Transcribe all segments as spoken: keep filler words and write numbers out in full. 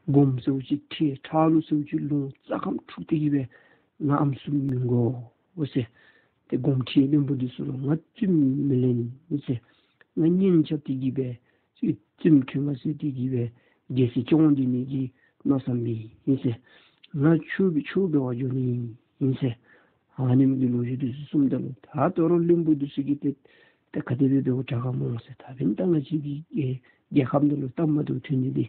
སྒོམ་ཟེརཝ་ཅིག་ཁྲེལ། ཁྲག་ལུ་ཟེརཝ་ཅིག་ལོང་། རྩ་ཁམས་འཁྲུགས་ཏེ་གི་སྦེ་ང་ཨམ་སྲུ་མི་དགོ་ཟེར། ཏེ་སྒོམ་ཁྲིད་བློན་པོ་འདི་ཚུ་ལུ་ང་བཙུནམོ་མི་ལེན་ཟེར། ང་གཉེན་རྐྱབ་སྟེ་གི་སྦེ་བཙུནམོ་ཁྲི་མངའ་གསོལ་ཏེ་གི་སྦེ་རྒྱལ་སྲིད་སྐྱོང་སྡོད་ནི་གི་མནོ་བསམ་མེད་ཟེར། ང་ཆོས་འབད་ཆོས་འབད་བར་འགྱོ་ནི་ཨིན་ཟེར། ཨ་ནེམ་གི་ལོ་རྒྱུས་འདི་ཚུ་གསུངམ་ད་ལུ་ད་དོ་རུང་བློན་པོ་འདི་ཚུ་གིས་ཏེ་ད་ག་དེ་སྦེ་འབདཝ་དྲག་ག་སྨོ་ཟེར། ད་འབདན་ད་ང་བཅས་ཀྱི་རྒྱལ་ཁམས་འདི་ལུ་སྟབས་མ་བདེཝ་ཐོན་ནི་འདི་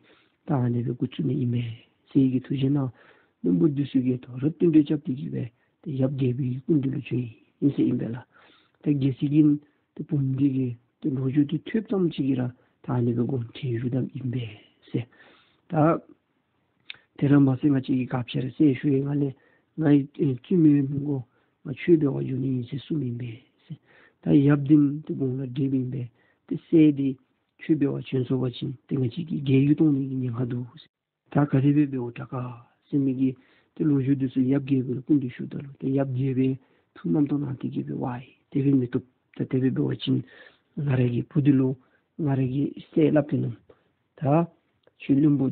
ད་ཨ་ནི་སྦེ་འགོ་བཙུགས་ནི་ཨིན་པས་ཟེར་གྱི་ཐུགས་བཞེད་གནང་། བློན་པོ་འདི་ཚུ་གིས་དོ་རུང་བསྟུན་གྲོས་རྐྱབ་སྟེ་གི་སྦེ་ཏེ་ཡབ་རྒྱལ་པོའི་སྐུ་མདུན་ལུ་བྱོན་ཡི་ཟེར་ཨིན་པས་ལགས། ཏེ་རྒྱལ་སྲིད་ཀྱི་ཏེ་བུམོ་འདི་གིས་ཏེ་ལོ་རྒྱུས་འདི་ཐོས་ཙམ་ཅིག་གིས་ར་ད་ཨ་ནི་སྦེ་དགོངསམ་ཁྲེལ་ཞུ་དོཝ་ཨིན་པས་ཟེར། ད་དེ་ར་མ་ཚད་ང་བཅས་ཀྱིས་ག་ཅི་ར་ཟེར་ཞུ་ཡི། ང་ལས་ང་ཨེ་བཙུནམོ་མི་དགོ། ང་ཆོས་འབད་བར་འགྱོ་ནི་ཨིན་ཟེར་གསུངམ་ཨིན་པས་ཟེར། ད་ཡབ་འདི་ཏེ་དགུང་ལོ་བགྲེསཔ་ཨིན་པས། ཏེ་སྲས་འདི་ཆོས་འབད་བར་བྱོན་སོང་པ་ཅིན་ཏེ་ང་བཅས་ཀྱི་རྒྱལ་བརྒྱུད་གཏོང་ནི་གི་ཉེན་ཁ་འདུག་ཟེར། ད་ག་དེ་སྦེ་འབདཝ་དྲག་ག་ཟེར་མི་གི་ཏེ་ལོ་རྒྱུས་འདི་ཚུ་ཡབ་རྒྱལ་པོ་ལུ་སྐུ་མདུན་ཞུཝ་ད་ལུ་ཏེ་ཡབ་རྒྱལ་པོ་ཐུགས་རྣམ་རྟོག་ལངས་ཏེ་གི་སྦེ་ཝའི་དེ་སྦེ་མི་བཏུབ། ད་དེ་སྦེ་འབད་བ་ཅིན་ང་རའི་གི་བུ་འདི་ལུ་ང་རའི་གི་སྲས་སླབ་སྟེ་ནུག། ད་ཁྱོད་བློན་པོ་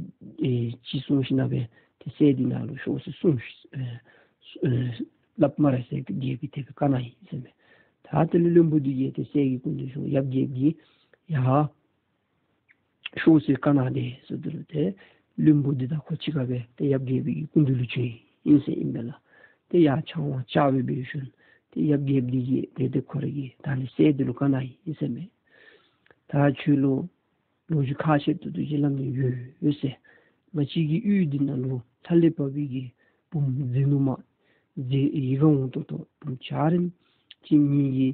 ཨེ་ཅིག་སོང་ཞིནམ་སྦེ་ཏེ་སྲས་འདི་ནཱ་ལུ་ཤོག་ཟེར་གསུངས་ཨེ་ཨེ་སླབ་སྨ་རེ་ཟེར་ཏེ་རྒྱལ་པོས་དེ་སྦེ་བཀའ་གནང་ཡི་ཟེར་མས། ད་དེ་ལས་བློན་པོ་འདི་གིས་ཏེ་སྲས་ཀྱི་སྐུ་མདུན་ཤོག་ཡབ་རྒྱལ་པོ་གིས་ཡར་ཤོག་ཟེར་བཀའ་གནང་དེས་ཟེར་དེ་ལུ་ཏེ་བློན་པོ་འདི་དང་ཁོ་གཅིག་ཁར་སྦེ་ཏེ་ཡབ་རྒྱལ་པོའི་གི་སྐུ་མདུན་ལུ་བྱོན་ཡི་ཟེར་ཨིན་པས་ལགས། ཏེ་ཡར་ཕྱག་དབང་བཅར་སྦེ་འབད་ཞིནམ་ཏེ་ཡབ་རྒྱལ་པོ་འདི་གིས་ཏེ་ཏེ་ཁོ་རའི་གི་ད་ནི་སྲས་འདི་ལུ་བཀའ་གནང་ཡི་ཟེར་མས། ད་ཁྱོད་ལུ་ལོ་རྒྱུས་ཁ་ཤས་ཏོག་ཏོ་ཅིག་སླབ་ནི་ཡོད་ཟེར། ང་བཅས་ཀྱི་ཡུལ་འདི་ནང་ལུ་ལྷ་ལས་བབས་པའི་གི་བུམོ་མཛེས་ནུ་མ་མཛེས་ཡིད་ཁར་འོང་ཏོག་ཏོ་བུམོ་འཇའ་རིསམོ་ཅིག་ངེ་གི་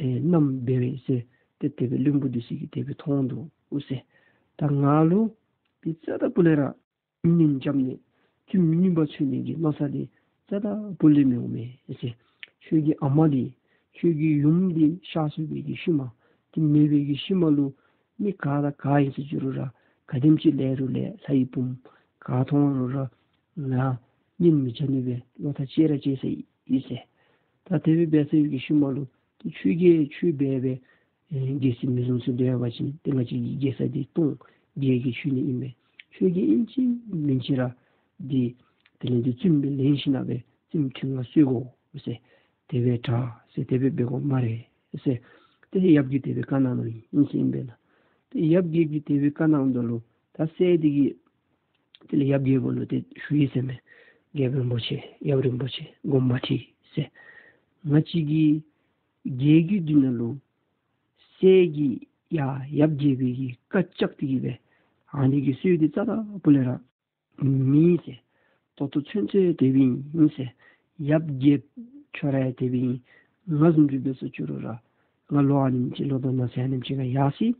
ཨེ་མནའམ་འབད་བས་ཟེར་ཏེ་དེ་སྦེ་བློན་པོ་འདི་ཚུ་གིས་དེ་སྦེ་མཐོང་དོ་ཟེར། ད་ང་ལུ་འདི་རྩ་དང་པོ་ལས་ར་གཉེན་རྐྱབ་ནི་བཙུནམོ་གཉིས་པ་འཚོལ་ནི་གི་མནོ་བསམ་འདི་རྩ་དང་པོ་ལས་མི་འོང་མས་ཟེར། ཁྱོད་ཀྱི་ཨ་མ་འདི་ཁྱོད་ཀྱི་ཡུམ་འདི་གཤགས་སོང་བའི་གི་ཤུལ་མ་འདི་མེད་པའི་གི་ཤུལ་མ་ལུ་མི་ག་དང་ག་ཨིན་ཟེར་ཅི་རུང་ར་ག་དེམ་ཅིག་ལེགས་རུང་ལེགས་ལྷ་ཡི་བུམོ་ག་མཐོང་རུང་ར་ང་གཉེན་མི་རྐྱབ་ནི་སྦེ་བློ་ཐག་བཅད་ར་བཅད་ས་ཨིན་ཟེར། ད་དེ་སྦེ་འབད་ཚར་བའི་གི་ཤུལ་མ་ལུ་ཏེ་ཁྱོད་ཀྱིས་ཆོས་འབད་སྦེ་ཨེ་རྒྱལ་སྲིད་མི་བཟུང་ཟེར་སྡོད་པ་ཅིན་ཏེ་ང་བཅས་ཀྱི་རྒྱལ་ས་འདི་སྟོངས་རྒྱལ་གྱིས་ཆོད་ནི་ཨིན་པས། ཁྱོད་ཀྱིས་ཨིན་ཅི་མིན་ཅི་ར་འདི་དེ་ལས་འདི་བཙུནམོ་ལེན་ཞིནམ་སྦེ་བཙུནམོ་ཁྲི་མངའ་གསོལ་དགོ་ཟེར། དེ་སྦེ་དྲག་ཟེར་དེ་སྦེ་འབད་དགོ་སྨ་རེ་ཟེར། ཏེ་ཡབ་ཀྱིས་དེ་སྦེ་བཀའ་གནང་ནུག་ཨིན་ཟེར་ཨིན་པས་ལགས། ཏེ་ཡབ་རྒྱལ་པོ་གིས་དེ་སྦེ་བཀའ་གནངམ་ད་ལུ་ད་སྲས་འདི་གིས་དེ་ལས་ཡབ་རྒྱལ་པོ་ལུ་ཏེ་ཞུ་ཡི་ཟེར་མས། རྒྱལཔོ་རིན་པོ་ཆེ་ཡབ་རིན་པོ་ཆེ་དགོངསམ་མ་ཁྲེལ་ཟེར། ང་བཅས་ཀྱི་རྒྱལ་བརྒྱུད་འདི་ནང་ལུ་སྲས་ཀྱིས་ཡ་ཡབ་རྒྱལ་པོའི་གི་བཀའ་བཅག་སྟེ་གི་སྦེ་ཨ་ནི་གི་སྲོལ་འདི་རྩ་དང་པོ་ལས་ར་མེད་ཟེར། ད་ལྟོ་ཚུན་ཚོད་དེ་སྦེ་ཨིན་ཟེར། ཡབ་རྒྱལཔོ་ཁྱོད་ར་ཡང་དེ་སྦེ་ཨིན། ང་བཟུམ་ཅིག་འབད་སོང་ཅི་རུང་ར་ང་ལོ་ཨ་ནེམ་ཅིག་ལོ་དང་ན་ཚོད་ཨ་ནེམ་ཅིག་ཁར་ཡར་སོ་ཡི།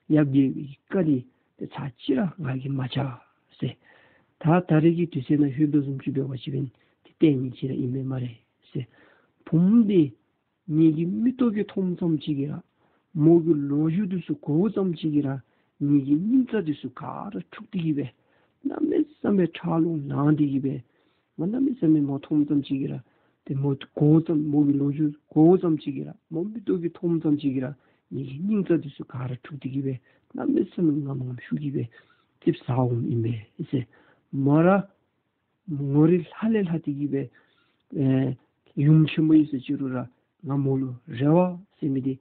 ཡབ་རྒྱལ་པོའི་བཀའ་འདི་ཏེ་ཚར་གཅིག་ར་ང་གིས་མ་བཅག་ཟེར། ད་ད་རེས་ཀྱི་དུས་ཚོད་ནང་ལྷོད་དོ་བཟུམ་ཅིག་འབད་བ་ཅིན་འབདན་ཏེ་ལྟས་ངན་ཅིག་ར་ཨིན་མས་སྨ་རེ་ཟེར། བུམོ་འདི་ངེ་གི་མིག་ཏོ་གིས་མཐོངམ་ཙམ་ཅིག་གིས་ར་མོ་གི་ལོ་རྒྱུས་འདི་ཚུ་གོཝ་ཙམ་ཅིག་གིས་ར་ངེ་གི་སྙིང་རྩ་འདི་ཚུ་ག་ར་འཁྲུགས་ཏེ་གི་སྦེ་གནམ་མེད་ས་མེད་ཁྲག་རླུང་ལངས་ཏེ་གི་སྦེ་ང་གནམ་མེད་ས་མེད་མོ་མཐོངམ་ཙམ་ཅིག་གིས་ར་ཏེ་མོ་གོཝ་ཙམ་མོ་གི་ལོ་རྒྱུས་གོཝ་ཙམ་ཅིག་གིས་ར་མོ་མིག་ཏོ་གིས་མཐོངམ་ཙམ་ཅིག་གིས་ར་ངེ་གི་སྙིང་རྩ་འདི་ཚུ་ག་ར་འཁྲུགས་ཏེ་གི་སྦེ་གནམ་མེད་ས་མེད་ངམ་ངམ་ཤུགས་ཀྱིས་སྦེ་ཙིགཔ་ཟ་འོངམ་ཨིན་པས་ཟེར། མོ་ར་མོ་རའི་ལྷ་ལས་ལྷག་སྟེ་གི་སྦེ་ཨེ་ཡུམ་ཆེན་མོ་ཨིན་ཟེར་ཅི་རུང་ར་ང་མོ་ལུ་རེ་བ་ཟེར་མི་འདི་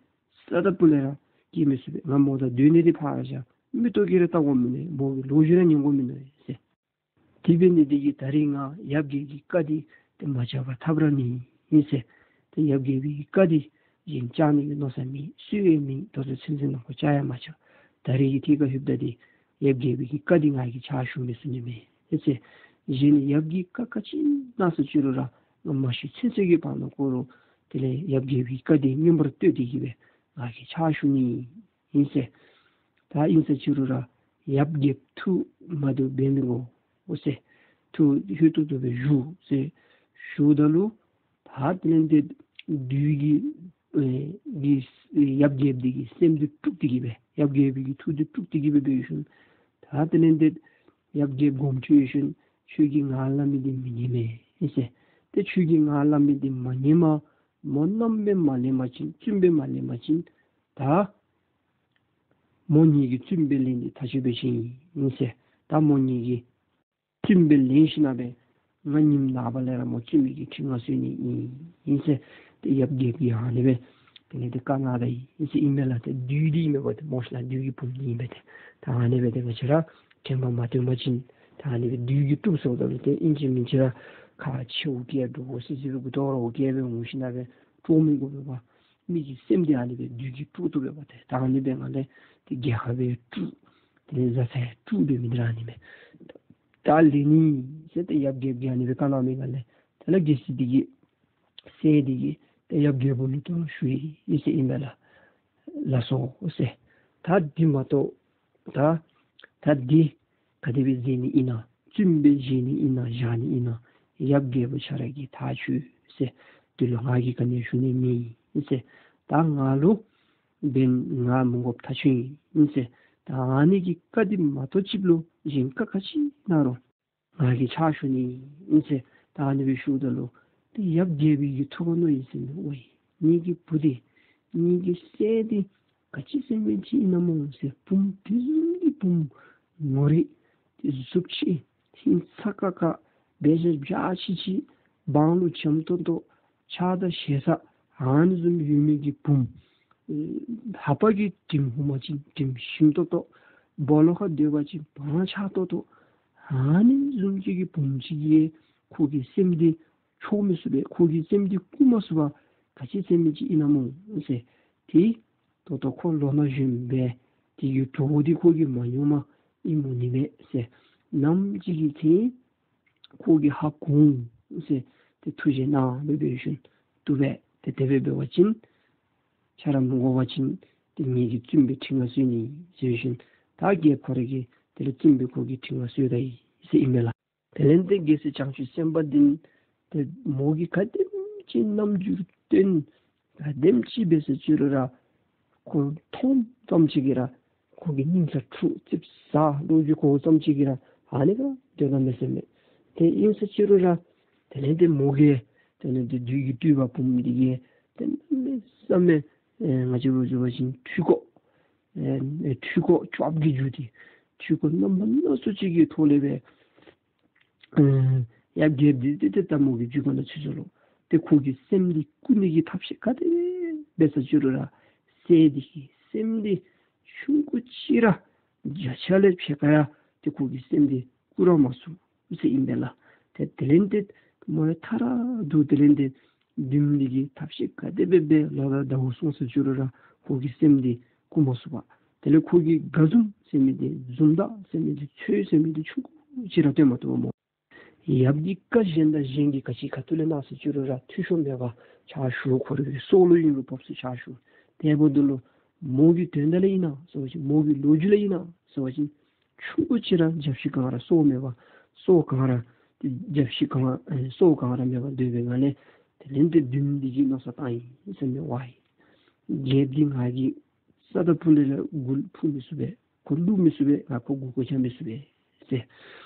རྩ་དང་པོ་ལས་ར་སྐྱེ་མི་ཚུགས་པས། ང་མོ་དང་སྡོད་ནི་འདི་ཕར་བཞག་མིག་ཏོ་གིས་ར་བལྟ་དགོ་མི་མནོ། མོ་གི་ལོ་རྒྱུས་ར་ཉན་དགོ་མི་མནོ་ཟེར། དེ་འབད་ནི་འདི་གིས་ད་རེས་ང་ཡབ་རྒྱལ་པོའི་བཀའ་འདི་ཏེ་མ་བཅག་པར་ཐབས་ར་མེད་ཨིན་ཟེར། ཏེ་ཡབ་རྒྱལ་པོའི་བཀའ་འདི་གཞན་བཅག་ནི་གི་མནོ་བསམ་མེད་སྲོལ་ཡང་མེད། ད་ལྟོ་ཚུན་ཚོད་ནང་འཁོད་བཅག་ཡང་མ་བཅག། ད་རེས་ཀྱི་ཐད་ཁར་ལྷོདཔ་ད་འདི་ཡབ་རྒྱལ་པོའི་བཀའ་འདི་ང་གིས་ཕྱག་ཞུ་མི་ཚུགས་ནི་མས་ཨིན་ཟེར། གཞན་ཡབ་ཀྱིས་བཀའ་ག་ཅི་གནང་ཟེར་ཅི་རུང་ར་ང་མ་ཤི་ཚུན་ཚོད་ཀྱི་བར་ན་ཁོ་ར་དེ་ལས་ཡབ་རྒྱལ་པོའི་བཀའ་འདི་མངོན་པར་བསྟོད་དེ་གི་སྦེ་ང་གིས་ཕྱག་ཞུ་ནི་ཨིན་ཟེར། ད་ཨིན་ཟེར་ཅི་རུང་ར་ཡབ་རྒྱལཔོ་ཐུགས་མ་བདེཝ་འབད་མི་དགོ་ཟེར། ཐུགས་ལྷོད་ཏོག་ཏོ་སྦེ་བཞུགས་ཟེར་ཞུཝ་ད་ལུ་ད་དེ་ལས་འདི་བདུད་ཀྱི་ཨེ་གི་ཡབ་རྒྱལཔོ་འདི་གི་སེམས་འདི་དཀྲུགས་ཏེ་གི་སྦེ་ཡབ་རྒྱལ་པོའི་གི་ཐུགས་འདི་དཀྲུགས་ཏེ་གི་སྦེ་འབད་ཞིནམ་ད་དེ་ལས་འདི་ཡབ་རྒྱལཔོ་དགོངསམ་ཁྲེལ་ཞིནམ་ཁྱོད་ཀྱིས་ང་སླབ་མི་འདི་མི་ཉན་མས་ཨིན་ཟེར། ཏེ་ཁྱོད་ཀྱིས་ང་སླབ་མི་འདི་མ་ཉནམ་མོ་གནམ་མེད་མ་ལེན་པ་ཅིན་བཙུནམོ་སྦེ་མ་ལེན་པ་ཅིན་ད་མོ་ངེ་གི་བཙུནམོ་སྦེ་ལེན་ནི་ཐག་ཆོད་སྦེ་བཞེས་ཨིན་ཟེར། ད་མོ་ངེ་གི་ བཙུནམོ་སྦེ་ལེན་ཞིནམ་ལས་ང་ཉིནམ་ནངས་པ་ལས་ར་མོ་བཙུནམོ་གི་ཁྲི་མངའ་གསོལ་ནི་ཨིན་ཟེར། ཏེ་ཡབ་རྒྱལཔོ་གིས་ཨ་ནི་སྦེ་དེ་ལས་ཏེ་བཀའ་གནང་ད་ཡི་ཟེར་ཨིན་མས་ལགས། ཏེ་བདུད་འདི་ཨིན་མས་པ་ཏེ་མོ་ཤིག་ལགས། བདུད་ཀྱི་བུམོ་འདི་ཨིན་པས་ཏེ། ད་ཨ་ནི་སྦེ་ཏེ་ང་བཅས་ར་དྲན་པ་མ་བཏོན་པ་ཅིན་ད་ཨ་ནི་སྦེ་བདུད་ཀྱིས་དཀྲུགས་སོངམ་ད་ལུ་ཏེ་ཨིན་ཅི་མིན་ཅི་ར་ཁ་ཕྱེཝ་གིས་འདྲོག་སི་སི་སྦེ་མགུ་ཏོ་ར་འོ་བརྒྱལ་སྦེ་འོང་ཞིནམ་ལས་དཀྲོག་མི་དགོ་པས་པ། མི་གི་སེམས་འདི་ཨ་ནི་སྦེ་བདུད་ཀྱིས་དཀྲུགས་དོ་པས་པ་ཏེ། ད་ཨ་ནི་སྦེ་ང་ལས་ཏེ་རྒྱལ་ཁབ་སྦེ་དཀྲུགས། དེ་ལས་བཟའ་ཚང་དཀྲུགས་འབད་མི་འདི་ར་ཨ་ནི་མས། ད་ལེན་ནི་ཟེར་ཏེ་ཡབ་རྒྱལཔོ་གིས་ཨ་ནི་སྦེ་བཀའ་གནང་མི་ཁར་ལས་དེ་ལས་རྒྱལ་སྲིད་འདི་གིས་སྲས་འདི་གིས་ཏེ་ཡབ་རྒྱལཔོ་ལུ་ཏེ་ཞུ་ཡི་ཟེར་ཨིན་པས་ལགས། ལགས་སོ་ཟེར། ད་འདི་མ་གཏོགས་ད་ད་འདི་ག་དེ་སྦེ་མཛད་ནི་ཨིན་ན། བཙུནམོ་སྦེ་བཞེས་ནི་ཨིན་ན་བཞག་ནི་ཨིན་ན་ཡབ་རྒྱལཔོ་ཁྱོད་ར་གིས་ཐག་བཅད་ཟེར། འདི་ལུ་ང་གིས་ག་ནི་ཞུ་ནི་མེད་ཟེར། ད་ང་ལུ་འབདན་ང་མི་དགོཔ་ཐག་ཆོད་ཨིན་ཟེར། ད་ཨ་ནི་གི་བཀའ་འདི་མ་གཏོགས་ཅིག་ལུ་གཞན་བཀའ་ག་ཅི་གནང་རུང་ང་གིས་ཕྱག་ཞུ་ནི་ཨིན་ཟེར། ད་ཨ་ནི་སྦེ་ཞུཝ་ད་ལུ་ཏེ་ཡབ་རྒྱལཔོ་གིས་ཐུགས་ཁར་མནོ་ཡི་ཟེར་མས། ཝའི་ངེ་གི་བུ་འདི་ངེ་གི་སྲས་འདི་ག་ཅི་ཟེར་མི་ཅིག་ཨིན་ན་མོ་ཟེར། བུམོ་དེ་བཟུམ་གྱི་བུམོ་ངོ་རིས་ཏེ་གཟུགས་ཅིག་ཧིང་ཚ་ཁ་ཁ་འབད་བཞག་འཇའ་ཆི་ཆི་འབངས་ལུ་འཇམ་ཏོང་ཏོ་ཕྱག་དང་ཞེ་ས་ཨ་ནི་བཟུམ་ཡོད་མི་གི་བུམོ་ལྷ་པ་གི་དྲིམ་ཧུ་མ་ཅིག་དྲིམ་ཞིམ་ཏོང་ཏོ་སྦོ་ལོགས་ཁར་སྡོད་པ་ཅིན་བང་ཆགས་ཏོག་ཏོ་ཨ་ནི་བཟུམ་ཅིག་གི་བུམོ་ཅིག་གིས་ཁོ་གི་སེམས་འདི་འཕྱོག་མི་ཚུགས་པས། ཁོ་གི་སེམས་འདི་བཀུག་མ་ཚུགས་པར་ག་ཅི་ཟེར་མི་ཅིག་ཨིན་ན་མོ་ཟེར། ཏེ་ད་ལྟོ་ཁོ་ལོ་ན་གཞོནམ་སྦེ་དེ་གི་གྲོགས་འདི་ཁོ་གིས་མ་མྱོང་མ་ཨིནམ་འོང་ནི་མས་ཟེར། ནམ་ཅིག་གི་ཚེ་ཁོ་གིས་ཧ་གོ་འོང་ཟེར་ཏེ་ཐུགས་རྗེ་གནང་སྦེ་འབད་ཞིནམ་བཏུབ་པས། ཏེ་དེ་སྦེ་འབད་བ་ཅིན་ཁྱོད་ར་མི་དགོ་པ་ཅིན་ཏེ་ངེ་གི་བཙུནམོ་སྦེ་ཁྲི་མངའ་གསོལ་ནི་ཟེར་ཞིནམ་ད་རྒྱལཔོ་ཁོ་ར་གིས་དེ་ལས་བཙུནམོ་སྦེ་ཁོ་གི་ཁྲི་མངའ་གསོལ་ད་ཡི་ཟེར་ཨིན་མས་ལགས། དེ་ལས་ཏེ་རྒྱལ་སྲས་བྱང་ཆུབ་སེམས་དཔའ་འདི་ཏེ་མོ་གིས་ག་དེམ་ཅིག་རྣམ་འགྱུར་སྟོན་ག་དེམ་ཅིག་འབད་ཟེར་ཅི་རུང་ར་ཁོ་མཐོངམ་ཙམ་ཅིག་གིས་ར་ཁོ་གི་སྙིང་ཚ་འཁྲུགས་ཙིགཔ་ཟ། ལོ་རྒྱུས་གོཝ་ཙམ་ཅིག་གིས་ར་ཨ་ནི་ཁར་སྡོད་ད་མས་ཟེར་མས། ཏེ་ཨིན་ཟེར་ཅི་རུང་ར་དེ་ལས་ཏེ་མོ་གིས་དེ་ལས་ཏེ་བདུད་ཀྱི་སྤྲུལ་པ་བུམོ་འདི་གིས་ཏེ་གནམ་མེད་ས་མེད་ཨེ་ང་བཅས་འབད་བ་ཅིན་འཕྲུལ་འཁོར་ཨེ་འཕྲུལ་འཁོར་ཅོག་གི་རྒྱུ་འདི་འཕྲུལ་འཁོར་རྣམ་པ་སྣ་ཚོགས་ཅིག་གི་ཐོག་ལས་སྦེ་ཨེ་ཡབ་རྒྱལཔོ་འདི་ཏེ་ཏེ་ད་མོ་གི་རྒྱུད་ཁོག་ནང་ཚུད་སོ་ལོ། ཏེ་ཁོ་གི་སེམས་འདི་བཀུག་ནི་གི་ཐབས་ཤེས་ག་དེ་འབད་ཟེར་ཅི་རུང་ར་སྲས་འདི་གི་སེམས་འདི་ཆུང་ཀུ་ཅིག་ར་བརྒྱ་ཆ་ལས་ཕྱེད་ཀ་ཡང་ཏེ་ཁོ་གི་སེམས་འདི་བཀུག་ར་མ་ཚུགས་ཟེར་ཨིན་པས་ལགས། ཏེ་དེ་ལས་ཏེ་མོ་ཡང་ཐ་ར་དུ་དེ་ལས་ཏེ་བདུདམོ་འདི་གིས་ཐབས་ཤེས་ག་དེ་སྦེ་འབད་ལོ་ཟླ་ཟླཝ་སོང་ཟེར་ཅི་རུང་ར་ཁོ་གི་སེམས་འདི་བཀུག་མ་ཚུགས་པས། དེ་ལས་ཁོ་གིས་དགའ་འཛུམ་ཟེར་མི་འདི་འཛུམ་མདངས་ཟེར་མི་འདི་ཚོད་ཟེར་མི་འདི་ཆུང་ཀུ་ཅིག་ར་སྟོན་མ་བཏུབ་པས་མོ། ཡབ་ཀྱིས་བཀའ་གཞན་དང་གཞན་གྱིས་ག་ཅི་ཁ་ཐུག་ལས་གནང་ཟེར་ཅི་རུང་ར་ཐུགས་ཤོར་མེད་པར་ཕྱག་ཞུ། ཁོ་རའི་སྲོག་ལུ་ཡིན་རུང་བབས་ཏེ་ཕྱག་ཞུ། དེ་འབདཝ་ད་ལུ་མོ་གི་དོན་དག་ལས་ཨིན་ན་ཟེར་བ་ཅིན་མོ་གི་ལོ་རྒྱུས་ལས་ཨིན་ན་ཟེར་བ་ཅིན་ཆུང་ཀུ་ཅིག་ར་རྒྱབ་ཤིག་གང་ར་སོར་མེད་པར་སོར་གང་ར་རྒྱབ་ཤིག་གང་ཨེ་སོར་གང་ར་མེད་པར་སྡོད་པའི་ངང་ལས་དེ་ལས་ཏེ་བདུདམོ་འདི་གིས་མནོ་བསམ་བཏང་ཡི་ཟེར་མས། ཝའི་རྒྱལཔོ་འདི་ང་གིས་ས་དང་ཕུ་ལས་ར་མགུ་འཕུར་མི་ཚུགས་པས། ཁོ་བླུག་མི་ཚུགས་པས། ང་ཁོ་མགུ་སྐོར་རྐྱབ་མི་ཚུགས་པས་ཟེར།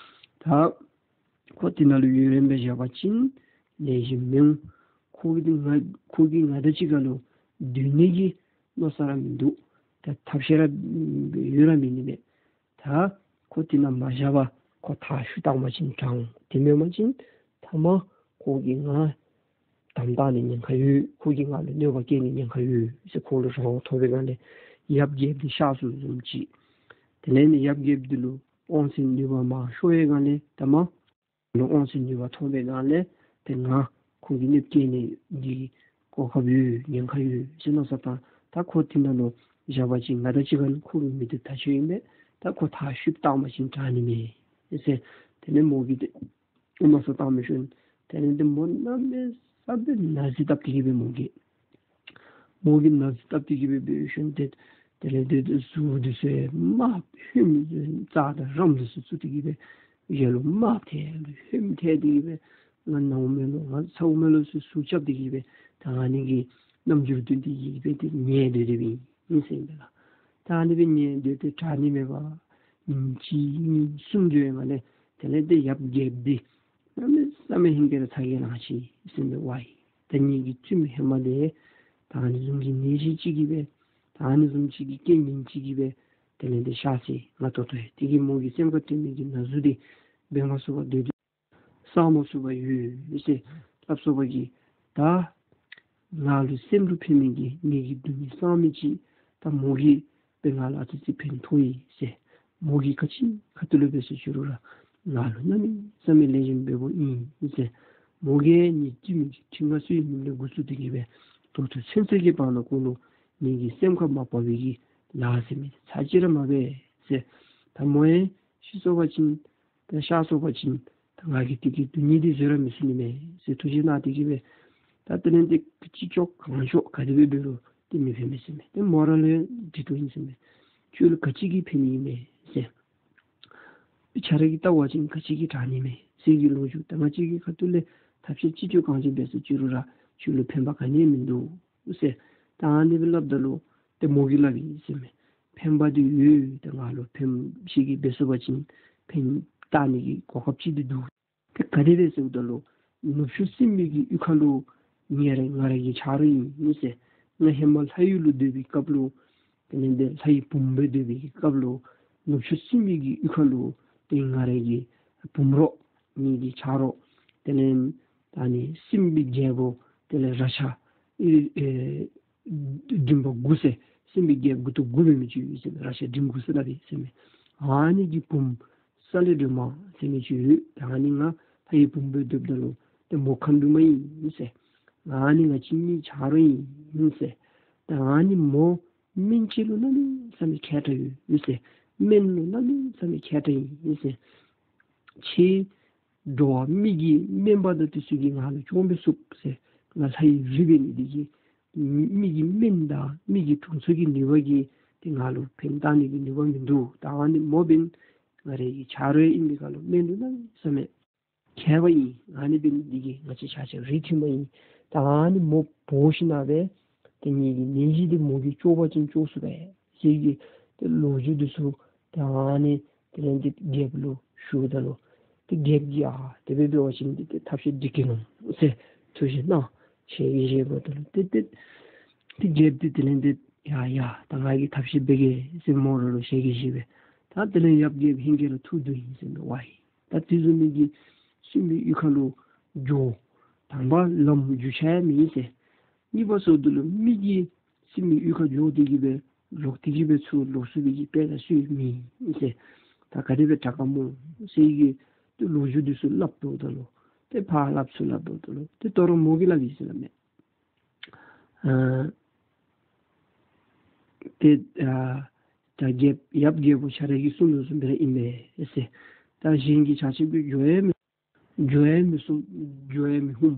ད་ཁོ་དེ་ནང་ལུ་ཡུན་རིངམོ་སྦེ་བཞག་པ་ཅིན་ལེགས་ཤོམ་མི་འོང་། ཁོ་གིས་ང་ཁོ་གིས་ང་དང་གཅིག་ཁར་ལུ་སྡོད་ནི་གི་མནོ་བསམ་ར་མིན་འདུག། ད་ཐབས་ཤེས་ར་ཡོད་ར་མེད་ནི་མས། ད་ཁོ་དེ་ནང་མ་བཞག་པར་ཁོ་ཐག་ཤུ་བཏང་པ་ཅིན་དྲག་འོང་། དེ་མེན་པ་ཅིན་ཐ་མ་ཁོ་གིས་ང་དམ་བཏགས་ནི་ཉེན་ཁ་ཡོད། ཁོ་གིས་ང་ལུ་གནོད་པ་བཀལ་ནི་ཉེན་ཁ་ཡོད་ཟེར་ཁོ་ལུ་རང་དབང་ཐོབ་པའི་ངང་ལས་ཡབ་རྒྱལཔོ་འདི་གཤགས་སོངམ་བཟུམ་ཅིག། དེ་ལས་ནི་ཡབ་རྒྱལཔོ་འདི་ལུ་དབང་ཚད་ནུས་པ་མར་ཤོར་བའི་ངང་ལས་ཐ་མ་ལུ་དབང་ཚད་ནུས་པ་ཐོབ་པའི་ངང་ལས་ཏེ་ང་ཁོང་གིས་གནོདཔ་བཀལ་ནི་གི་གོ་སྐབས་ཡོད་ཉེན་ཁ་ཡོད་ཟེར་མནོ་བསམ་བཏང་། ད་ཁོ་དེ་ནང་ལུ་བཞག་པ་ཅིན་ང་དང་གཅིག་ཁར་ཁོ་གི་མི་སྡེ་དར་ཁྱབ་ཨིན་པས། ད་ཁོ་ཐག་ཤུབ་བཏང་པ་ཅིན་དྲག་ནི་མས་ཟེར། དེ་ལས་མོ་གིས་ཏེ་མནོ་བསམ་བཏང་མི་ཤུལ་དེ་ལས་ཏེ་མོ་གནམ་མེད་ས་མེད་ན་ཟུག་བཏབ་སྟེ་གིས་སྦེ་མོ་གིས་མོ་གིས་ན་ཟུག་བཏབ་སྟེ་གིས་སྦེ་འབད་ཤུལ་ཏེ་དེ་ལས་ཏེ་གཟུགས་འདི་ཚུ་དམརཔོ་ཧོནམ་རྩ་དང་རམ་འདི་ཚུ་བཙུགས་ཏེ་གིས་སྦེ་ཡར་ལུ་དམརཔོ་ཐལ་ལུ་ཧོནམ་ཐལ་ཏེ་གིས་སྦེ་ང་ན་འོང་མས་ལོ་ང་ཚ་འོང་མས་ལོ་ཟེར་ཟུག་རྐྱབ་སྟེ་གིས་སྦེ་ད་ཨ་ནི་གི་རྣམ་འགྱུར་སྟོན་ཏེ་གིས་སྦེ་ཏེ་ཉལ་སྡོད་དེ་སྦེ་ཨིན་ཟེར་ཨིན་པས་ལགས། ད་ཨ་ནི་སྦེ་ཉལ་སྡོད་དེ་དྲག་ནི་མེད་པར་ཉིནམ་གཅིག་གཉིས་གསུམ་འགྱོ་བའི་ངང་ལས་དེ་ལས་ཏེ་ཡབ་རྒྱལཔོ་འདི་གནམ་མེད་ས་མེད་ཧིང་གིས་ར་ཚ་གྱང་ལང་ཅི་ཟེར་ཨིན་པས། ཝའི་ད་ངེ་གི་བཙུནམོ་ཧེ་མ་ལས་ད་ཨ་ནི་བཟུམ་གྱི་ནད་གཞི་ཅིག་གིས་སྦེ་ད་ཨ་ནི་བཟུམ་ཅིག་གི་རྐྱེན་ངན་ཅིག་གིས་སྦེ་དེ་ལས་ཏེ་གཤགས་ཅི། ང་ད་ལྟོ་ཡང་དེ་གིས་མོ་གི་སེམས་ཁར་སྟོན་མི་གི་ན་ཟུག་འདི་ འབད་མ་ཚུགས་པར་སྡོད་དེ་གསང་མ་ཚུགས་པར་ཡོད་ཟེར་སླབ་སོང་པ་གིས། ད་ང་ལུ་སེམས་ལུ་ཕན་མི་གི་ངེ་གི་སྡུག་བསྔལ་གསང་མི་ཅིག་ད་མོ་གིས་འབད་ང་ལུ་ཨ་ཙི་ཅིག་ཕན་ཐོགས་ཡི་ཟེར། མོ་གིས་ག་ཅི་ཁ་ཐུག་ལས་འབད་ཟེར་ཞུ་རུང་ར་ང་ལུ་གནམ་མེད་ས་མེད་ལེགས་ཤོམ་འབདཝ་ཨིན་ཟེར། མོ་གིས་ངེ་གི་མི་གི་ཁྲི་མངའ་གསོལ་ནི་ལས་འགོ་བཙུགས་ཏེ་གི་སྦེ་ད་ལྟོ་ཚུན་ཚོད་ཀྱི་བར་ན་ཁོ་ལུ་ངེ་གི་སེམས་ཁར་མ་བབས་པའི་གི་ལཱ་ཟེར་མི་ཚར་གཅིག་ར་མ་འབད་ཟེར། ད་མོ་ཡང་ཤི་སོང་པ་ཅིན་ད་གཤགས་སོང་པ་ཅིན་ད་ང་གིས་དེ་གི་སྡུག་བསྔལ་འདི་བཟོད་ར་མི་ཚུགས་ནི་མས་ཟེར་ཐུགས་བཞེད་གནང་སྟེ་གི་སྦེ། ད་དེ་ལས་འདི་ཅི་ལྕོགས་གང་ལྕོགས་ག་དེ་སྦེ་འབད་རུང་དེ་མི་ཕན་མས་ཟེར་མས། ཏེ་མོ་ར་ལུ་ཡང་འདྲི་དོ་ཨིན་ཟེར་མས། ཁྱོད་ལུ་ག་ཅི་གིས་ཕན་ནི་མས་ཟེར། ཁྱོད་ར་གིས་བལྟ་བ་ཅིན་ག་ཅི་གིས་དྲག་ནི་མས་ཟེར་གྱི་ལོ་རྒྱུས། ད་ང་བཅས་ཀྱི་ཁ་ཐུག་ལས་ཐབས་ཤེས་ཅི་ལྕོགས་གང་ལྕོགས་འབད་ཟེར་ཞུ་རུང་ར་ཁྱོད་ལུ་ཕན་པ་ག་ནི་ཡང་མིན་འདུག་ཟེར། ད་ཨ་ནི་སྦེ་སླབ་ད་ལུ་ཏེ་མོ་གིས་སླབ་ཡི་ཟེར་མས། ཕན་པ་འདི་ཡོད། ད་ང་ལུ་ཕན་ཤེས་ཀྱི་འབད་ཚུགས་པ་ཅིན་ཕན་བཏགས་ནི་གི་གོ་སྐབས་ཅིག་འདི་འདུག། ཏེ་ག་དེ་སྦེ་ཟེརཝ་ད་ལུ་ནུབ་ཕྱོགས་སྲིན་པོའི་གི་གཡུས་ཁ་ལུ་ང་ར་ང་ར་གི་ཆ་རོགས་ཨིན་ཟེར། ང་ཧེ་མ་ལྷ་ཡུལ་ལུ་སྡོད་པའི་སྐབས་ལུ་དེ་ལས་འདི་ལྷ་ཡི་བུམོ་སྦེ་སྡོད་པའི་གི་སྐབས་ལུ་ནུབ་ཕྱོགས་སྲིན་པོའི་གི་གཡུས་ཁ་ལུ་ཏེ་ང་ར་གི་བུམོ་རོགས་ངེ་གི་ཆ་རོགས་དེ་ལས་ད་ནི་སྲིན་པོའི་རྒྱལ་པོ་དེ་ལས་རཀྴ་ཨེ་ཨེ་མགྲིན་པ་དགུ་ཟེར་སྲིན་པོའི་རྒྱལཔོ་མགུ་ཏོ་དགུ་འབད་མི་ཅིག་ཡོད་ཟེར་མས། རཀྴ་མགྲིན་དགུ་ཟེར་སླབ་ཨིན་ཟེར་མས། ཨ་ནི་གི་བུམོ་ས་ལེ་སྒྲོལ་མ་ཟེར་མི་ཅིག་ཡོད། ད་ཨ་ནི་ང་ལྷ་ཡི་བུམོ་སྦེ་སྡོདཔ་ད་ལུ་ཏེ་མོ་མཁའ་འགྲོ་མ་ཨིན་ཟེར། ཨ་ནི་ང་བཅས་གཉིས་ཆ་རོགས་ཨིན་ཟེར། ད་ཨ་ནི་མོ་སྨན་དཔྱད་ལུ་གནམ་མེད་ས་མེད་མཁས་དྲགས་ཡོད་ཟེར། སྨན་ལུ་གནམ་མེད་ས་མེད་མཁས་དྲགས་ཨིན་ཟེར། ཁྱེད་འགྲོ་བ་མི་གི་སྨན་པ་དང་དེ་ཚུ་གིས་ང་ལུ་སྐྱོང་འབད་ཚུགས་ཟེར། ང་ལྷ་ཡི་རིགས་འབད་ནི་དེ་གིས་མི་གི་སྨན་དང་མི་གི་དྲུང་འཚོ་གི་ནུས་པ་གིས་ཏེ་ང་ལུ་ཕན་བཏགས་ནི་གི་ནུས་པ་མིན་འདུག། ད་ཨ་ནི་མོ་འབདན་ང་རའི་གི་ཆ་རོགས་ཨིན་པའི་ཁར་ལུ་སྨན་ལུ་གནམ་མེད་ས་མེད་མཁས་པ་ཨིན། ཨ་ནི་འབད་ནི་དེ་གིས་ང་བཅས་ཆ་ཁྱབ་རིགས་མཐུན་པ་ཨིན། ད་ཨ་ནི་མོ་འབོ་ཞིན་ན་སྦེ་ཏེ་ངེ་གི་ནད་གཞི་འདི་མོ་གིས་བཅོ་བ་ཅིན་བཅོ་ཚུགས་པས་ཟེར་གྱི་ཏེ་ལོ་རྒྱུས་འདི་ཚུ་ད་ཨ་ནི་དེ་ལས་འདི་རྒྱལཔོ་ལུ་ཞུཝ་ད་ལུ་ཏེ་རྒྱལཔོ་གིས་ཨ་དེ་སྦེ་འབད་བ་ཅིན་འདི་ཏེ་ཐབས་ཤེས་འགྲིག་གེ་མནོ་ཟེར་ཐུགས་བཞེད་གནང་ཞལ་གྱིས་བཞེས་པ་ད་ལུ་ཏེ་ཏེ་ཏེ་རྒྱལཔོ་འདི་དེ་ལས་འདི་ཡ་ཡ་ད་ང་གིས་ཐབས་ཤེས་འབད་གེ་ཟེར་མོ་ར་ལུ་ཞལ་གྱིས་བཞེས་པས། ད་དེ་ལས་ཡབ་རྒྱལཔོ་ཧིང་གིས་ར་ཐུགས་སྡུག་ཡི་ཟེར་མས། ཝའི། ད་དེ་བཟུམ་མའི་གི་སྲིན་པོའི་གཡུས་ཁ་ལུ་འགྱོ། དང་པ་ལམ་རྒྱུས་ཆ་ཡང་མེད་ཟེར། གཉིས་པ་སོང་ད་ལུ་མི་གིས་སྲིན་པོའི་གཡུས་ཁར་འགྱོ་སྟེ་གི་སྦེ་ལོག་སྟེ་གི་སྦེ་ཚུར་ལོག་ཚུགས་པའི་གི་དཔེ་ད་སུ་ཡང་མེད་ཟེར། ད་ག་དེ་སྦེ་དྲག་ག་སྨོ་ཟེར་གྱི་ཏེ་ལོ་རྒྱུས་འདི་ཚུ་སླབ་དོ་ད་ལུ་ཏེ་ཕར་སླབ་ཚུར་སླབ་དོ་ད་ལུ་ཏེ་ད་རུང་མོ་གིས་སླབ་ཡི་ཟེར་སླབ་མས། ཨ་ཏེ་ཨ་ད་རྒྱལཔོ་ཡབ་རྒྱལ་པོ་ཁྱོད་ར་གིས་གསུངས་དོ་བཟུམ་སྦེ་ར་ཨིན་པས་ཟེར། ད་གཞན་གྱིས་ཆ་ཁྱབ་ཀྱིས་འགྱོ་ཡང་མི་འགྱོ་ཡང་མི་གསུང་འགྱོ་ཡང་མི་ཧུམ་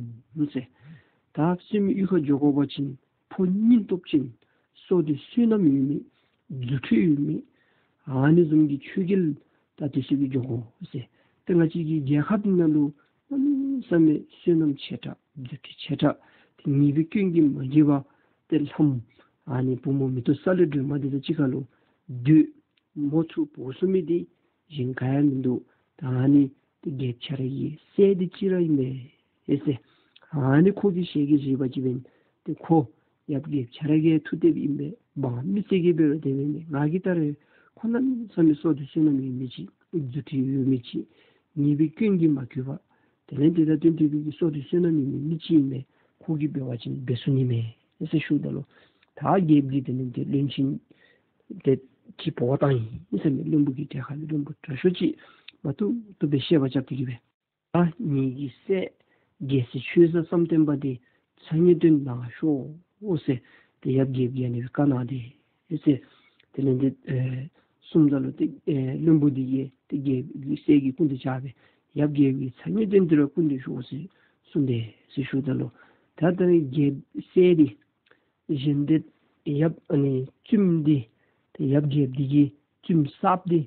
ཟེར། ད་སྲིན་མོའི་གཡུས་ཁར་འགྱོ་དགོ་པ་ཅིན་ཕོ་སྙིང་སྟོབས་ཅན་བསོད་སྡེ་བསོད་ནམས་ཡོད་མི་རྫུ་འཕྲུལ་ཡོད་མི་ཨ་ནི་བཟུམ་གྱི་ཆོས་རྒྱལ་ད་དེ་ཚུ་གིས་འགྱོ་དགོ་ཟེར། ཏེ་ང་བཅས་ཀྱི་རྒྱལ་ཁབ་འདི་ནང་ལུ་གནམ་མེད་ས་མེད་བསོད་ནམས་ཆེ་དྲགས་རྫུ་འཕྲུལ་ཆེ་དྲགས་ཏེ་ཉེས་པའི་སྐྱོན་གྱིས་མ་གོས་པ་ཏེ་ལྷ་མོ་ཨ་ནི་བུམོ་མེ་ཏོག་ས་ལེ་སྒྲོལ་མ་འདི་དང་གཅིག་ཁར་ལུ་སྡོད། མོ་ཚུར་འབོ་ཚུགས་མི་འདི་གཞན་ག་ཡང་མིན་འདུག། ད་ཨ་ནི་ཏེ་རྒྱལཔོ་ཁྱོད་ར་གི་སྲས་འདི་གཅིག་ར་ཨིན་པས་ཟེར། ཨ་ནི་ཁོ་གིས་ཞལ་གྱིས་བཞེས་པ་ཅིན་འབདན་ཏེ་ཁོ་ཡབ་རྒྱལཔོ་ཁྱོད་ར་གི་ཐུགས་གཏད་ཨིན་པས། འབངས་མི་སེར་གྱིས་འབད་རུང་དེ་འབདན་ཏེ་ང་གིས་ད་རེས་ཁོ་གནམ་མེད་ས་མེད་བསོད་སྡེ་བསོད་ནམས་ཡོད་མི་ཅིག་རྫུ་འཕྲུལ་ཡོད་མི་ཅིག་ཉེས་པའི་སྐྱོན་གྱིས་མ་གོས་པ་དེ་ལས་དེ་དང་བསྟུན་ཏེ་གི་བསོད་སྡེ་བསོད་ནམས་ཡོད་མི་མི་ཅིག་ཨིན་པས། ཁོ་གིས་འབད་བ་ཅིན་འབད་ཚུགས་ནི་མས་ཟེར་ཞུཝ་ད་ལུ་ད་རྒྱལཔོ་གིས་དེ་ལས་དེ་བློན་ཆེན་དེ་ཅིག་འབོ་བཏང་ཡི་ཟེར་མས། བློན་པོ་གི་གྲལ་ཁར་ལུ་བློན་པོ་དྲག་ཤོས་ཅིག་མ་ཐུབ་ཐུབ་སྦེ་བཤད་པ་རྐྱབ་སྟེ་གི་སྦེ། ད་ངེ་གི་སྲས་རྒྱལ་སྲས་ཆོས་བཟང་བསམ་གཏན་པ་འདི་ཚ་ངེས་སྟོན་གནང་ཤོག་ཟེར་ཏེ་ཡབ་རྒྱལཔོ་གིས་ཨ་ནི་སྦེ་བཀའ་གནང་སྟེ་ཟེར། དེ་ལས་འདི་ཨེ་གསུངམ་ད་ལུ་ཏེ་ཨེ་བློན་པོ་འདི་གིས་ཏེ་རྒྱལ་པོའི་སྲས་ཀྱི་སྐུ་མདུན་བཅར་སྦེ་ཡབ་རྒྱལ་པོའི་ཚ་ངེས་སྟོན་འདི་ར་སྐུ་མདུན་ཞུ་ཟེར་གསུངས་ཏེ་ཟེར་ཞུཝ་ད་ལུ་ད་ད་རྒྱལ་སྲས་འདི་གཞན་འདི་ཡབ་ཨ་ནི་བཙུནམོ་འདི་ཏེ་ཡབ་རྒྱལཔོ་འདི་གི་བཙུནམོ་གསརཔ་འདི་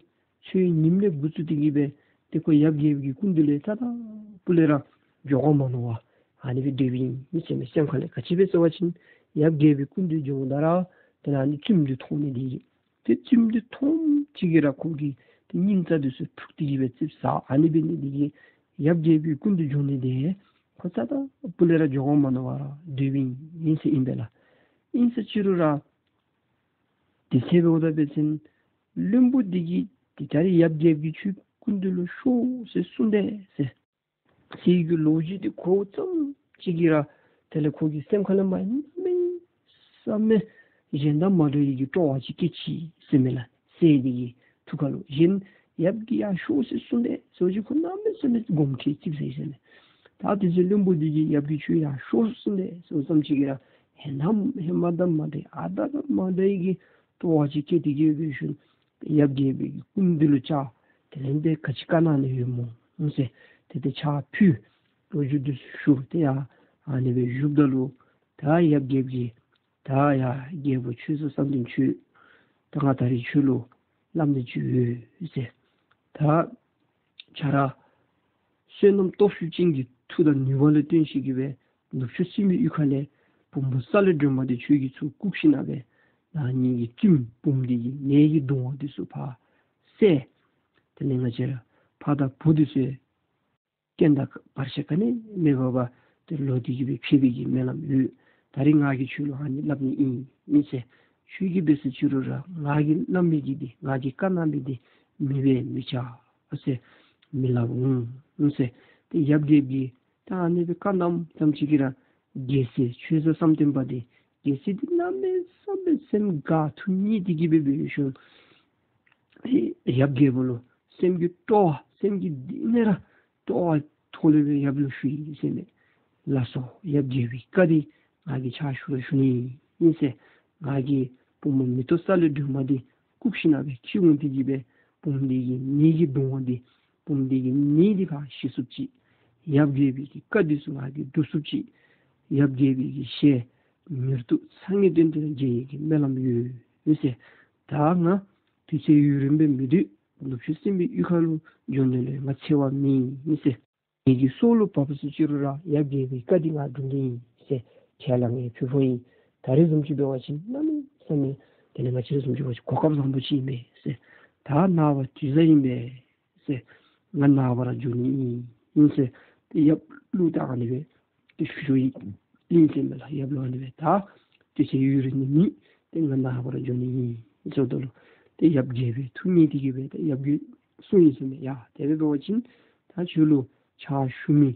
ཚུ་ཉིནམ་ལས་འགོ་བཙུགས་ཏེ་གི་སྦེ་ཏེ་ཁོ་ཡབ་རྒྱལཔོ་གི་སྐུ་མདུན་ལས་རྩ་དང་སྤུ་ལས་ར་འགྱོ་དགོ་མ་མནོ་བར་ཨ་ནི་སྦེ་སྡོདཔ་ཨིན་ཟེར་མས། སེམས་ཁ་ལས་ག་ཅི་སྦེ་ཟེར་བ་ཅིན་ཡབ་རྒྱལ་པོའི་སྐུ་མདུན་འགྱོཝ་ད་ར་དེ་ལས་ཨ་ནི་བཙུནམོ་འདི་མཐོང་ནི་འདི་ཏེ་བཙུནམོ་འདི་མཐོངམ་ཅིག་གིས་ར་ཁོ་གི་ཏེ་སྙིང་རྩ་འདི་ཚུ་འཁྲུགས་ཏེ་གི་སྦེ་ཙིགཔ་ཟ། ཨ་ནི་འབད་ནི་འདི་གིས་ཡབ་རྒྱལ་པོའི་སྐུ་མདུན་འགྱོ་ནི་འདི་ཁོ་རྩ་དང་སྤུ་ལས་ར་འགྱོ་དགོ་མ་མནོ་བར་ར་སྡོདཔ་ཨིན་ཟེར་ཨིན་པས་ལགས། ཨིན་ཟེར་ཅི་རུང་ར་དེ་ཚེ་འབདཝ་ད་འབད་བ་ཅིན་བློན་པོ་འདི་གིས་ཏེ་ད་རེས་ཡབ་རྒྱལཔོ་གིས་ཁྱོད་ སྐུ་མདུན་ལུ་ཤོག་ཟེར་གསུངས་དེས་ཟེར། ཟེར་གྱི་ལོ་རྒྱུས་འདི་གོཝ་ཙམ་ཅིག་གིས་ར་དེ་ལས་ཁོ་གི་སེམས་ཁ་ལས་མར་གནམ་མེད་ས་མེད་གཞན་དང་མ་འདྲ་བའི་གི་སྤྲོ་བ་ཅིག་སྐྱེས་ཅི་ཟེར་མས་ལགས། སྲས་འདི་གི་ཐུགས་ཁ་ལུ་གཞན་ཡབ་ཀྱིས་ཡར་ཤོག་ཟེར་གསུངས་དེས་ཟེར་བ་ཅིན་ཁོ་གནམ་མེད་ས་མེད་དགོངསམ་ཁྲེལ་ཅིག་ཟེར་ཟེར་མས། ད་དེ་ཚེ་བློན་པོ་འདི་གིས་ཡབ་ཀྱིས་ཁྱོད་ཡར་ཤོག་ཟེར་གསུངས་དེས་ཟེརཝ་ཙམ་ཅིག་གིས་ར་ཧེ་མ་ཧེ་མ་དང་མ་འདྲ་ཨ་རྟག་དང་མ་འདྲ་བའི་གི་སྤྲོ་བ་ཅིག་སྐྱེས་ཏེ་གི་འབད་ཞིནམ་ཡབ་རྒྱལ་པོའི་གི་སྐུ་མདུན་ལུ་བཅར། དེ་ལས་ཏེ་ག་ཅི་བཀའ་གནང་ནི་ཡོད་སྨོ་ཟེར། ཏེ་ཏེ་ཕྱག་ཕུལ། ལོ་རྒྱུས་འདི་ཚུ་ཞུ། ཏེ་ཡར་ཨ་ནི་སྦེ་བཞུགསཔ་ད་ལུ་ད་ཡབ་རྒྱལ་པོ་གིས་ད་ཡ་རྒྱལ་པོ་ཆོས་རྗེ་བསམ་གཏན་ཁྱོད་ད་ང་ད་རིས་ཁྱོད་ལུ་སླབ་ནི་ཅིག་ཡོད་ཟེར། ད་ཁྱོད་ར་བསོད་ནམས་སྟོབས་ཤུགས་ཅན་གྱི་མཐུ་དང་ནུས་པ་ལུ་བརྟེན་ཞིནམ་གི་སྦེ་ནུབ་ཕྱོགས་སྲིན་པོའི་གཡུས་ཁ་ལས་བུམོ་ས་ལེ་སྒྲོལ་མ་འདི་ཁྱོད་ཀྱིས་ཚུར་བཀུག་ཞིནམ་སྦེ་ད་ངེ་གི་བཙུནམོ་བུམོ་འདི་གི་ནད་ཀྱི་གདུང་བ་འདི་ཚུ་ཕར་བསལ། དེ་ལས་ང་བཅས་ར་ཕ་དང་བུ་འདི་ཚུ་རྐྱེན་དང་བར་ཆད་ག་ནི་མེད་པར་ཏེ་ལོག་སྟེ་གི་སྦེ་ཕེབས་པའི་གི་སྨོན་ལམ་ཡོད། ད་རིས་ང་གིས་ཁྱོད་ལུ་ཨ་ནི་སླབ་ནི་ཨིན་ཨིན་ཟེར། ཁྱོད་ཀྱིས་འབད་ཟེར་ཅི་རུང་ར་ང་གིས་སླབ་མི་གི་འདི་ང་གིས་བཀའ་གནང་མི་འདི་མི་འབད་མི་བྱ་ཟེར་མི་སླབ་འོང་ཟེར། ཏེ་ཡབ་རྒྱལ་པོ་གིས་ད་ཨ་ནི་སྦེ་བཀའ་གནངམ་ཙམ་ཅིག་གིས་ར་རྒྱལ་སྲས་ཆོས་རྗེ་བསམ་གཏན་པ་འདི་རྒྱལ་སྲས་འདི་གནམ་མེད་ས་མེད་སེམས་དགའ་ཐུགས་མཉེས་ཏེ་གི་སྦེ་འབད་ཞིནམ་ཡབ་རྒྱལ་པོ་ལུ་སེམས་ཀྱི་སྤྲོ་བ་སེམས་ཀྱི་གཏིང་ནས་ར་སྤྲོ་བ་ཐོག་ལས་སྦེ་ཡབ་ལུ་ཞུ་ཡི་ཟེར་མས། ལགས་སོ། ཡབ་རྒྱལ་པོའི་བཀའ་འདི་ང་གིས་ཕྱག་ཞུ་ར་ཞུ་ནི་ཨིན་ཟེར། ང་གིས་བུམོ་མེ་ཏོག་ས་ལེ་སྒྲོལ་མ་འདི་བཀུག་ཞིནམ་སྦེ་ཁྱིད་འོང་སྟེ་གི་སྦེ་བུམོ་འདི་གི་ནད་ཀྱི་གདུང་བ་འདི་བུམོ་འདི་གི་ནད་འདི་ཕར་ཞི་ཚུགསཔ་ཅིག། ཡབ་རྒྱལ་པོའི་གི་བཀའ་འདི་ཚུ་ང་གིས་སྒྲུབ་ཚུགསཔ་ཅིག། ཡབ་རྒྱལ་པོའི་གི་ཞལ་མྱུར་དུ་མཚན་ཉིད་སྟོན་ཏེ་མཇལ་ནི་གི་སྨོན་ལམ་ཡོད་ཟེར། ད་ང་དུས་ཚོད་ཡུན་རིངམོ་སྦེ་མི་སྡོད། ནུབ་ཕྱོགས་སྲིན་པོའི་གཡུས་ཁ་ལུ་འགྱོ་ནི་ལུ་ང་འཚེར་བ་མེད་ཟེར། ངེ་གི་སྲོག་ལུ་བབས་སུ་ཅི་རུང་ར་ཡབ་རྒྱལ་པོའི་བཀའ་འདི་ང་སྒྲུབ་ནི་ཨིན་ཟེར། ཁྱེད་ལུ་ངེའི་ཕུལ་ཕུལཝ་ཨིན། ད་རིས་བཟུམ་ཅིག་འབད་བ་ཅིན་གནམ་མེད་ས་མེད་དེ་ལས་ང་བཅས་བཟུམ་ཅིག་འབད་བ་ཅིན་གོ་སྐབས་བཟང་པོ་ཅིག་ཨིན་པས་ཟེར། ད་ནངས་པ་དུས་བཟང་ཨིན་པས་ཟེར། ང་ནངས་པ་ར་འགྱོ་ནི་ཨིན་ཟེར། ཏེ་ཡབ་ལུ་ད་ཨ་ནི་སྦེ་ཏེ་ཞུ་ཡི་ཨིན་ཟེར་མས་ལགས། ཡབ་ལུ་ཨ་ནི་སྦེ་ད་དུས་ཚོད་ཡུན་རིང་ནི་མེད། ཏེ་ང་ནངས་པ་ར་འགྱོ་ནི་ཨིན་ཟེརཝ་ད་ལུ་ཏེ་ཡབ་རྒྱལ་པོའི་ཐུགས་མཉེས་ཏེ་གི་སྦེ་ཏེ་ཡབ་ཀྱིས་གསུངས་ཡི་ཟེར་མས། ཡ་དེ་སྦེ་འབད་བ་ཅིན་ད་ཁྱོད་ལུ་ཕྱག་ཞུ་མི་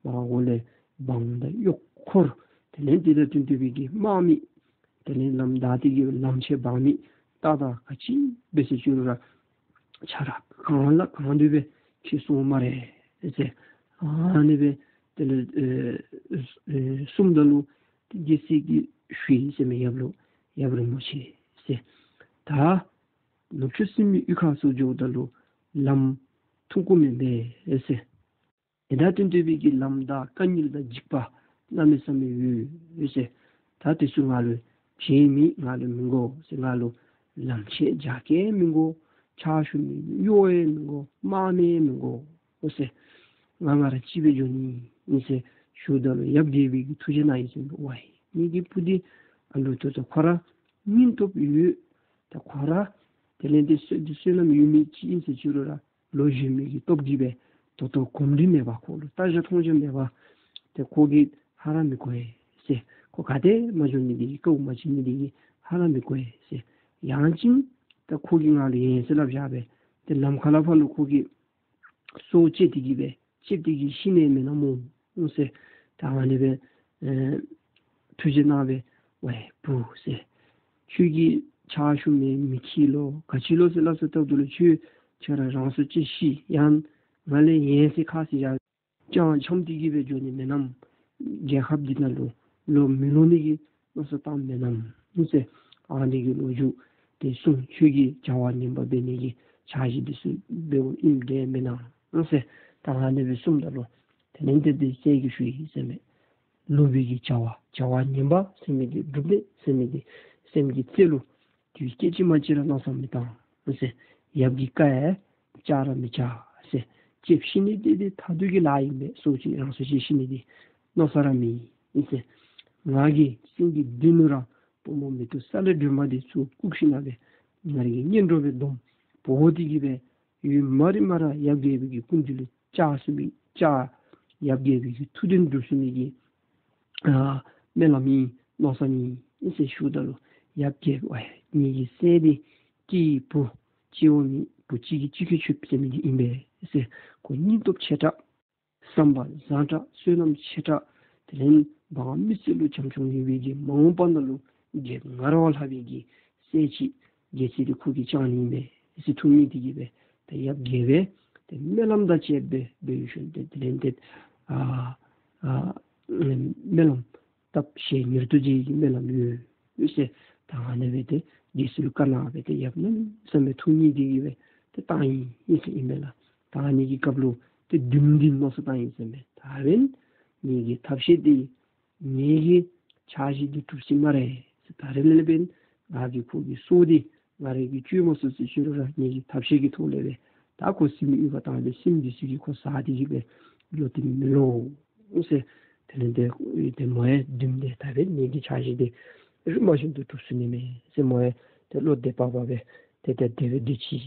མར་འོག་ལས་འབངས་དང་གཡོག་འཁོར་དེ་ལས་དེ་དང་བསྟུན་ཏེ་སྦེ་གི་དམག་མི་དེ་ལས་ལམ་བདའ་སྟེ་གི་ལམ་ཆས་འབག་མི་རྟ་དང་ག་ཅི་འབད་ཟེར་ཅི་རུང་ར་ཆ་ར་གང་ལ་གང་འདོད་སྦེ་ཁྱེར་སོང་སྨ་རེ་ཟེར། ཨ་ནི་སྦེ་དེ་ལས་ཨེ་ཨེ་གསུངམ་ད་ལུ་རྒྱལ་སྲས་ཀྱིས་ཞུ་ཡི་ཟེར་མས། ཡབ་ལུ་ཡབ་རིན་པོ་ཆེ་ཟེར། ད་ནུབ་ཕྱོགས་སྲིན་པོའི་གཡུས་ཁ་ཚུ་འགྱོཝ་ད་ལུ་ལམ་ཐུང་ཀུ་མེན་པས་ཟེར། དེ་དང་བསྟུན་ཏེ་སྦེ་གི་ལམ་བདའ་དཀའ་ངལ་དང་འཇིགས་པ་གནམ་མེད་ས་མེད་ཡོད་ཟེར། ད་དེ་ཚུ་ང་ལུ་བྱིན་མི་ང་ལུ་མི་དགོ་ཟེར། ང་ལུ་ལམ་ཆས་རྒྱ་སྐྱེད་མི་དགོ། ཕྱག་ཞུ་མི་གཡོག་ཡང་མི་དགོ། དམག་མི་ཡང་མི་དགོ་ཟེར། ང་ང་ར་གཅིག་སྦེ་འགྱོ་ནི་ཨིན་ཟེར་ཞུཝ་ད་ལུ་ཡབ་རྒྱལ་པོ་གིས་ཐུགས་རྗེ་གནང་ཡི་ཟེར་མས། ཝའི་ངེ་གི་བུ་འདི་ཨ་ལུ་ད་ལྟོ་ཁོ་ར་སྙིང་སྟོབས་ཡོད། ད་ཁོ་ར་དེ་ལས་འདི་བསོད་བསོད་ནམས་ཡོད་མི་ཅིག་ཨིན་ཟེར་ཅི་རུང་ར་ལོ་གཞོན་མི་གི་སྟོབས་ཀྱིས་སྦེ་ད་ལྟོ་གོམས་འདྲིས་མེད་པར་ཁོ་ལུ་ལྟ་རྒྱ་མཐོང་རྒྱ་མེད་པར་ཏེ་ཁོ་གིས་ཧ་ར་མི་གོ་ཡི་ཟེར། ཁོ་ག་ཏེ་མ་འགྱོ་ནི་འདི་གིས་དཀའཝ་མ་སྤྱད་ནི་འདི་གིས་ཧ་ར་མི་གོ་ཡི་ཟེར། ཡང་ཅིན་ད་ཁོ་གིས་ང་ལུ་ཡན་ཆད་སླབ་བཞག་སྦེ་ཏེ་ལམ་ཁ་ལས་ཕར་ལུ་ཁོ་གིས་སྲོག་བཅད་དེ་གི་སྦེ་བཅད་དེ་གི་ཤི་ནི་མེན་ན་སྨོ་ཟེར། ད་ཨ་ནི་སྦེ་ཨེ་ཐུགས་རྗེ་གནང་སྦེ་ཝའི་བུ་ཟེར། ཁྱོད་ཀྱིས་ཕྱག་ཞུ་མི་མི་ཁྱིད་ལོ་ག་ཅི་ལོ་ཟེར་སླབ་སོ་ཐབ་ད་ལུ་ཁྱོད་ཁྱོད་ར་རང་སྲོག་བཅད་ཤི་ཡང་ང་ལས་ཡན་ཆད་ཁ་བཟེད་བཞག་ཅང་འཁྱམས་ཏེ་གི་སྦེ་འགྱོ་ནི་མེན་ནམ། རྒྱལ་ཁབ་འདི་ནང་ལུ་ལོག་མི་ལོག་ནི་གི་མནོ་བསམ་བཏངམ་མེན་ནམ་ཟེར། ཨ་ནི་གི་ལོ་རྒྱུས་དེ་གསུངས། ཁྱོད་ཀྱིས་བྱ་བ་ངན་པ་འབད་ནི་གི་འཆར་གཞི་འདི་ཚུ་འབདཝ་ཨིནམ་འདྲས་མེན་ན་ཟེར། ད་ཨ་ནི་སྦེ་གསུངམ་ད་ལུ་དེ་ལས་ཏེ་དེ་སྲས་ཀྱིས་ཞུ་ཡི་ཟེར་མས། ལུས་པའི་གི་བྱ་བ་བྱ་བ་ངན་པ་ཟེར་མི་འདི་སྒྲུབ་ནི་ཟེར་མི་འདི་སེམས་ཀྱི་རྩེ་ལུ་དུས་སྐད་ཅིག་མ་གཅིག་ར་མནོ་བསམ་མི་བཏང་ཟེར། ཡབ་ཀྱི་བཀའ་ཡང་བཅག་ར་མི་བཅག་ཟེར། བཅད་ཤི་ནི་འདི་འདི་མཐར་ཐུག་གི་ལཱ་ཨིན་པས། སྲོག་བཅད་རང་སྲོག་བཅད་ཤི་ནི་འདི་མནོ་ས་ར་མེད་ཟེར། ང་གིས་སེམས་ཀྱི་གཏིང་ནང་ར་བུམོ་མེ་ཏོག་ས་ལེ་སྒྲོལ་མ་འདི་ཚུར་བཀུག་ཞིནམ་སྦེ་ང་རའི་གི་གཉེན་གྲོགས་སྦེ་སྡོམ་འབོ་སྟེ་གི་སྦེ་ཡུན་མ་རིངམ་ར་ཡབ་རྒྱལ་པོའི་གི་སྐུ་མདུན་ལུ་བཅར་ཚུགས་མི་བཅར། ཡབ་རྒྱལ་པོའི་གི་ཐུགས་དོན་སྒྲུབ་ཚུགས་མི་གི་ཨ་སྨོན་ལམ་ཨིན་མནོ་བསམ་ཨིན་ཟེར་ཞུཝ་ད་ལུ་ཡབ་རྒྱལ་པོ་ཨའི་ངེ་གི་སྲས་འདི་སྐྱེས་བུ་སྐྱེ་བོ་མེད་བུ་གཅིག་གིས་གཅིག་གིས་ཆོད་ཟེར་མི་འདི་ཨིན་པས་ ཟེར། ཁོ་སྙིང་སྟོབས་ཆེ་དྲགས། བསམ་པ་བཟང་དྲགས། བསོད་ནམས་ཆེ་དྲགས། དེ་ལས་འབངས་མི་སེར་ལུ་བྱམས་སྐྱོང་ཡོད་པའི་གི་མ་འོངས་པ་ནང་ལུ་རྒྱལཔོ་ང་ར་བ་ལྷག་པའི་གི་སྲས་ཅིག་རྒྱལ་སྲིད་འདི་ཁོ་གིས་བསྐྱངས་ནི་ཨིན་པས་ཟེར་ཐུགས་མཉེས་ཏེ་གིས་སྦེ་ཏེ་ཡབ་རྒྱལ་པོ་ཏེ་སྨོན་ལམ་དང་བཅས་པ་སྦེ་འབད་ཞིནམ་ཏེ་དེ་ལས་ཏེ་ཨ་ཨ་སྨོན་ལམ་བཏབ་ཞལ་མྱུར་དུ་མཇལ་བའི་སྨོན་ལམ་ཡོད་ཟེར། ད་ཨ་ནི་སྦེ་ཏེ་རྒྱལ་སྲིད་ལུ་བཀའ་གནང་སྦེ་ཏེ་ཡབ་གནམ་མེད་ས་མེད་ཐུགས་མཉེས་ཏེ་གིས་སྦེ་ཏེ་བཏང་ཡི་ཟེར་ཨིན་མས་ལགས། ད་ཨ་ནི་གི་སྐབས་ལུ་ཏེ་བདུདམོ་འདི་མནོ་བསམ་བཏང་ཡི་ཟེར་མས། ད་འབདན་ངེ་གི་ཐབས་ཤེས་འདི་ངེ་གི་འཆར་གཞི་འདི་གྲུབ་ཅི་སྨ་རེ་ཟེར། ད་རེས་ལས་འབདན་ང་གིས་ཁོ་གི་སྲོག་འདི་ང་ར་གིས་གཅོད་མ་ཚུགས་ཟེར་ཞུ་རུང་ར་ངེ་གི་ཐབས་ཤེས་ཀྱི་ཐོག་ལས་སྦེ་ད་ཁོ་སྲིནམོ་གཡུས་ཁར་བཏང་སྦེ་སྲིནམོ་འདི་ཚུ་གིས་ཁོ་ཟ་སྟེ་གིས་སྦེ་ལོག་སྟེ་མི་ལོག་ཟེར། དེ་ལས་ཏེ་ཏེ་མོ་ཡང་བདུདམོ་འདི་ད་འབདན་ངེ་གི་འཆར་གཞི་འདི་རིམ་པ་བཞིན་དུ་གྲུབ་སོ་ནི་མས་ཟེར་མོ་ཡང་ཏེ་བློ་བདེ་བག་ཕེབས་སྦེ་ཏེ་ཏེ་དེ་སྦེ་སྡོད་ཅི་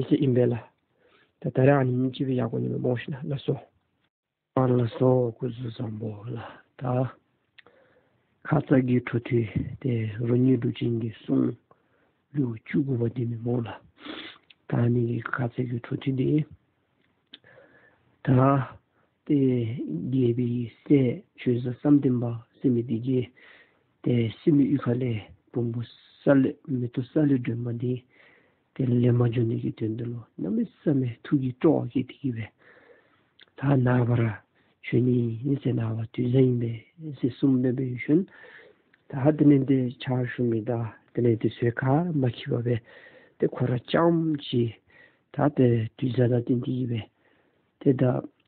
ཟེར་ཨིན་པས་ལགས། ད་ད་རེས་ཨ་ནི་ཅིག་སྦེ་ཡར་གོ་ནི་མས་སྨོ་ཤིག་ལགས། ལགས་སོ། ཨ་ལགས་སོ། སྐུ་གཟུགས་བཟང་པོ་ལགས། ད་ཁ་ཙ་གི་འཕྲོ་མཐུད་དེ་རོ་སྙིང་འབྲུག་ཆེན་གྱི་གསུང་ལེའུ་བཅུ་དགུ་པ་འདི་ཨིན་མས་སྨོ་ལགས། ད་ཨ་ནི་གི་ཁ་ཙ་གི་འཕྲོ་མཐུད་འདི་ད་ཏེ་རྒྱལ་པོའི་སྲས་ཆོས་བཟང་བསམ་གཏན་པ་ཟེར་མི་འདི་གིས་ཏེ་སྲིནམོ་གཡུས་ཁ་ལས་བུམོ་ས་ལེ་མེ་ཏོག་ས་ལེ་སྒྲོན་མ་འདི་ཏེ་ལེན་པར་འགྱོ་ནི་གི་དོན་དུ་ལུ་གནམ་མེད་ས་མེད་ཐུགས་ཀྱི་སྤྲོ་བ་སྐྱེས་ཏེ་གིས་སྦེ་ད་ནངས་པ་ར་འབྱོན་ནི་ཨིན་ཟེར། ནངས་པ་དུས་བཟང་ཨིན་པས་ཟེར་གསུངས་སྦེ་འབད་ཞིནམ་ད་དེ་ལས་ཏེ་ཕྱག་ཞུ་མི་དང་དེ་ལས་ཏེ་གསོལ་ཁ་མ་འཁྱིད་པར་སྦེ་ཏེ་ཁོ་ར་རྐྱངམ་གཅིག་ད་ཏེ་དུས་བཟང་དང་བསྟུན་ཏེ་གིས་སྦེ་ཏེ་ད་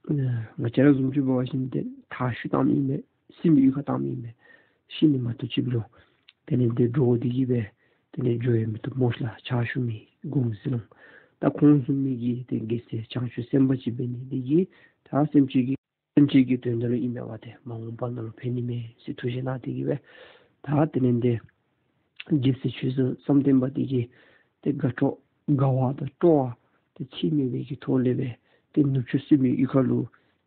ང་བཅས་ར་བཟུམ་ཅིག་འབད་བ་ཅིན་ཏེ་མཐའ་བཞུགས་བཏང་མི་ཨིན་མས། སྲིནམོ་གཡུས་ཁར་བཏང་མི་ཨིན་མས། ཤི་ནི་མ་གཏོགས་ཅིག་ལུ་དེ་ལས་ཏེ་འདྲོག་སྟེ་གིས་སྦེ་དེ་ལས་འགྱོ་ཡང་མི་བཏུབ་སྨོ་ཤིག་ལགས། ཕྱག་ཞུ་མི་དགོངས་ཟེར་ལོ། ད་ཁོང་བཟུམ་མའི་གི་ཏེ་རྒྱལ་སྲས་བྱང་ཆུབ་སེམས་དཔའ་ཅིག་འབད་ནི་འདི་གིས་ད་སེམས་ཅན་གྱི་སེམས་ཅན་གྱི་དོན་དག་ལུ་ཨིན་མས་པ། ཏེ་མ་འོངས་པ་ནང་ལུ་ཕན་ནི་མས་ཟེར་ཐུགས་བཞེད་གནང་སྟེ་གིས་སྦེ་ད་དེ་ལས་ཏེ་རྒྱལ་སྲས་ཆོས་བཟང་བསམ་གཏན་པ་འདི་གིས་ཏེ་དགའ་སྤྲོ་དགའ་བ་དང་སྤྲོ་བ་ཏེ་ཚད་མེད་པའི་གི་ཐོག་ལས་སྦེ་ཏེ་ནུབ་ཕྱོགས་སྲིནམོའི་གཡུས་ཁ་ལུ་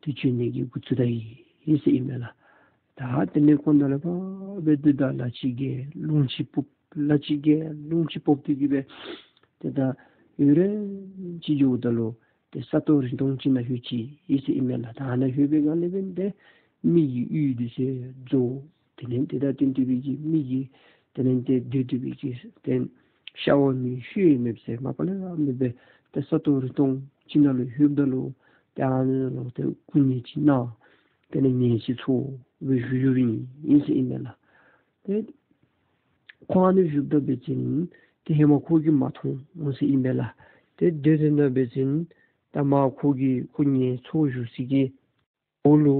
ཏེ་བྱོན་ནི་གི་འགོ་བཙུགས་ད་ཡི་ཟེར་ཨིན་མས་ལགས། ད་དེ་ལས་ཁོང་ནཱ་ལས་ཕར་སྦེ་ཏེ་ད་ལ་ཅིག་གིས་རླུང་ཅིག་ཕོགཔ་ལ་ཅིག་གིས་རླུང་ཅིག་ཕོག་སྟེ་གིས་སྦེ་ཏེ་ད་ཡུན་རིང་ཅིག་འགྱོཝ་ད་ལུ་ཏེ་ས་སྟོང་རི་སྟོང་ཅིག་ནང་ལྷོད་ཅི་ཟེར་ཨིན་མས་ལགས། ད་ནཱ་ལྷོད་པའི་སྒང་ལས་འབདན་ཏེ་མི་གི་ཡུལ་འདི་ཚུ་རྫོགས། དེ་ལས་ཏེ་ད་དེ་ལྟ་བུའི་གི་མི་གི་དེ་ལས་ཏེ་སྡོད་སྡོད་པའི་གི་ཏེ་ཤ་བ་མེད་ཤུ་ཡང་མེདཔ་ཟེར་མ་པ་ལས་ར་མེད་པའི་ཏེ་ས་སྟོང་རི་སྟོང་ཅིག་ནང་ལུ་ལྷོདཔ་ད་ལུ་ཏེ་ཨ་ནི་ལུ་ཏེ་སྐུ་ངལ་ཅིག་ན་དེ་ལས་ངལ་ཅིག་འཚོ་སྦེ་བཞུགས་བཞུགསཔ་ཨིན་ཟེར་ཨིན་མས་ལགས། ཏེ་ཁོ་ཨ་ནི་བཞུགསཔ་ད་འབད་བ་ཅིན་ཏེ་ཧེ་མ་ཁོ་གིས་མ་མཐོང་འོང་ཟེར་ཨིན་མས་ལགས། ཏེ་སྡོད་སྡོདཔ་ད་འབད་བ་ཅིན་ད་མ་ཁོ་གིས་ཁོ་ངལ་འཚོ་བཞུགས་སའི་གི་འོག་ལུ་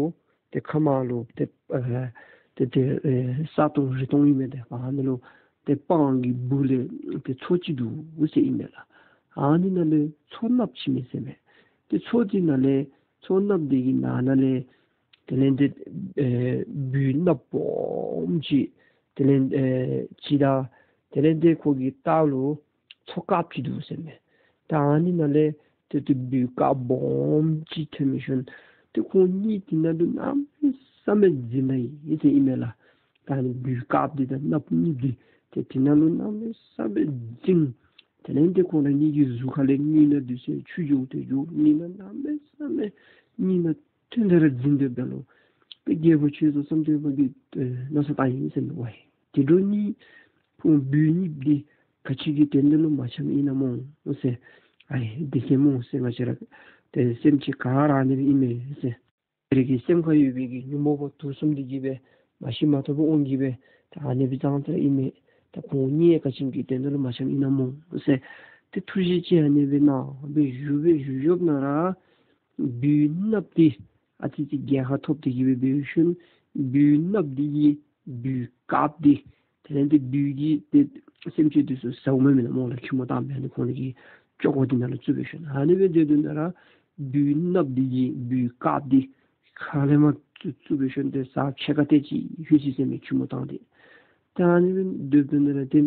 ཏེ་ཁ་མར་ལུ་ཏེ་ཨེ་ཏེ་ཏེ་ཨེ་ས་སྟོང་རི་སྟོང་ཨིན་མས། ཏེ་ཨ་ནི་ལུ་ཏེ་སྤང་གི་སྦུག་ལས་ཏེ་མཚོ་ཅིག་འདུག་ཟེར་ཨིན་མས་ལགས། ཨ་ནི་ནང་ལས་མཚོ་གནགཔོ་ཅིག་མས་ཟེར་མས། ཏེ་མཚོ་འདི་ནང་ལས་མཚོ་གནགཔོ་འདི་གི་ནང་ན་ལས་དེ་ལས་ཏེ་ཨེ་སྦུལ་གནགཔོ་སྦོམ་ཅིག་དེ་ལས་ཨེ་ཅིག་དང་དེ་ལས་ཏེ་ཁོ་གི་ལྟག་ལུ་མཚོ་དཀརཔོ་ཅིག་འདུག་ཟེར་མས། ད་ཨ་ནི་ནང་ལས་ཏེ་ཏེ་སྦུལ་དཀརཔོ་སྦོམ་ཅིག་ཐོན་མི་ཤུལ་ཏེ་ཁོང་གཉིས་དེ་ནང་ལུ་གནམ་མེད་ས་མེད་འཛིང་ད་ཡི་ཟེར་ཨིན་མས་ལགས། ད་ཨ་ནི་སྦུལ་དཀརཔོ་འདི་དང་གནགཔོ་གཉིས་འདི་ཏེ་དེ་ནང་ལུ་གནམ་མེད་ས་མེད་འཛིང་། དེ་ལས་ཏེ་ཁོང་ར་གཉིས་ཀྱི་གཟུགས་ཁ་ལས་རྔུལ་ནག་འདི་ཚུ་ཆུ་རྒྱུག་ཏེ་རྒྱུག། རྔུལ་ནག་གནམ་མེད་ས་མེད་རྔུལ་ནག་ཐོན་ཏེ་ར་འཛིང་སྡོདཔ་ད་ལུ་ཏེ་རྒྱལ་པོ་ཆོས་བཟང་བསམ་གཏན་པ་གིས་ཨེ་མནོ་བསམ་བཏང་ཡི་ཟེར་མས། ཝའི་དེ་འདྲ་གཉིས་ཁོང་སྦུལ་གཉིས་འདི་ག་ཅི་གི་དོན་དག་ལུ་མ་འཆམ་ཨིན་ན་སྨོ་ཟེར། ཨའི་བདེ་སྐྱིད་སྨོ་ཟེར་ང་བཅས་ར་ཏེ་སེམས་ཅན་ག་ར་ཨ་ནི་སྦེ་ཨིན་མས་ཟེར། རང་གི་སེམས་ཁར་ཡོད་པའི་གི་ཉོན་མོངས་པ་དུག་གསུམ་འདི་གིས་སྦེ་མ་ཤེས་མ་རྟོགས་པའི་དབང་གིས་སྦེ་ད་ཨ་ནི་སྦེ་ཙང་ཙ་ཨིན་མས། ད་ཁོང་གཉིས་ག་ཅི་གི་དོན་དག་ལུ་མ་འཆམ་ཨིན་ན་སྨོ་ཟེར། ཏེ་ཐུགས་རྗེ་ཅིག་ཨ་ནི་སྦེ་གནང་སྦེ་བཞུགས་སྦེ་བཞུགས་བཞུགསཔ་ད་ར་སྦུལ་གནགཔོ་འདི་ཨ་ཙི་ཅིག་རྒྱལ་ཁ་ཐོབ་སྟེ་གིས་སྦེ་འབད་ཞིནམ་སྦུལ་གནགཔོ་འདི་གིས་སྦུལ་དཀརཔོ་འདི་དེ་ལས་ཏེ་སྦུལ་གྱི་ཏེ་སེམས་ཅན་འདི་ཚུ་ཟཝ་མས་མེན་ན་སྨོ་ལགས། ཁྱུར་མིད་བཏང་སྦེ་ཨ་ནི་ཁོང་གི་ཅོག་འཐདཔ་འདི་ནང་ལུ་བཙུགས་སྦེ་ཞིནམ་ཨ་ནི་སྦེ་སྡོད་དོ་ན་ར་སྦུལ་གནགཔོ་འདི་གིས་སྦུལ་དཀརཔོ་འདི་ཁ་ལས་མར་བཙུགས་བཙུགས་སྦེ་ཞིནམ་ཏེ་ས་ཕྱེད་ཀ་དེ་ཅིག་ལྷོད་ཅི་ཟེར་མས། ཁྱུར་མིད་བཏང་སྟེ། ད་ཨ་ནི་སྦེ་སྡོད་དོ་ན་ར་ཏེ་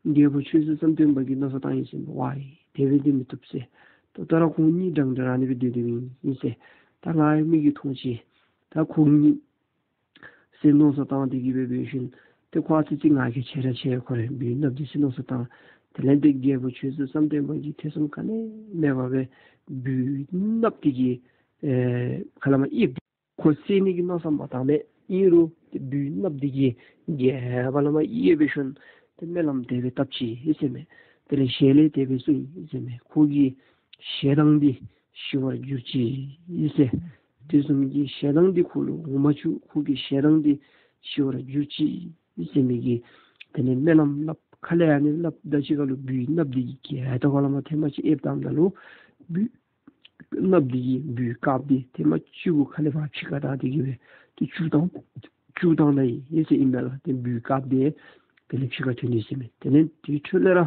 རྒྱལ་པོ་ཆོས་བཟང་བསམ་གཏན་པ་གིས་མནོ་བསམ་བཏང་ཡི་ཟེར་མས། ཝའི་དེ་སྦེ་འདི་མི་བཏུབ་ཟེར། ད་ད་ར་ཁོང་གཉིས་འདྲན་འདྲ་ར་ཨ་ནི་སྦེ་སྡོད་སྡོདཔ་ཨིན་ཟེར། ད་ང་ཡང་མིག་གིས་མཐོང་ཅི། ད་ཁོང་གཉིས་ཟེར་མནོ་བསམ་བཏང་སྟེ་གིས་སྦེ་འབད་ཞིནམ་ཏེ་ཁོ་ཨ་ཙི་ཅིག་ང་རྒྱལ་ཆེ་ར་ཆེ་ཁོ་ར་སྦུལ་གནགཔོ་འདི་ཟེར་མནོ་བསམ་བཏང་། དེ་ལས་ཏེ་རྒྱལ་པོ་ཆོས་བཟང་བསམ་གཏན་པ་གིས་ཐེ་ཚོམ་ག་ནི་མེད་པར་སྦེ་ སྦུལ་གནགཔོ་འདི་གིས་ཨེ་ཁ་ལས་མར་གཡསཔ་འདི་ཁོ་བསད་ནི་གི་མནོ་བསམ་མ་བཏང་མས། ཨིན་རུང་ཏེ་སྦུལ་གནགཔོ་འདི་གིས་རྒྱབ་ལས་མར་གཡས་སྦེ་ཞོན་ཏེ་སྨོན་ལམ་དེ་སྦེ་བཏབ་ཅི་ཟེར་མས། དེ་ལས་ཞལ་ལས་དེ་སྦེ་གསུངས་ཡི་ཟེར་མས། ཁོ་གི་ཞེ་སྡང་འདི་ཞི་བར་གྱུར་ཅིག་ཟེར། དེ་བཟུམ་གྱི་ཞེ་སྡང་འདི་ཁོ་ལུ་འོང་མ་བཅུག། ཁོ་གི་ཞེ་སྡང་འདི་ཞི་བར་གྱུར་ཅིག་ཟེར་མི་གི་དེ་ལས་སྨོན་ལམ་སླབ། ཁ་ལས་ཨ་ནི་སླབ་ད་ཅི་ཁ་ལུ་སྦུལ་གནགཔོ་འདི་གིས་རྒྱབ་ལྟག་ཁ་ལས་མར་ཐེངས་མ་གཅིག་གཡསཔ་བཏངམ་ད་ལུ་སྦུལ་གནགཔོ་འདི་གིས་སྦུལ་དཀརཔོ་འདི་ཐེངས་མ་གཅིག་གུ་ཁ་ལས་ཕར་ཕྱི་ཁར་བཏང་སྟེ་གི་སྦེ་ཏེ་བཅུག་བཏང་བཅུག་བཏང་ད་ཡི་ཟེར་ཨིན་མས་ལགས། ཏེ་སྦུལ་དཀརཔོ་འདི་དེ་ལས་ཕྱི་ཁར་ཐོན་ནི་ཟེར་མས། དེ་ལས་དེ་འཕྲོ་ལས་ར་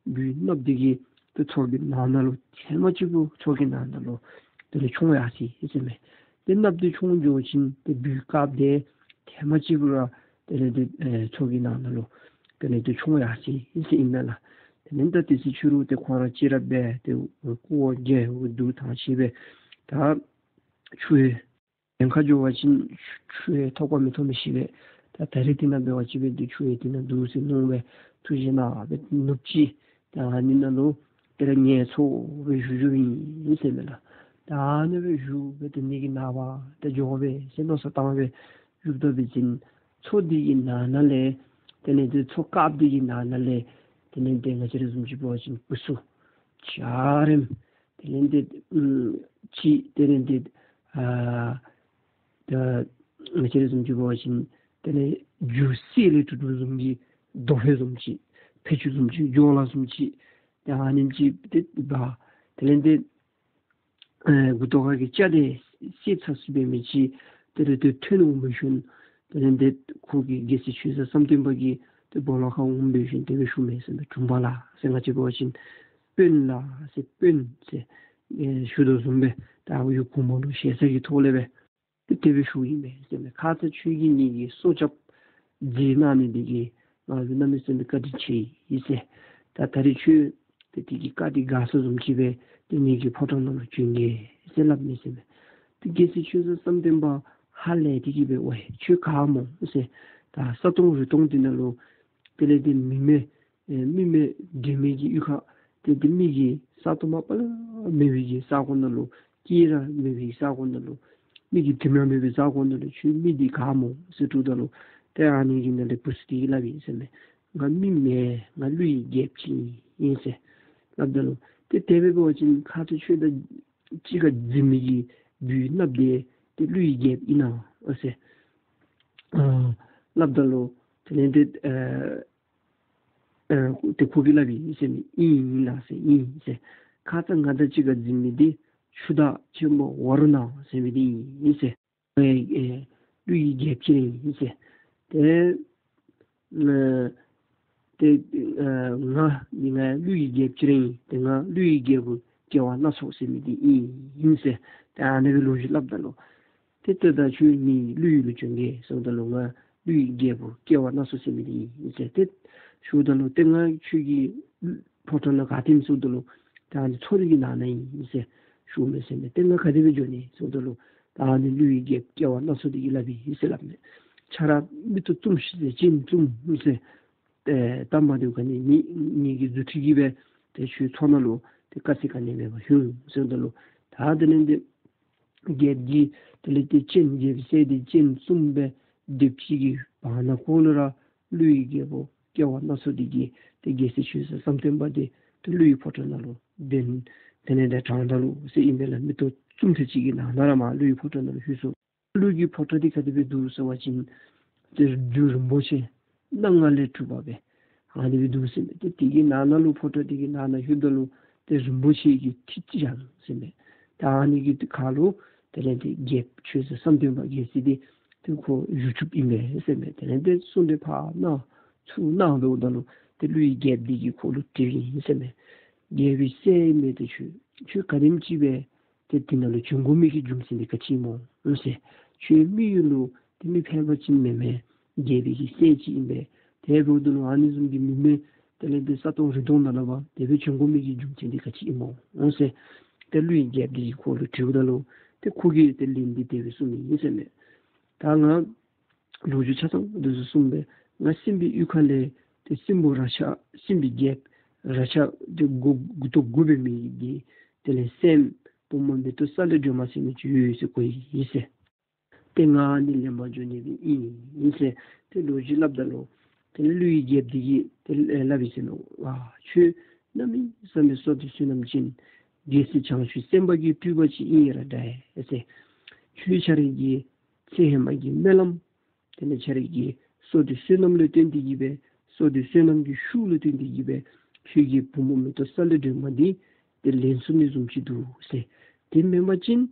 སྦུལ་གནགཔོ་འདི་གིས་ཏེ་མཚོ་གི་ནང་ན་ལུ་ཐེངས་མ་གཅིག་གུ་མཚོ་གི་ནང་ན་ལུ་དེ་ལས་མཆོང་ཡར་སོ་ཡི་ཟེར་མས། ཏེ་གནགཔོ་འདི་མཆོང་འགྱོ་ཞིནམ་ཏེ་སྦུལ་དཀརཔོ་འདི་ཐེངས་མ་གཅིག་གུ་ར་དེ་ལས་ཏེ་ཨེ་མཚོ་གི་ནང་ན་ལུ་དེ་ལས་ཏེ་མཆོང་ཡར་སོ་ཡི་ཟེར་ཨིན་མས་ལགས། དེ་ལས་ད་དེ་ཚེ་ཕྱི་རུ་ཏེ་ཁོང་ར་ཅིག་ར་འབད་དེ་སྐུ་འོ་བརྒྱལ་འོ་འདུག་ཐང་ཆད་སྦེ་ད་ཆུ་ཡི་གདན་ཁར་འགྱོ་བ་ཅིན་ཆུ་ཆུ་ཡི་ཐོགས་པ་མི་ཐོབ་མི་ཤེས་པས། ད་ད་རིས་དེ་ནང་འབད་བ་ཅིན་སྦེ་ཏེ་ཆུ་ཡི་དེ་ནང་འདུག་ཟེར་མནོ་སྦེ་ཐུགས་བཞེད་གནང་སྦེ་ནུབ་ཅིག་ད་ཨ་ནི་ནང་ལུ་དེ་ལས་ངལ་འཚོ་སྦེ་བཞུགས་བཞུགསཔ་ཨིན་ཟེར་མས་ལགས། ད་ཨ་ནི་སྦེ་བཞུགས་སྦེ་དེ་ནི་གི་ནངས་པ་ད་འགྱོ་སྦེ་ཟེར་མནོ་བསམ་བཏང་སྦེ་བཞུགས་ད་འབད་བ་ཅིན་མཚོ་འདི་གི་ནང་ན་ལས་དེ་ལས་ཏེ་མཚོ་དཀརཔོ་འདི་གི་ནང་ན་ལས་དེ་ལས་ཏེ་ང་བཅས་ར་བཟུམ་ཅིག་འབད་བ་ཅིན་བུ་ཚུ་འཇའ་རིསམོ་དེ་ལས་ཏེ་ཨམ་ཅིག་དེ་ལས་ཏེ་ཨ་ད་ང་བཅས་ར་བཟུམ་ཅིག་འབད་བ་ཅིན་དེ་ལས་རྒྱུ་གསེར་ལས་གྲུབ་གྲུབ་བཟུམ་གྱི་རྡོ་ཧེ་བཟུམ་ཅིག་ཕད་ཅུང་བཟུམ་ཅིག་ཇོ་ལ་བཟུམ་ཅིག་ཏེ་ཨ་ནེམ་ཅིག་ཏེ་འབད། དེ་ལས་ཏེ་ཨེ་མགུ་ཏོ་ཁ་གི་སྐྱ་དེ་བསད་ཚར་སོ་བའི་མི་ཅིག་དེ་ལས་ཏེ་ཐོན་འོང་སྦེ་ཞིནམ་དེ་ལས་ཏེ་ཁོ་གིས་རྒྱལ་སྲས་ཆོས་ཟབ་བསམ་གཏན་པ་གི་ཏེ་སྦོ་ལོགས་ཁར་འོང་སྦེ་ཞིནམ་དེ་སྦེ་ཞུ་མས་ཟེར་མས། དྲུང་པ་ལགས་ཟེར། ང་བཅས་འབད་བ་ཅིན་དཔོན་ལགས་ཟེར་དཔོན་ཟེར་ཨེ་ཞུ་དོ་བཟུམ་སྦེ་ད་ཡུལ་གོང་མ་ལུ་ཞེ་ས་གི་ཐོག་ལས་སྦེ་ཏེ་དེ་སྦེ་ཞུཝ་ཨིན་མས་ཟེར་མས། ཁ་ཙ་ཁྱོད་ཀྱིས་ངེ་གི་སྲོག་སྐྱབས་མཛད་གནང་མི་འདི་གིས་ང་ལུ་གནམ་མེད་ས་མེད་བཀའ་དྲིན་ཆེ་ཡི་ཟེར། ད་ད་རིས་ཁྱོད་ཏེ་དེ་གི་བཀའ་དྲིན་དགའ་ཚོར་བཟུམ་ཅིག་སྦེ་ཏེ་ངེ་གི་ཕོ་བྲང་ནང་ལུ་བྱོན་གེ་ཟེར་སླབ་མས་ཟེར་མས། ཏེ་རྒྱལ་སྲས་ཆོས་ཟབ་བསམ་གཏན་པ་ཧ་ལས་ཏེ་གི་སྦེ་ཝའེ་ཁྱོད་ག་སྨོ་ཟེར། ད་ས་སྟོང་རི་སྟོང་འདི་ནང་ལུ་དེ་ལས་ཏེ་མི་མེད་ཨེ་མི་མེད་འདྲེ་མེད་ཀྱི་ཡུལ་ཁ་ཏེ་ཏེ་མི་གི་ས་སྟོང་མ་པ་ལས་མེད་པའི་གི་ས་གོ་ནང་ལུ་སྐད་ར་མེད་པའི་ས་གོ་ནང་ལུ་མི་གི་དྲིམ་ར་མེད་པའི་ས་གོ་ནང་ལུ་ཁྱོད་མི་འདི་ག་སྨོ་ཟེར་དྲིཝ་ད་ལུ་ཏེ་ཨ་ནི་གི་ནང་ལས་བུ་ཚུ་དེ་གིས་སླབ་ཡི་ཟེར་མས། ང་མི་མེན། ང་ཀླུ་ཡི་རྒྱལཔོ་ཅིག་ཨིན་ཟེར་སླབ་ད་ལུ་ཏེ་དེ་སྦེ་འབད་བ་ཅིན་ཁ་ཙ་ཁྱོད་དང་གཅིག་ཁར་འཛིང་མི་གི་སྦུལ་གནགཔོ་འདི་ཏེ་ཀླུ་ཡི་རྒྱལཔོ་ཨིན་ན་ཨ་ཟེར་ཨ་སླབ་ད་ལུ་དེ་ལས་ཏེ་ཨ་ཨ་ཏེ་ཁོ་གིས་སླབ་ཡི་ཟེར་མས། ཨིན་ཨིན་ལགས་ཟེར། ཨིན་ཟེར། ཁ་ཙ་ང་དང་གཅིག་ཁར་འཛིང་མི་འདི་ཆུ་བདག་ཆེན་པོ་ཝ་རུ་ཎ་ཟེར་མི་འདི་ཨིན་ཟེར། ཨེ་ཨེ་ཀླུ་ཡི་རྒྱལཔོ་ཅིག་ཨིན་ཟེར། ཏེ་ཨ་ཏེ་ཨ་ང་ནི་ང་ཀླུ་ཡི་རྒྱལཔོ་ཅིག་ཨིན། ཏེ་ང་ཀླུ་ཡི་རྒྱལ་པོ་སྐྱེ་བ་སྣ་ཚོགས་ཟེར་མི་འདི་ཨིན་ཟེར། ཏེ་ཨ་ནི་སྦེ་ལོ་རྒྱུས་སླབ་ད་ལུ་ཏེ་ཏེ་ད་ཁྱོད་ངེའི་ཀླུ་ཡུལ་ལུ་བྱོན་གེ་ཟེརཝ་ད་ལུ་ང་ཀླུ་ཡི་རྒྱལ་པོ་སྐྱེ་བ་སྣ་ཚོགས་ཟེར་མི་འདི་ཨིན་ཟེར་ཏེ་ཞུཝ་ད་ལུ་ཏེ་ང་ཁྱོད་ཀྱི་ཕོ་བྲང་ནང་ག་ཏེ་ཨིནམ་ཟེརཝ་ད་ལུ་ད་ཨ་ནི་མཚོ་འདི་གི་ནང་ན་ཨིན་ཟེར་ཞུཝ་མས་ཟེར་མས། ཏེ་ང་ག་དེ་སྦེ་འགྱོ་ནི་ཟེརཝ་ད་ལུ་ད་ཨ་ནི་ཀླུ་ཡི་རྒྱལ་པོ་སྐྱེ་བ་སྣ་ཚོགས་འདི་གིས་སླབ་ཨིན་ཟེར་སླབ་མས། ཁྱོད་ར་མིག་ཏོ་བཙུམ་ཤིག་ཟེར་སྤྱན་བཙུམ་ཟེར། ཏེ་དམ་པ་འདི་ག་ནི་མེད། ངེ་གི་རྫུ་འཕྲུལ་གྱིས་སྦེ་ཏེ་ཁྱོད་མཚོ་ནང་ལུ་ཏེ་དཀའ་ཚེགས་ག་ནི་མེད་པར་ལྷོད་འོང་ཟེརཝ་ད་ལུ་ད་དེ་ལས་ཏེ་རྒྱལཔོ་གིས་དེ་ལས་ཏེ་སྤྱན་རྒྱལ་པོའི་སྲས་འདི་སྤྱན་བཙུམ་སྦེ་སྡོདཔ་ཅིག་གི་བར་ན་ཁོ་ལུ་ར་ཀླུ་ཡི་རྒྱལ་པོ་སྐྱེ་བ་སྣ་ཚོགས་འདི་གིས་ཏེ་རྒྱལ་སྲས་ཆོས་ཟབ་བསམ་གཏན་པ་འདི་ཏེ་ཀླུ་ཡི་ཕོ་བྲང་ནང་ལུ་གདན་དེ་ལས་ཏེ་དྲངས་ད་ལུ་ཟེར་ཨིན་པས་ལགས། མིག་ཏོ་བཙུམ་ཐེངས་གཅིག་གི་ནང་ན་ར་མར་ཀླུ་ཡི་ཕོ་བྲང་ནང་ལུ་ལྷོད་སོང་། ཀླུ་གི་ཕོ་བྲང་འདི་ག་དེ་སྦེ་འདུག་ཟེར་བ་ཅིན་ཏེ་རྒྱུ་རིན་པོ་ཆེ་སྣ་ལྔ་ལས་གྲུབ་པ་སྦེ་ཨ་ནི་སྦེ་འདུག་ཟེར་མས། ཏེ་དེ་གི་ནང་ན་ལུ་ཕོ་བྲང་འདི་གི་ནང་ན་ལྷོདཔ་ད་ལུ་ཏེ་རིན་པོ་ཆེ་གི་ཁྲི་ཅིག་བཞག་ཟེར་མས། ད་ཨ་ནི་གི་ཁར་ལུ་དེ་ལས་ཏེ་རྒྱལཔོ་ཆོས་ཟབ་བསམ་གཏན་པ་རྒྱལ་སྲས་འདི་ཏེ་ཁོ་བཞུགས་བཞུགསཔ་ཨིན་པས་ཟེར་མས། དེ་ལས་ཏེ་གསུང་འདི་ཕར་གནང་ཚུར་གནང་འབདཝ་ད་ལུ་ཏེ་ཀླུ་ཡི་རྒྱལཔོ་འདི་གིས་ཁོ་ལུ་དྲིཝ་ཨིན་ཟེར་མས། རྒྱལ་པོའི་སྲས་ཨིན་མས། ཏེ་ཁྱོད་ཁྱོད་ག་དེམ་ཅིག་སྦེ་ཏེ་དེ་ནང་ལུ་བྱོན་དགོ་མི་གི་རྒྱུ་མཚན་འདི་ག་ཅི་སྨོ་ཟེར། ཁྱོད་མི་ཡུལ་ལུ་ཏེ་མི་ཕལ་པ་ཅིག་མེན་མས། རྒྱལ་པོའི་གི་སྲས་ཅིག་ཨིན་པས། དེ་འབདཝ་ད་ལུ་ཨ་ནི་བཟུམ་གྱི་མི་མེད་དེ་ལས་ཏེ་ས་སྟོང་རི་སྟོང་ནང་ལུ་བ་དེ་སྦེ་བྱོན་དགོ་མི་གི་རྒྱུ་མཚན་འདི་ག་ཅི་ཨིན་སྨོ་ཟེར། ཏེ་ཀླུ་ཡི་རྒྱལཔོ་འདི་གིས་ཁོ་ལུ་དྲིཝ་ད་ལུ་ཏེ་ཁོ་གིས་ཏེ་ལན་འདི་དེ་སྦེ་གསུངས་ཡི་ཟེར་མས། ད་ང་ལོ་རྒྱུས་ཆ་ཚང་འདི་ཚུ་གསུངས་པས། ང་སྲིན་པོའི་གཡུས་ཁ་ལས་ཏེ་སྲིན་པོ་རཀྴ་སྲིན་པོའི་རྒྱལཔོ་རཀྴ་ཏེ་མགུ་མགུ་ཏོ་དགུ་འབད་མི་གི་དེ་ལས་སྲསམོ་ བུམོ་མེ་ཏོག་གསལ་ལེ་སྒྲོན་མ་ཟེར་མི་ཅིག་ཡོད་ཟེར་གོ་ཡི་ཟེར། ཏེ་ང་ནི་ལེན་པར་འགྱོ་ནི་སྦེ་ཨིན་ཟེར་ཏེ་ལོ་རྒྱུས་སླབ་ད་ལུ་དེ་ལས་ཀླུ་ཡི་རྒྱལཔོ་འདི་གིས་དེ་ལས་སླབ་ཡི་ཟེར་མས། ཨ་ཁྱོད་གནམ་མེད་ས་མེད་བསོད་བདེ་བསོད་ནམས་ཅན་རྒྱལ་སྲས་བྱང་ཆུབ་སེམས་དཔའ་གི་སྤྲུལ་པ་ཅིག་ཨིན་ར་འདྲ་ཟེར། ཁྱོད་ཁྱོད་རའི་གི་ཚེ་ཧེ་མ་གི་སྨོན་ལམ་དེ་ལས་ཁྱོད་རའི་གི་བསོད་བདེ་བསོད་ནམས་ལུ་བརྟེན་ཏེ་གིས་སྦེ་བསོད་བདེ་བསོད་ནམས་ཀྱི་ཤུགས་ལུ་བརྟེན་ཏེ་གིས་སྦེ་ཁྱོད་ཀྱིས་བུམོ་མེ་ཏོག་གསལ་ལེ་སྒྲོན་མ་འདི་དེ་ལེན་ཚུགས་ནི་བཟུམ་ཅིག་འདུག་ཟེར། དེ་མེན་པ་ཅིན་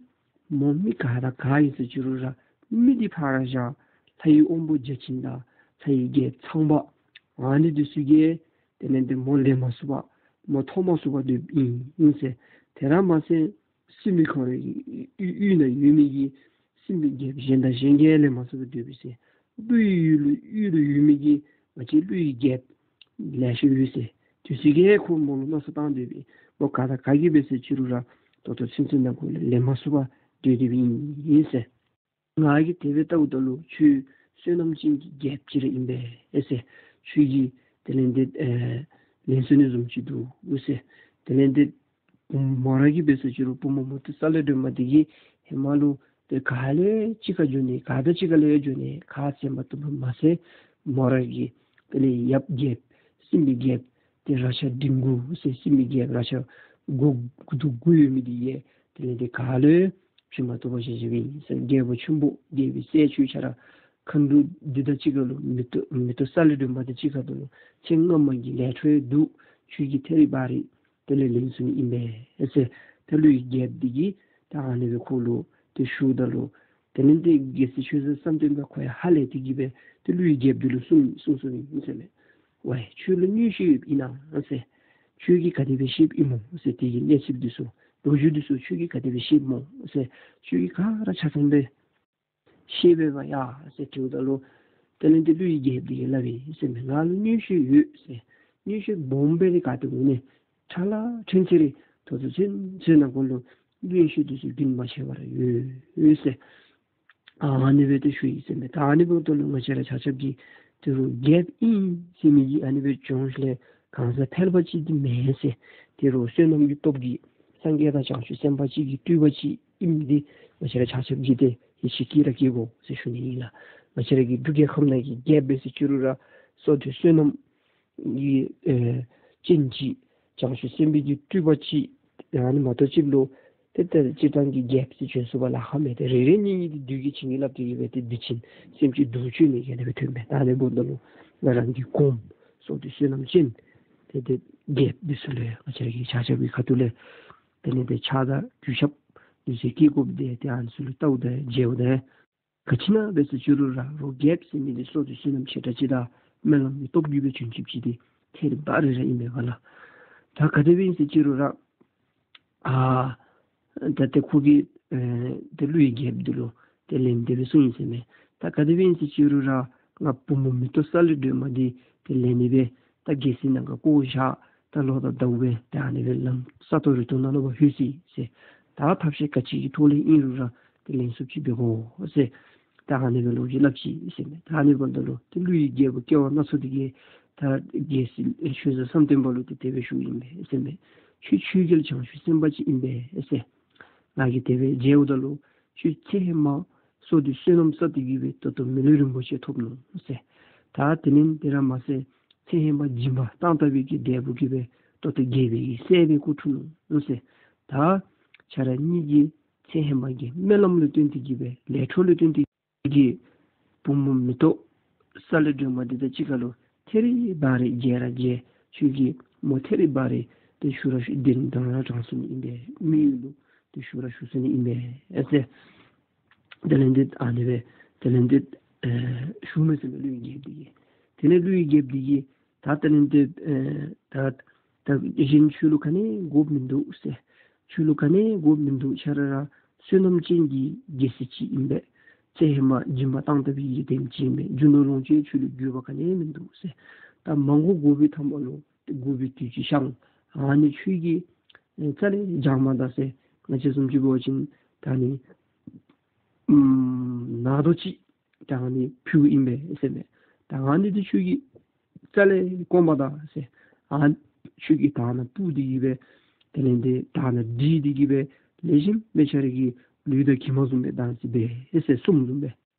མོ་མི་ག་དང་ག་ཨིན་ཟེར་ཅི་རུང་ར་མི་འདི་ཕར་བཞག་ལྷ་ཡི་དབང་པོ་བརྒྱ་བྱིན་དང་ལྷ་ཡི་རྒྱལཔོ་ཚངས་པ་ཨ་ནི་འདི་ཚུ་གིས་དེ་ལས་འདི་མོ་ལེན་མ་ཚུགས་པར་མོ་ཐོབ་མ་ཚུགས་པར་སྡོདཔ་ཨིན་ཟེར། དེ་ར་མ་ཚད་སྲིན་པོའི་ཁོ་རའི་གཡུས་ནང་ཡོད་མི་གི་སྲིན་པོའི་རྒྱལཔོ་གཞན་དང་གཞན་གྱིས་ལེན་མ་ཚུགས་པར་སྡོདཔ་ཨིན་ཟེར། ཀླུ་ཡི་ཡུལ་ལུ་ཡུལ་ལུ་ཡོད་མི་གི་ང་བཅས་ཀླུ་ཡི་རྒྱལཔོ་ལེ་ཤ་ཡོད་ཟེར། དེ་ཚུ་གིས་ཁོ་མོ་ལུ་མནོ་བསམ་བཏང་སྡོདཔ་ཨིན། མོ་ག་དང་ག་གིས་འབད་ཟེར་ཅི་རུང་ར་ད་ལྟོ་ཚུན་ཚོད་ནང་འཁོད་ལུ་ལེན་མ་ཚུགས་པར་སྡོད་སྡོདཔ་ཨིན་ཟེར། ང་གིས་དེ་སྦེ་བལྟཝ་ད་ལུ་ཁྱོད་བསོད་ནམས་ཅན་གྱི་རྒྱལཔོ་ཅིག་ར་ཨིན་པས་ཟེར། ཁྱོད་ཀྱིས་དེ་ལས་འདི་ཨེ་ལེན་ཚུགས་ནི་བཟུམ་ཅིག་འདུག་ཟེར། དེ་ལས་འདི་མོ་ར་གིས་འབད་ཟེར་ཅི་རུང་བུམོ་མེ་ཏོག་གསལ་ལེ་སྒྲོན་མ་འདི་གིས་ཧེ་མ་ལུ་དེ་ག་ལས་གཅིག་ཁར་འགྱོ་ནི་ག་དང་གཅིག་ཁར་ལས་འགྱོ་ནི་ག་ཟེར་མ་བཏུབ་པར་མ་ཚད་མོ་ར་གིས་དེ་ལས་ཡབ་རྒྱལཔོ་སྲིན་པོའི་རྒྱལཔོ་དེ་རཀྴ་འབྲིང་དགུ་ཟེར་སྲིན་པོའི་རྒྱལཔོ་རཀྴ་དགུ་དགུ་དགུ་ཡོད་མི་འདི་ཡང་དེ་ལས་འདི་ག་ལུ་ཕྱེ་མ་བཏུབ་པར་བཞག་བཞགཔ་ཨིན་ཟེར། རྒྱལ་པོ་ཆེན་པོ་རྒྱལ་པོའི་སྲས་ཁྱོད་ཁྱོད་ར་མཁའ་འགྲོ་འདི་དང་གཅིག་ཁར་ལུ་མེ་ཏོག་མེ་ཏོག་གསལ་ལེ་སྒྲོན་མ་དང་གཅིག་ཁར་ལུ་ཚེ་སྔ་མ་གི་ལས་འཕྲོ་འདུག། ཁྱོད་ཀྱིས་ཐད་རི་བ་རི་དེ་ལས་ལེན་ཚུགས་ནི་ཨིན་པས་ཟེར། ད་ཀླུ་ཡི་རྒྱལཔོ་འདི་གིས་ད་ཨ་ནི་སྦེ་ཁོ་ལུ་དེ་ཞུཝ་ད་ལུ་དེ་ལས་འདི་རྒྱལ་སྲས་ཆོས་རྗེ་བསམ་གཏན་པ་ཁོ་ཡང་ཧ་ལས་ཏེ་གིས་སྦེ་དེ་ཀླུ་ཡི་རྒྱལཔོ་འདི་ལུ་གསུངས་གསུངས་གསུངསམ་ཨིན་ཟེར་མས། ཝའི་ཁྱོད་ལུ་མངོན་ཤེས་ཡོདཔ་ཨིན་ན་ཟེར། ཁྱོད་ཀྱིས་ག་དེ་སྦེ་ཤེསཔ་ཨིན་སྨོ་ཟེར། དེ་གི་གནས་ཚུལ་འདི་ཚུ་ལོ་རྒྱུས་འདི་ཚུ་ཁྱོད་ཀྱིས་ག་དེ་སྦེ་ཤེསཔ་སྨོ་ཟེར། ཁྱོད་ཀྱིས་ག་ར་ཆ་ཚང་སྦེ་ཤེས་པས་པ་ཡ་ཟེར་དྲིཝ་ད་ལུ་དེ་ལས་འདི་ཀླུ་ཡི་རྒྱལཔོ་འདི་གིས་སླབ་ཨིན་ཟེར་མས། ང་ལུ་མངོན་ཤེས་ཡོད་ཟེར། མངོན་ཤེས་སྦོམ་སྦེ་ར་ག་ཏེ་འོང་ནི། ཁྲ་ལ་ཁྲེང་ཆེ་རེ་ཐོ་ཐོ་ཚུན་ཚོད་ནང་འཁོད་ལུ་མངོན་ཤེས་འདི་ཚུ་རྒྱུན་མ་ཆད་པར་ཡོད་ཟེར། ཨ་ནི་སྦེ་ཏེ་ཞུ་ཡི་ཟེར་མས། ད་ཨ་ནི་འབདཝ་ད་ལུ་ང་བཅས་ར་ཆ་ཁྱབ་ཀྱིས་དེ་རུ་རྒྱལཔོ་ཨིན་ཟེར་མི་གི་ཨ་ནི་སྦེ་བྱུང་ཞིནམ་ལས་གང་ཟག་ཕལ་པ་ཅིག་འདི་མེན་ཟེར། དེ་རུ་བསོད་ནམས་ཀྱི་སྟོབས་ཀྱིས་སངས་རྒྱས་དང་བྱང་ཆུབ་སེམས་དཔའ་ཅིག་གི་སྤྲུལ་པ་ཅིག་ཨིནམ་འདི་ང་བཅས་ར་ཆ་ཁྱབ་ཀྱིས་ཏེ་ཡིད་ཆེས་ཀྱིས་ར་བསྐྱེད་དགོ་ཟེར་ཞུ་ནི་ཨིན་ལགས། ང་བཅས་ར་གི་འབྲུག་རྒྱལ་ཁབ་ནང་གི་རྒྱལཔོ་འབད་ཟེར་ཅི་རུང་ར་བསོད་བདེ་བསོད་ནམས་ཀྱི་ཨེ་ཅན་ཅིག་བྱང་ཆུབ་སེམས་དཔའི་གི་སྤྲུལ་པ་ཅིག་ཨ་ནི་མ་གཏོགས་ཅིག་ལུ་ཏེ་ཏེ་སྤྱིར་བཏང་གི་རྒྱལཔོ་ཟེར་བྱོན་ཚུགས་པར་ལཱ་ཁག་མས། ཏེ་རེ་རེ་གཉིས་གཉིས་ཏེ་བདུད་ཀྱི་བྱིན་གྱིས་བརླབས་ཏེ་གིས་སྦེ་ཏེ་བདུད་བྱིན་སེམས་ཅན་གདུལ་བྱ་ནི་གི་ཨ་ནི་སྦེ་ཐོན་མས། ད་ཨ་ནི་འབདཝ་ད་ལུ་ང་རང་གི་གོངམ་བསོད་བདེ་བསོད་ནམས་ཅན་ཏེ་ཏེ་རྒྱལཔོ་འདི་ཚུ་ལས་ང་བཅས་ར་གི་ཆ་ཁྱབ་ཀྱི་ཁ་ཐུག་ལས་དེ་ལས་ཏེ་ཕྱག་དང་གུས་ཞབས་འདི་ཚུ་བསྐྱེད་དགོཔ་འདི་ཏེ་ཨ་ནི་ཚུ་ལུ་བལྟཝ་ད་མཇལཝ་ད་ག་ཅི་ཨིན་ན་འབད་ཟེར་ཅི་རུང་ར་རོགས་རྒྱལཔོ་ཟེར་མི་འདི་བསོད་བདེ་བསོད་ནམས་ཆེ་དྲགས་ཅིག་དང་སྨོན་ལམ་གྱི་སྟོབས་ཀྱིས་སྦེ་བྱོན་བྱོནམ་ཅིག་འདི་ཐད་རི་བ་རི་ར་ཨིན་མས་པ་ལགས། ད་ག་དེ་སྦེ་ཨིན་ཟེར་ཅི་རུང་ར་ཨ་ད་ཏེ་ཁོ་གིས་ཨེ་ཏེ་ཀླུ་ཡི་རྒྱལཔོ་འདི་ལུ་ཏེ་ལན་དེ་སྦེ་གསུངས་ཡི་ཟེར་མས། ད་ག་དེ་སྦེ་ཨིན་ཟེར་ཅི་རུང་ར་ང་བུམོ་མེ་ཏོག་གསལ་ལེ་སྒྲོན་མ་འདི་ཏེ་ལེན་ནི་སྦེ་ད་རྒྱལ་སྲིད་ནང་ག་བཀོ་བཞག། ད་ལོག་ད་ལྟོ་སྦེ་ད་ཨ་ནི་སྦེ་ལམ་ས་སྟོང་རི་སྟོང་ནང་ལུ་འབག་ལྷོད་ཅི་ཟེར། ད་ཐབས་ཤེས་ག་ཅི་གི་ཐོག་ལས་ཨིན་རུང་ར་ཏེ་ལེན་ཚུགསཔ་ཅིག་འབད་དགོ་ཟེར། ད་ཨ་ནི་སྦེ་ལོ་རྒྱུས་སླབ་ཅི་ཟེར་མས། ད་ཨ་ནི་འབདཝ་ད་ལུ་ཏེ་ཀླུ་ཡི་རྒྱལ་པོ་སྐྱེ་བ་སྣ་ཚོགས་འདི་གིས་ད་རྒྱལ་སྲས་ཆོས་རྗེ་བསམ་གཏན་པ་ལུ་ཏེ་དེ་སྦེ་ཞུཝ་ཨིན་པས་ཟེར་མས། ཁྱོད་ཆོས་རྒྱལ་བྱང་ཆུབ་སེམས་དཔའ་ཅིག་ཨིན་པས་ཟེར། ང་གིས་དེ་སྦེ་མཇལཝ་ད་ལུ་ཁྱོད་ཚེ་ཧེ་མ་བསོད་བདེ་བསོད་ནམས་བསགས་ཏེ་གིས་སྦེ་ད་ལྟོ་མི་ལུས་རིན་པོ་ཆེ་ཐོབ་ནུག་ཟེར། ད་དེ་ནི་དེ་ར་མ་ཚད་ཚེ་ཧེ་མ་སྦྱིན་པ་བཏང་བཏང་བའི་གི་འབྲས་བུ་གིས་སྦེ་ད་ལྟོ་རྒྱལ་པོའི་གི་སྲས་སྦེ་སྐུ་འཁྲུངས་ནུག་ཟེར། ད་ཁྱོད་ར་གཉིས་ཀྱི་ཚེ་ཧེ་མ་གི་སྨོན་ལམ་ལུ་བརྟེན་ཏེ་གིས་སྦེ་ལས་འཕྲོ་ལུ་བརྟེན་ཏེ་གིས་བུམོ་མེ་ཏོག་གསལ་ལེ་སྒྲོན་མ་འདི་དང་གཅིག་ཁར་ལུ་ཐད་རི་བ་རི་མཇལ་ར་མཇལ། ཁྱོད་ཀྱིས་མོ་ཐད་རི་བ་རི་ཏེ་ཞུ་ར་ཞུ་གདན་དྲངས་ར་དྲངས་ཚུགས་ནི་ཨིན་པས། མི་ཡུལ་ལུ་ཏེ་ཞུ་ར་ཞུ་ཚུགས་ནི་ཨིན་པས་ཨེ་ཟེར། དེ་ལས་འདི་ཨ་ནི་སྦེ་དེ་ལས་འདི་ཨེ་ཞུ་མས་ཟེར་མས་ཀླུ་ཡི་རྒྱལཔོ་འདི་གིས། དེ་ལས་ཀླུ་ཡི་རྒྱལཔོ་འདི་གིས་ད་དེ་ལས་འདི་ཨེ་ད་ད་གཞན་ཁྱོད་ལུ་ག་ནི་དགོཔ་མིན་འདུག་ཟེར། ཁྱོད་ལུ་ག་ནི་དགོཔ་མིན་འདུག། ཁྱོད་ར་ར་བསོད་ནམས་ཅན་གྱི་རྒྱལ་སྲས་ཅིག་ཨིན་པས། ཚེ་ཧེ་མ་སྦྱིན་པ་བཏང་བཏང་བའི་ཡི་དམ་ཅིག་ཨིན་པས། རྒྱུ་ནོར་ལོངས་སྤྱོད་ཁྱོད་ལུ་དགོས་པ་ག་ནི་མིན་འདུག་ཟེར། ད་མ་དགོ་དགོ་པའི་ཐ་མ་ལུ་དགོ་པའི་དུས་ཅིག་ཤར་འོང་། ཨ་ནི་ཁྱོད་ཀྱིས་ཨེ་རྩ་ལས་བྱང་མ་ད་ཟེར། ང་བཅས་བཟུམ་ཅིག་འབད་བ་ཅིན་ད་ནི་ཨམ་ནག་རྡོ་ཅིག་ད་ནི་ཕུལཝ་ཨིན་པས་ཟེར་མས། ད་ཨ་ནི་འདི་ཁྱོད་ཀྱིས་རྩ་ལས་བཀོ་མ་ད་ཟེར། ཨ་ཁྱོད་ཀྱིས་ད་ནི་སྤུ་འདི་གིས་སྦེ་དེ་ལས་འདི་ད་ནི་སྒྲིག་འདི་གིས་སྦེ་ ལེགས་ཤོམ་སྦེ་ཁྱོད་རའི་གི་ལུས་དང་གྱིབ་མ་བཟུམ་སྦེ་བཏང་ཅི་སྦེ་ཟེར་གསུངམ་བཟུམ་སྦེ།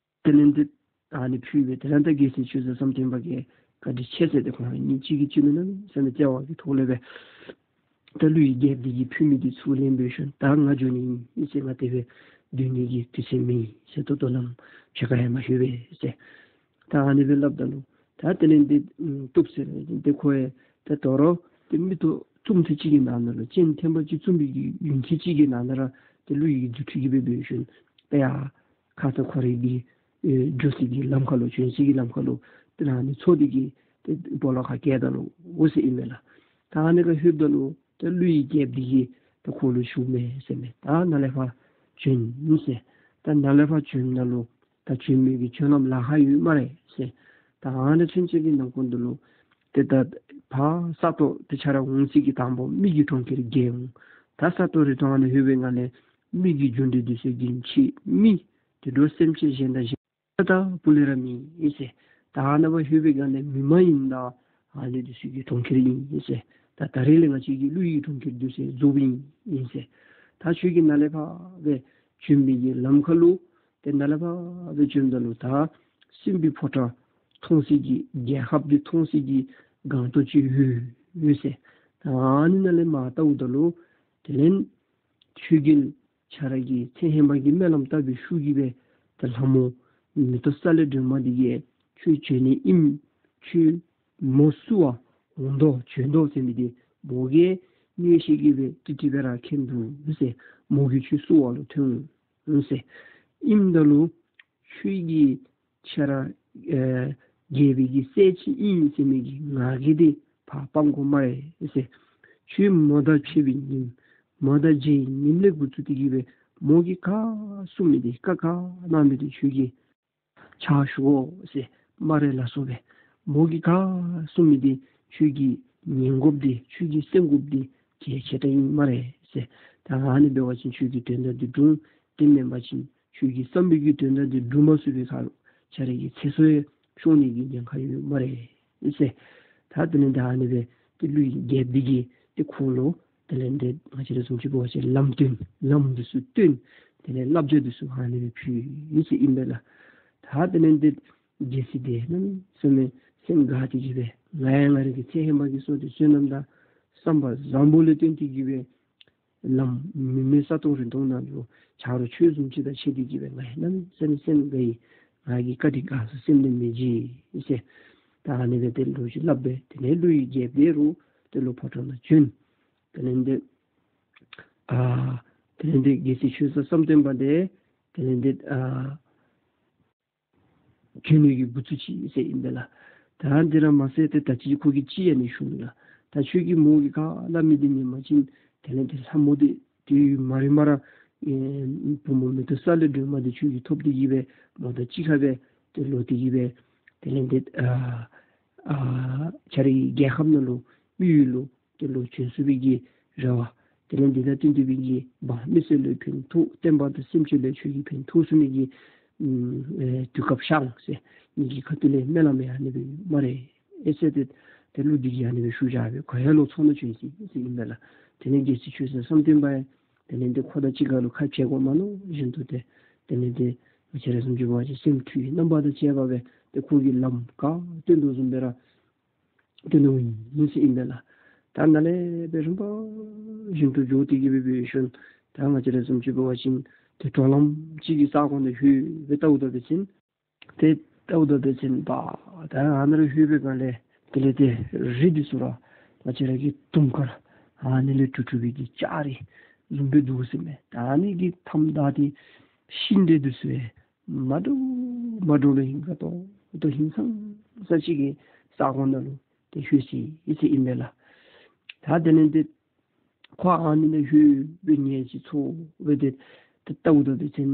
དེ་ལས་འདི་ཨ་ནི་ཕུལ་སྦེ་དེ་ལས་ད་རྒྱལ་སྲས་ཆོས་བཟང་བསམ་གཏན་པ་གིས་བཀའ་དྲིན་ཆེ་ཟེར། ཏེ་ཁོང་གཉིས་གཅིག་གིས་གཅིག་ལུ་གནམ་མེད་ས་མེད་བརྩེ་བ་གི་ཐོག་ལས་སྦེ་ད་ཀླུ་ཡི་རྒྱལཔོ་འདི་གིས་ཕུལ་མི་འདི་ཚུར་ལེན་སྦེ་ཞིནམ་ད་ང་འགྱོ་ནི་ཨིན་ཟེར། ང་དེ་སྦེ་སྡོད་ནི་གི་དུས་ཚོད་མེད་ཟེར། ད་ལྟོ་ལམ་ཕྱེད་ཀ་ཡང་མ་ལྷོད་པས་ཟེར། ད་ཨ་ནི་སྦེ་སླབ་ད་ལུ་ད་དེ་ལས་འདི་བཏུབ་ཟེར་ཏེ་ཁོ་ཡང་ད་དོ་རུང་ཏེ་མིག་ཏོ་བཙུམ་ཐེངས་གཅིག་གི་ནང་ན་ལུ་སྤྱན་ཐེངས་མ་གཅིག་བཙུམ་པའི་གི་ཡུན་ཐེངས་གཅིག་གི་ནང་ན་ར་ཏེ་ཀླུ་ཡི་རྫུ་འཕྲུལ་གྱིས་སྦེ་འབད་ཞིནམ་ད་ཡར་ཁ་ཙ་ཁོ་རའི་གི་ཨེ་འགྱོ་སའི་གི་ལམ་ཁ་ལུ་བྱོན་སའི་གི་ལམ་ཁ་ལུ་ཏེ་ཨ་ནི་མཚོ་འདི་གི་ཏེ་སྦོ་ལོགས་ཁར་བཀལ་ད་ནུག་འོ་ཟེར་ཨིན་མས་ལགས། ད་ཨ་ནི་ཁར་ལྷོདཔ་ད་ལུ་ད་ཀླུ་ཡི་རྒྱལཔོ་འདི་གིས་ད་ཁོ་ལུ་ཞུཝ་མས་ཟེར་མས། ད་ནཱ་ལས་ཕར་བྱོན་ཟེར། ད་ནཱ་ལས་ཕར་བྱོནམ་ད་ལུ་ད་བྱོན་མི་གི་བྱོན་ལམ་ལཱ་ཁག་ཡོད་སྨ་རེ་ཟེར། ད་ཨ་ནི་ཚུན་ཚོད་ཀྱི་ནང་འཁོད་འདི་ལུ་ཏེ་ད་ཕར་ས་སྟོང་ཏེ་ཁྱོད་ར་འོང་སའི་གི་དང་པ་མི་གི་གྲོང་ཁྱེར་བརྒལ་འོང་། ད་ས་སྟོང་རི་སྟོང་ཨ་ནི་ལྷོད་པའི་སྒང་ལས་མི་གི་རྒྱུ་འབྲས་འདི་ཚུ་གི་ཕྱི་མི་དེ་འགྲོ་སེམས་ཅན་གཞན་དང་གཞན་ད་སྤུ་ལས་ར་མེད་ཟེར། ད་ཨ་ནཱ་ཕར་ལྷོད་པའི་སྒང་ལས་མི་མ་ཡིན་ད་ཨ་ནི་འདི་ཚུ་གི་གྲོང་ཁྱེར་ཨིན་ཟེར། ད་ད་རེས་ལས་ང་བཅས་ཀྱི་ཀླུ་ཡི་གྲོང་ཁྱེར་འདི་ཚུ་རྫོགསཔ་ཨིན་ཟེར། ད་ཁྱོད་ཀྱིས་ནཱ་ལས་ཕར་སྦེ་བྱོན་མི་གི་ལམ་ཁ་ལུ་ཏེ་ནཱ་ལས་ཕར་སྦེ་བྱོནམ་ད་ལུ་ད་སྲིན་པོའི་ཕོ་བྲང་མཐོང་སའི་གི་རྒྱལ་ཁབ་འདི་མཐོང་སའི་གི་སྒང་ཏོག་ཅིག་ཡོད་ཟེར། ད་ཨ་ནི་ནང་ལས་མར་བལྟཝ་ད་ལུ་དེ་ལས་ཁྱོད་ཀྱིས་ཁྱོད་ར་གི་ཚེ་ཧེ་མ་གི་སྨོན་ལམ་བཏབ་པའི་ཤུགས་ཀྱིས་སྦེ་ད་ལྷ་མོ་མེ་ཏོག་གསལ་ལེ་སྒྲོན་མ་འདི་གིས་ཁྱོད་བྱོན་ནི་ཨིནམ་ཁྱོད་མོ་བསུ་བར་འོང་དོ་བྱོན་དོ་ཟེར་མི་འདི་མོ་གིས་མངོན་ཤེས་ཀྱིས་སྦེ་ཏིག་ཏིག་སྦེ་ར་མཁྱེན་འདུག་ཟེར། མོ་གིས་ཁྱོད་བསུ་བ་ལུ་ཐོན་འོང་ཟེར། ཨིནམ་ད་ལུ་ཁྱོད་ཀྱིས་ཁྱོད་ར་ཨེ་རྒྱལ་པོའི་གི་སྲས་ཅིག་ཨིན་ཟེར་མི་གི་ངག་གི་འདི་ཕར་སྤང་དགོ་སྨ་རེ་ཟེར། ཁྱོད་མོ་དང་ཕྱད་པའི་ཉིནམ་མོ་དང་མཇལ་བའི་ཉིནམ་ལས་འགོ་བཙུགས་ཏེ་གིས་སྦེ་མོ་གིས་ག་གསུང་མི་འདི་བཀའ་ག་གནང་མི་འདི་ཁྱོད་ཀྱིས་ཕྱག་ཞུ་དགོ་ཟེར་སྨ་རེ་ལ་སོགས་སྦེ། མོ་གིས་ག་གསུང་མི་འདི་ཁྱོད་ཀྱིས་ཉན་དགོཔ་འདི་ཁྱོད་ཀྱིས་གསན་དགོཔ་འདི་གལ་ཆེ་དྲགས་ཨིན་སྨ་རེ་ཟེར། ད་ཨ་ནི་འབད་བ་ཅིན་ཁྱོད་ཀྱི་དོན་དག་འདི་འགྲུབ། དེ་མེན་པ་ཅིན་ཁྱོད་ཀྱི་བསམ་པའི་གི་དོན་དག་འདི་འགྲུབ་མ་ཚུགས་པའི་ཁར་ལུ་ཁྱོད་རའི་གི་ཚེ་སྲོག་ཡང་ཤོར་ནི་གི་ཉེན་ཁ་ཡོད་སྨ་རེ་ཟེར། ད་དེ་ལས་ད་ཨ་ནི་སྦེ་ཏེ་ཀླུ་ཡི་རྒྱལཔོ་འདི་གིས་ཏེ་ཁོ་ལུ་དེ་ལས་ཏེ་ང་བཅས་ར་བཟུམ་ཅིག་འབད་བ་ཅིན་ལམ་སྟོན་ལམ་འདི་ཚུ་སྟོན། དེ་ལས་བསླབ་བྱ་འདི་ཚུ་ཨ་ནི་སྦེ་ཕུལ་ཡི་ཟེར་ཨིན་པས་ལགས། ད་དེ་ལས་ཏེ་རྒྱལ་སྲས་འདི་གནམ་མེད་ས་མེད་སེམས་དགའ་སྟེ་གིས་སྦེ་ང་ཡང་ང་རའི་གི་ཚེ་ཧེ་མ་གི་བསོད་བདེ་བསོད་ནམས་དང་བསམ་པ་བཟང་པོ་ལས་བརྟེན་ཏེ་གིས་སྦེ་ལམ་མི་མེད་ས་སྟོང་རི་སྟོང་ནང་ལུ་ཆ་རོགས་ཁྱོད་བཟུམ་ཅིག་དང་ཕྱད་དེ་གིས་སྦེ་ང་ཡང་གནམ་མེད་ས་མེད་སེམས་དགའ་ཡི། ང་གིས་བཀའ་དྲིན་དགའ་ཚོར་སེམས་ལས་མི་བརྗེད་ཟེར། ད་ཨ་ནི་སྦེ་ཏེ་ལོ་ཅིག་སླབ་སྦེ་དེ་ལས་ཀླུ་ཡི་རྒྱལཔོ་དེ་རུ་དེ་ལུ་ཕོ་བྲང་ནང་བྱོན། དེ་ལས་ཏེ་ཨ་དེ་ལས་ཏེ་རྒྱལ་སྲས་ཆོས་བཟང་བསམ་གཏན་པ་འདི་དེ་ལས་ཏེ་ཨ་བྱོན་ནི་གི་འགོ་བཙུགས་ཅི་ཟེར་ཨིན་པས་ལགས། ད་འདི་ར་མ་ཚད་ཏེ་ད་ཅི་ཁོ་གིས་ཅིག་ཡང་ནི་ཞུ་ནི་ལགས། ད་ཁྱོད་ཀྱིས་མོ་གིས་ག་སླབ་མི་འདི་ཉན་པ་ཅིན་དེ་ལས་ཏེ་ལྷ་མོ་འདི་དུས་མ་རིངམ་ར་ཨེ་བུམོ་མེ་ཏོག་གསལ་ལེ་སྒྲོན་མ་འདི་ཁྱོད་ཀྱིས་ཐོབ་སྟེ་གིས་སྦེ་མོ་དང་གཅིག་ཁར་སྦེ་ཏེ་ལོག་སྟེ་གིས་སྦེ་དེ་ལས་ཏེ་ཨ་ཨ་ཁྱོད་རའི་རྒྱལ་ཁབ་ནང་ལུ་མི་ཡུལ་ལུ་དེ་ལུ་བྱོན་ཚུགས་པའི་གི་རེ་བ། དེ་ལས་འདི་དང་བསྟུན་ཏེ་སྦེ་གི་འབངས་མི་སེར་ལུ་ཕན་ཐོགས་བསྟན་པ་དང་སེམས་ཅན་ལུ་ཁྱོད་ཀྱིས་ཕན་ཐོགས་ཚུགས་ནི་གི་ཨེ་དུས་སྐབས་ཤར་འོང་ཟེར་ངེ་གི་ཁ་ཐུག་ལས་སྨོན་ལམ་ཡང་ཨ་ནི་སྦེ་ཡོད་སྨ་རེ་ཨེ་ཟེར་ཏེ་ཏེ་ཀླུ་འདི་གིས་ཨ་ནི་སྦེ་ཞུ་བཞག་སྦེ་ཁོ་ཡང་ལོག་མཚོ་ནང་བྱོན་ཅི་ཟེར་ཨིན་པས་ལགས། དེ་ལས་རྒྱལ་སྲས་ཆོས་བཟང་བསམ་གཏན་པ་ཡང་དེ་ལས་ཏེ་ཁོ་དང་གཅིག་ཁར་ལུ་ཁ་འཕྱལ་དགོ་མ་མནོ་བཞིན་དུ་ཏེ་དེ་ལས་ཏེ་ང་བཅས་ར་བཟུམ་ཅིག་འབད་བ་ཅིན་སེམས་འཁྲུལ་རྣམ་པ་དང་བཅས་པ་སྦེ་ཏེ་ཁོ་གིས་ལམ་ག་སྟོན་དོ་བཟུམ་སྦེ་ར་སྟོན་དོ་ཨིན་ཟེར་ཨིན་པས་ལགས། ད་ནཱ་ལས་སྦེ་རིམ་པ་བཞིན་དུ་འགྱོ་སྟེ་གིས་སྦེ་འབད་ཞིནམ་ད་ང་བཅས་ར་བཟུམ་ཅིག་འབད་བ་ཅིན་ཏེ་གྲོག་ལམ་ཅིག་གི་ས་ཁོངས་ནང་ལྷོད་སྦེ་བལྟཝ་ད་འབད་བ་ཅིན་ཏེ་བལྟཝ་ད་འབད་བ་ཅིན་པ་ད་ཨ་ནཱ་ལུ་ལྷོད་པའི་སྒང་ལས་དེ་ལས་ཏེ་རི་འདི་ཚུ་ར་ང་བཅས་ར་གི་དུང་དཀར་ཨ་ནི་ལས་གྲུབ་གྲུབ་པའི་གི་ལྕགས་རི་བཟུམ་སྦེ་འདུག་ཟེར་མས། ད་ཨ་ནི་གི་མཐའམ་བདའ་སྟེ་ཤིང་འབྲས་འདི་ཚུ་ཡང་མ་འདྲཝ་མ་འདྲཝ་ལུ་ཧིང་དགའ་ཏོག་ཏོ་ཧིང་སངས་ས་ཅིག་གི་ས་ཁོངས་ནང་ལུ་ཏེ་ལྷོད་ཅི་ཟེར་ཨིན་པས་ལགས། ད་དེ་ལས་ཏེ་ཁོ་ཨ་ནི་ནང་ལྷོད་སྦེ་ཉལ་ཅི་འཚོ་སྦེ་ཏེ་ཏེ་བལྟཝ་ད་འབད་བ་ཅིན་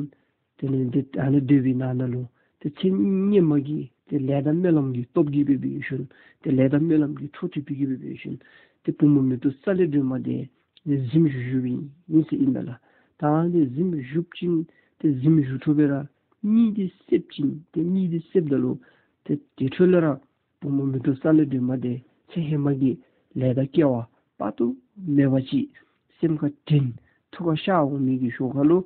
དེ་ལས་ཏེ་ཨ་ནི་སྡོད་པའི་ནང་ན་ལུ་ཏེ་ཚེ་སྔོན་མ་གི་ཏེ་ལས་དང་སྨོན་ལམ་གྱི་སྟོབས་ཀྱིས་སྦེ་འབད་ཞིནམ་ཏེ་ལས་དང་སྨོན་ལམ་གྱི་འཕྲོ་མཐུད་པའི་གིས་སྦེ་འབད་ཞིནམ་ཏེ་བུམོ་མེ་ཏོག་གསལ་ལེ་སྒྲོན་མ་འདི་གཟིམ་བཞུགས་བཞུགསཔ་ཨིན་ཟེར་ཨིན་པས་ལགས། ད་ཨ་ནི་གཟིམ་བཞུགས་ཅིན་ཏེ་གཟིམ་བཞུགས་ཐོབ་པས་ར་གཉིད་འདི་སདཔ་ཅིན་ཏེ་གཉིད་འདི་སདཔ་ད་ལུ་ཏེ་དེ་འཕྲོ་ལས་ར་བུམོ་མེ་ཏོག་གསལ་ལེ་སྒྲོན་མ་འདི་ཚེ་ཧེ་མ་གི་ལས་དང་སྐལ་བ་དཔག་ཏུ་མེད་པ་ཅིག་སེམས་ཁར་དྲན་ ཐུགས་ཁར་ཤར་འོང་མི་གི་ཞོར་ཁ་ལུ་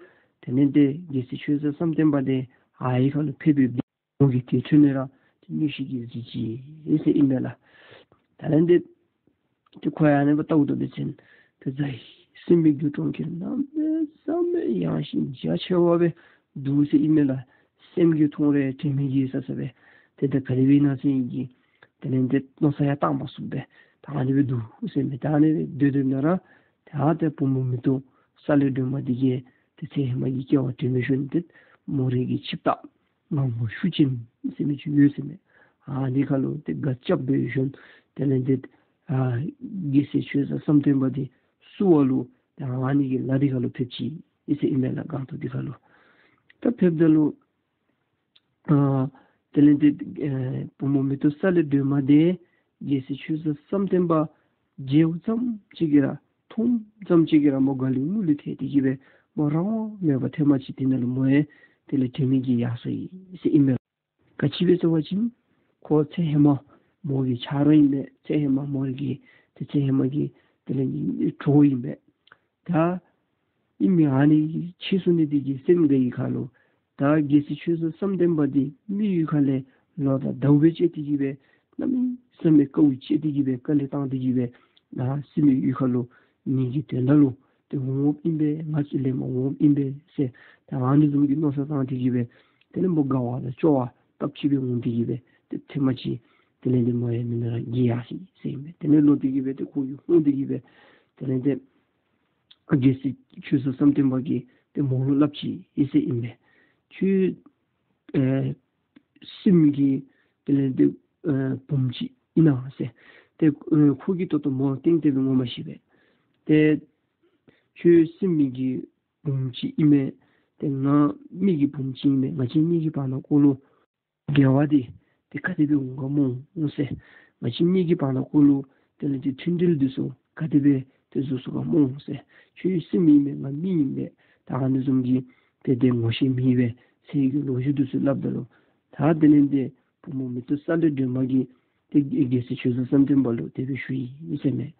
དེ་ལས་ཏེ་རྒྱལ་སྲས་ཆོས་ཟབ་བསམ་གཏན་པ་དེ་ཨ་ཡི་ཁ་ལུ་ཕེབས་ཡོད། མོ་གིས་དེ་ཐོས་ནི་ར་ཏེ་མངོན་ཤེས་ཀྱིས་གཟིགས་ཅི་ཟེར་ཨིན་མས་ལགས། དེ་ལས་ཏེ་ཏེ་ཁོ་ཡང་ཨ་ནི་སྦེ་བལྟཝ་ད་འབད་བ་ཅིན་ཏེ་མཛའ་བཤེས་མི་རྒྱུ་གྲོན་ཁྱེར་གནམ་མེད་ས་མེད་ཡངས་ཤིང་རྒྱ་ཆེ་བ་སྦེ་འདུག་ཟེར་ཨིན་མས་ལགས། སེམས་ཀྱིས་མཐོང་རུང་དྲན་མེད་ཀྱི་ས་ས་སྦེ་ཏེ་ད་ག་དེ་སྦེ་ཨིན་ན་ཟེར་ཨིན་གྱི་དེ་ལས་ཏེ་མནོ་བསམ་ཡང་བཏང་མ་ཚུགསཔ་སྦེ་ད་ཨ་ནི་སྦེ་འདུག་ཟེར་མས། ད་ཨ་ནི་སྦེ་སྡོད་སྡོདཔ་ད་ར་ད་ཏེ་བུམོ་མེ་ཏོག་གསལ་ལེ་སྒྲོན་མ་འདི་གིས་ཏེ་ཚེ་ཧེ་མ་གི་སྐྱེ་བ་དྲན་པའི་ཤུལ་ཏེ་མོ་རའི་གི་ཆིབས་རྟ་ངང་མོ་ཤུགས་ཅན་ཟེར་མི་ཅིག་ཡོད་ཟེར་མས། ཨ་ནི་ཁ་ལུ་ཏེ་སྒ་རྐྱབ་པའི་ཤུལ་དེ་ལས་ཏེ་ཨ་རྒྱལ་སྲས་ཆོས་ཟབ་བསམ་གཏན་པ་འདི་བསུ་བ་ལུ་ཏེ་ཨ་ནི་གི་ལ་འདི་ཁ་ལུ་ཕེབས་ཅི་ཟེར་ཨིན་མས་ལགས། སྒང་ཏོག་འདི་ཁ་ལུ་ད་ཕེབསཔ་ད་ལུ་ཨ་དེ་ལས་ཏེ་ཨེ་བུམོ་མེ་ཏོག་གསལ་ལེ་སྒྲོན་མ་དེ་རྒྱལ་སྲས་ཆོས་ཟབ་བསམ་གཏན་པ་མཇལཝ་ཙམ་ཅིག་གིས་ར་མཐོངམ་ཙམ་ཅིག་གིས་ར་མོ་དགའ་ལུ་ངུ་ལུ་ཐལ་ཏེ་གི་སྦེ་མོ་རང་དབང་མེད་པར་ཐེངས་མ་ཅིག་དེ་ནང་ལུ་མོ་ཡང་དེ་ལས་དྲན་མེད་ཀྱིས་ཡར་སོ་ཡི་ཟེར་ཨིན་མས། ག་ཅི་སྦེ་ཟེར་བ་ཅིན་ཁོ་ཚེ་ཧེ་མ་མོ་གི་ཆ་རོགས་ཨིན་པས། ཚེ་ཧེ་མ་མོ་རའི་གི་ཏེ་ཚེ་ཧེ་མ་གི་དེ་ལས་གྲོགས་ཨིན་པས། ད་ཨིན་མི་ཨ་ནི་ཁྱད་གསོད་ནི་དེ་གིས་སེམས་དགའ་བའི་ཁ་ལུ་ད་རྒྱལ་སྲས་ཆོས་ཟབ་བསམ་གཏན་པ་འདི་མི་ཡུལ་ཁ་ལས་ལོ་དང་ཟླཝ་སྦེ་བཅད་དེ་གི་སྦེ་གནམ་མེད་ས་མེད་དཀའཝ་སྤྱད་དེ་གི་སྦེ་དཀའ་ལས་བཏང་སྟེ་གི་སྦེ་ད་སྲིན་མོའི་ཡུལ་ཁ་ལུ་ངེ་གི་དོན་དག་ལུ་ཏེ་འོང་འོངམ་ཨིན་པས། ང་ཚུ་ལེན་པར་འོང་འོངམ་ཨིན་པས་ཟེར་ད་ཨ་ནི་བཟུམ་གྱི་མནོ་བསམ་བཏང་སྟེ་གི་སྦེ་དེ་ལས་མོ་དགའ་བ་དང་སྐྱོ་བ་སྟབས་གཅིག་སྦེ་འོང་སྟེ་གི་སྦེ་ཏེ་ཐེངས་མ་ཅིག་དེ་ལས་ཏེ་མོ་ཡང་མི་ནང་ར་འགྱེལ་ཡར་སོ་ཡི་ཟེར་ཨིན་པས། དེ་ལས་ལོག་སྟེ་གི་སྦེ་ཏེ་ཁོ་གིས་འོང་སྟེ་གི་སྦེ་དེ་ལས་ཏེ་རྒྱལ་སྲས་ཆོས་ཟབ་བསམ་གཏན་པ་གིས་ཏེ་མོ་ལུ་སླབ་ཅི་ཟེར་ཨིན་པས། ཁྱོད་ཨེ་སྲིནམོ་གི་དེ་ལས་ཏེ་ཨེ་བུམོ་ཅིག་ཨིན་ན་ཟེར། ཏེ་ཨེ་ཁོ་གིས་ད་ལྟོ་མོ་གཏན་གཏན་སྦེ་ངོ་མ་ཤེས་པས། ཏེ་ཁྱོད་སྲིནམོ་གི་བུམོ་ཅིག་ཨིན་མས། ཏེ་ང་མི་གི་བུམོ་ཅིག་ཨིན་མས། ང་བཅས་གཉིས་ཀྱི་བར་ན་ཀོ་ལུ་འགལ་བ་འདི་ཏེ་ག་དེ་སྦེ་འོང་ག་སྨོ་ཟེར། ང་བཅས་གཉིས་ཀྱི་བར་ན་ཀོ་ལུ་དེ་ལས་ཏེ་མཐུན་འབྲེལ་འདི་ཚུ་ག་དེ་སྦེ་ཏེ་བཟོ་ཚུགས་ག་སྨོ་ཟེར། ཁྱོད་སྲིནམོ་ཨིན་མས། ང་མི་ཨིན་པས། ད་ཨ་ནི་བཟུམ་གྱི་ཏེ་ཏེ་ངོ་ཤེས་མེད་པས་ཟེར་གྱི་ལོ་རྒྱུས་འདི་ཚུ་སླབ་ད་ལུ་ད་དེ་ལས་ཏེ་བུམོ་མེ་ཏོག་གསལ་ལེ་སྒྲོན་མ་གིས་ཏེ་རྒྱལ་སྲས་ཆོས་ཟབ་བསམ་གཏན་པ་ལུ་དེ་སྦེ་ཞུ་ཡི་ཟེར་མས།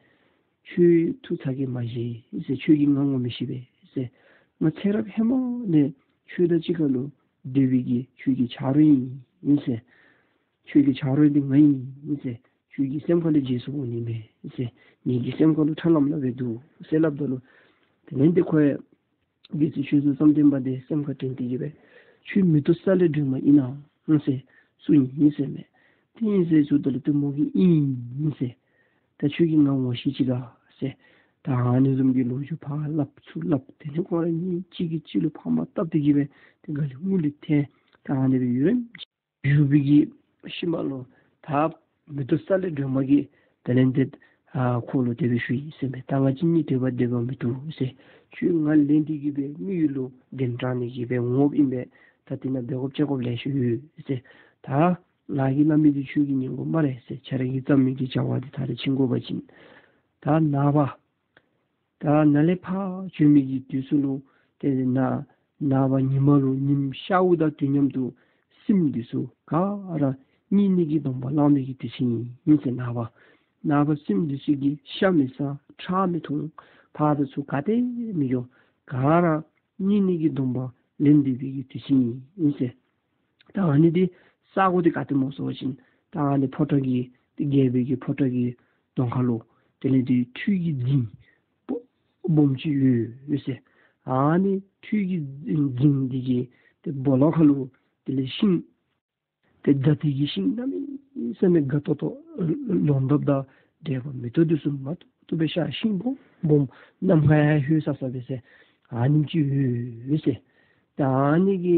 ཁྱོད་ཐུགས་ཚ་གྱང་མ་བཞེས་ཟེར། ཁྱོད་ཀྱིས་ང་ངོ་མི་ཤེས་པས་ཟེར། ང་ཚེ་རབས་ཧེ་མ་ལས་ཁྱོད་དང་གཅིག་ཁར་ལུ་སྡོད་པའི་གི་ཁྱོད་ཀྱི་ཆ་རོགས་ཨིན་ཟེར། ཁྱོད་ཀྱི་ཆ་རོགས་འདི་ང་ཨིན་ཟེར། ཁྱོད་ཀྱི་སེམས་ཁ་ལས་བརྗེད་སོང་ནི་མས་ཟེར། ངེ་གི་སེམས་ཁ་ལུ་ཁྲ་ལམ་ལམ་སྦེ་འདུག་ཟེར་སླབ་ད་ལུ་དེ་ལས་ཏེ་ཁོ་ཡང་རྒྱལ་སྲས་ཆོས་ཟབ་བསམ་གཏན་པ་དེ་སེམས་ཁར་དྲན་ཏེ་གི་སྦེ་ཁྱོད་མེ་ཏོག་གསལ་ལེ་སྒྲོན་མ་ཨིན་ན་ཟེར་གསུངས་ཡི་ཟེར་མས། དེ་ཨིན་ཟེར་ཞུཝ་ད་ལུ་ཏེ་མོ་གིས་ཨིན་ཟེར། ད་ཁྱོད་ཀྱིས་ང་ངོ་ཤེས་ཅི་ག་ཟེར། ད་ཨ་ནི་བཟུམ་གྱི་ལོ་རྒྱུས་ཕར་སླབ་ཚུར་སླབ་དེ་ལས་ཁོང་ར་གཉིས་གཅིག་གིས་གཅིག་ལུ་ཕངས་པ་བཏབ་སྟེ་གི་སྦེ་ཏེ་དགའ་ལུ་ངུ་ལུ་ཐལ། ད་ཨ་ནི་སྦེ་ཡུན་རིངམོ་ཅིག་བཞུགས་པའི་གི་ཤུལ་མ་ལུ་ད་མེ་ཏོག་གསལ་ལེ་སྒྲོན་མ་གིས་དེ་ལས་ཏེ་ཨ་ཁོ་ལུ་དེ་སྦེ་ཞུ་ཡི་ཟེར་མས། ད་ང་བཅས་གཉིས་སྡོད་པ་སྡོད་པ་མི་བཏུབ་ཟེར། ཁྱོད་ང་ལེན་ཏེ་གི་སྦེ་མི་ཡུལ་ལུ་གདན་དྲངས་ནི་གི་སྦེ་འོངམ་ཨིན་པས། ད་དེ་ནང་འབད་དགོཔ་བྱ་དགོཔ་ལེ་ཤ་ཡོད་ཟེར། ད་ང་གིས་སླབ་མི་འདི་ཁྱོད་ཀྱིས་ཉན་དགོ་སྨ་རེ་ཟེར། ཁྱོད་ར་གིས་བརྩམ་མི་གི་བྱ་བ་འདི་ད་རེས་ཕྱིན་དགོ་པ་ཅིན་ད་ནངས་པ་ད་ནཱ་ལས་ཕར་བྱོན་མི་གི་དུས་ཚོད་ལུ་ཏེ་ནཱ་ནངས་པ་ཉིན་མ་ལུ་ཉིམ་ཤརཝ་དང་དུས་མཉམ་དུ་སྲིནམོ་འདི་ཚུ་ག་ར་རྙེད་ནི་གི་སྡོམ་པ་བླངས་མི་གི་དུས་ཚོད་ཨིན་ཟེར། ནངས་པ་ནངས་པ་སྲིནམོ་འདི་ཚུ་གིས་ཤ་མི་ཟ་ཁྲག་མི་འཐུང་ཕར་དང་ཚུར་ག་ཏེ་མི་འགྱོ། ག་ར་རྙེད་ནི་གི་སྡོམ་པ་ལེན་སྡོད་པའི་གི་དུས་ཚོད་ཨིན་ཟེར། ད་ཨ་ནི་འདི་ས་གོ་འདི་ག་ཏེ་སྨོ་ཟེར་བ་ཅིན་ད་ཨ་ནི་ཕོ་བྲང་གི་ཏེ་རྒྱལ་པོའི་གི་ཕོ་བྲང་གི་གདོང་ཁ་ལུ་དེ་ལས་ཏེ་ཁྲུས་ཀྱི་རྫིང་སྦོམ་ཅིག་ཡོད་ཟེར། ཨ་ནི་ཁྲུས་ཀྱི་རྫིང་འདི་གི་ཏེ་སྦོ་ལོགས་ཁ་ལུ་དེ་ལས་ཤིང་ཏེ་ཛ་ཏི་གི་ཤིང་གནམ་མེད་ས་མེད་དགའ་ཏོག་ཏོ་ལོ་འདབ་དང་འབྲས་བུ་མེ་ཏོག་འདི་ཚུ་མ་ཐུབ་ཐུབ་སྦེ་ཤར། ཤིང་སྦོམ་སྦོམ་ནམ་མཁའ་ཡང་ལྷོད་ས་ས་སྦེ་ཟེར་ཨ་ནེམ་ཅིག་ཡོད་ཟེར། ད་ཨ་ནི་གི་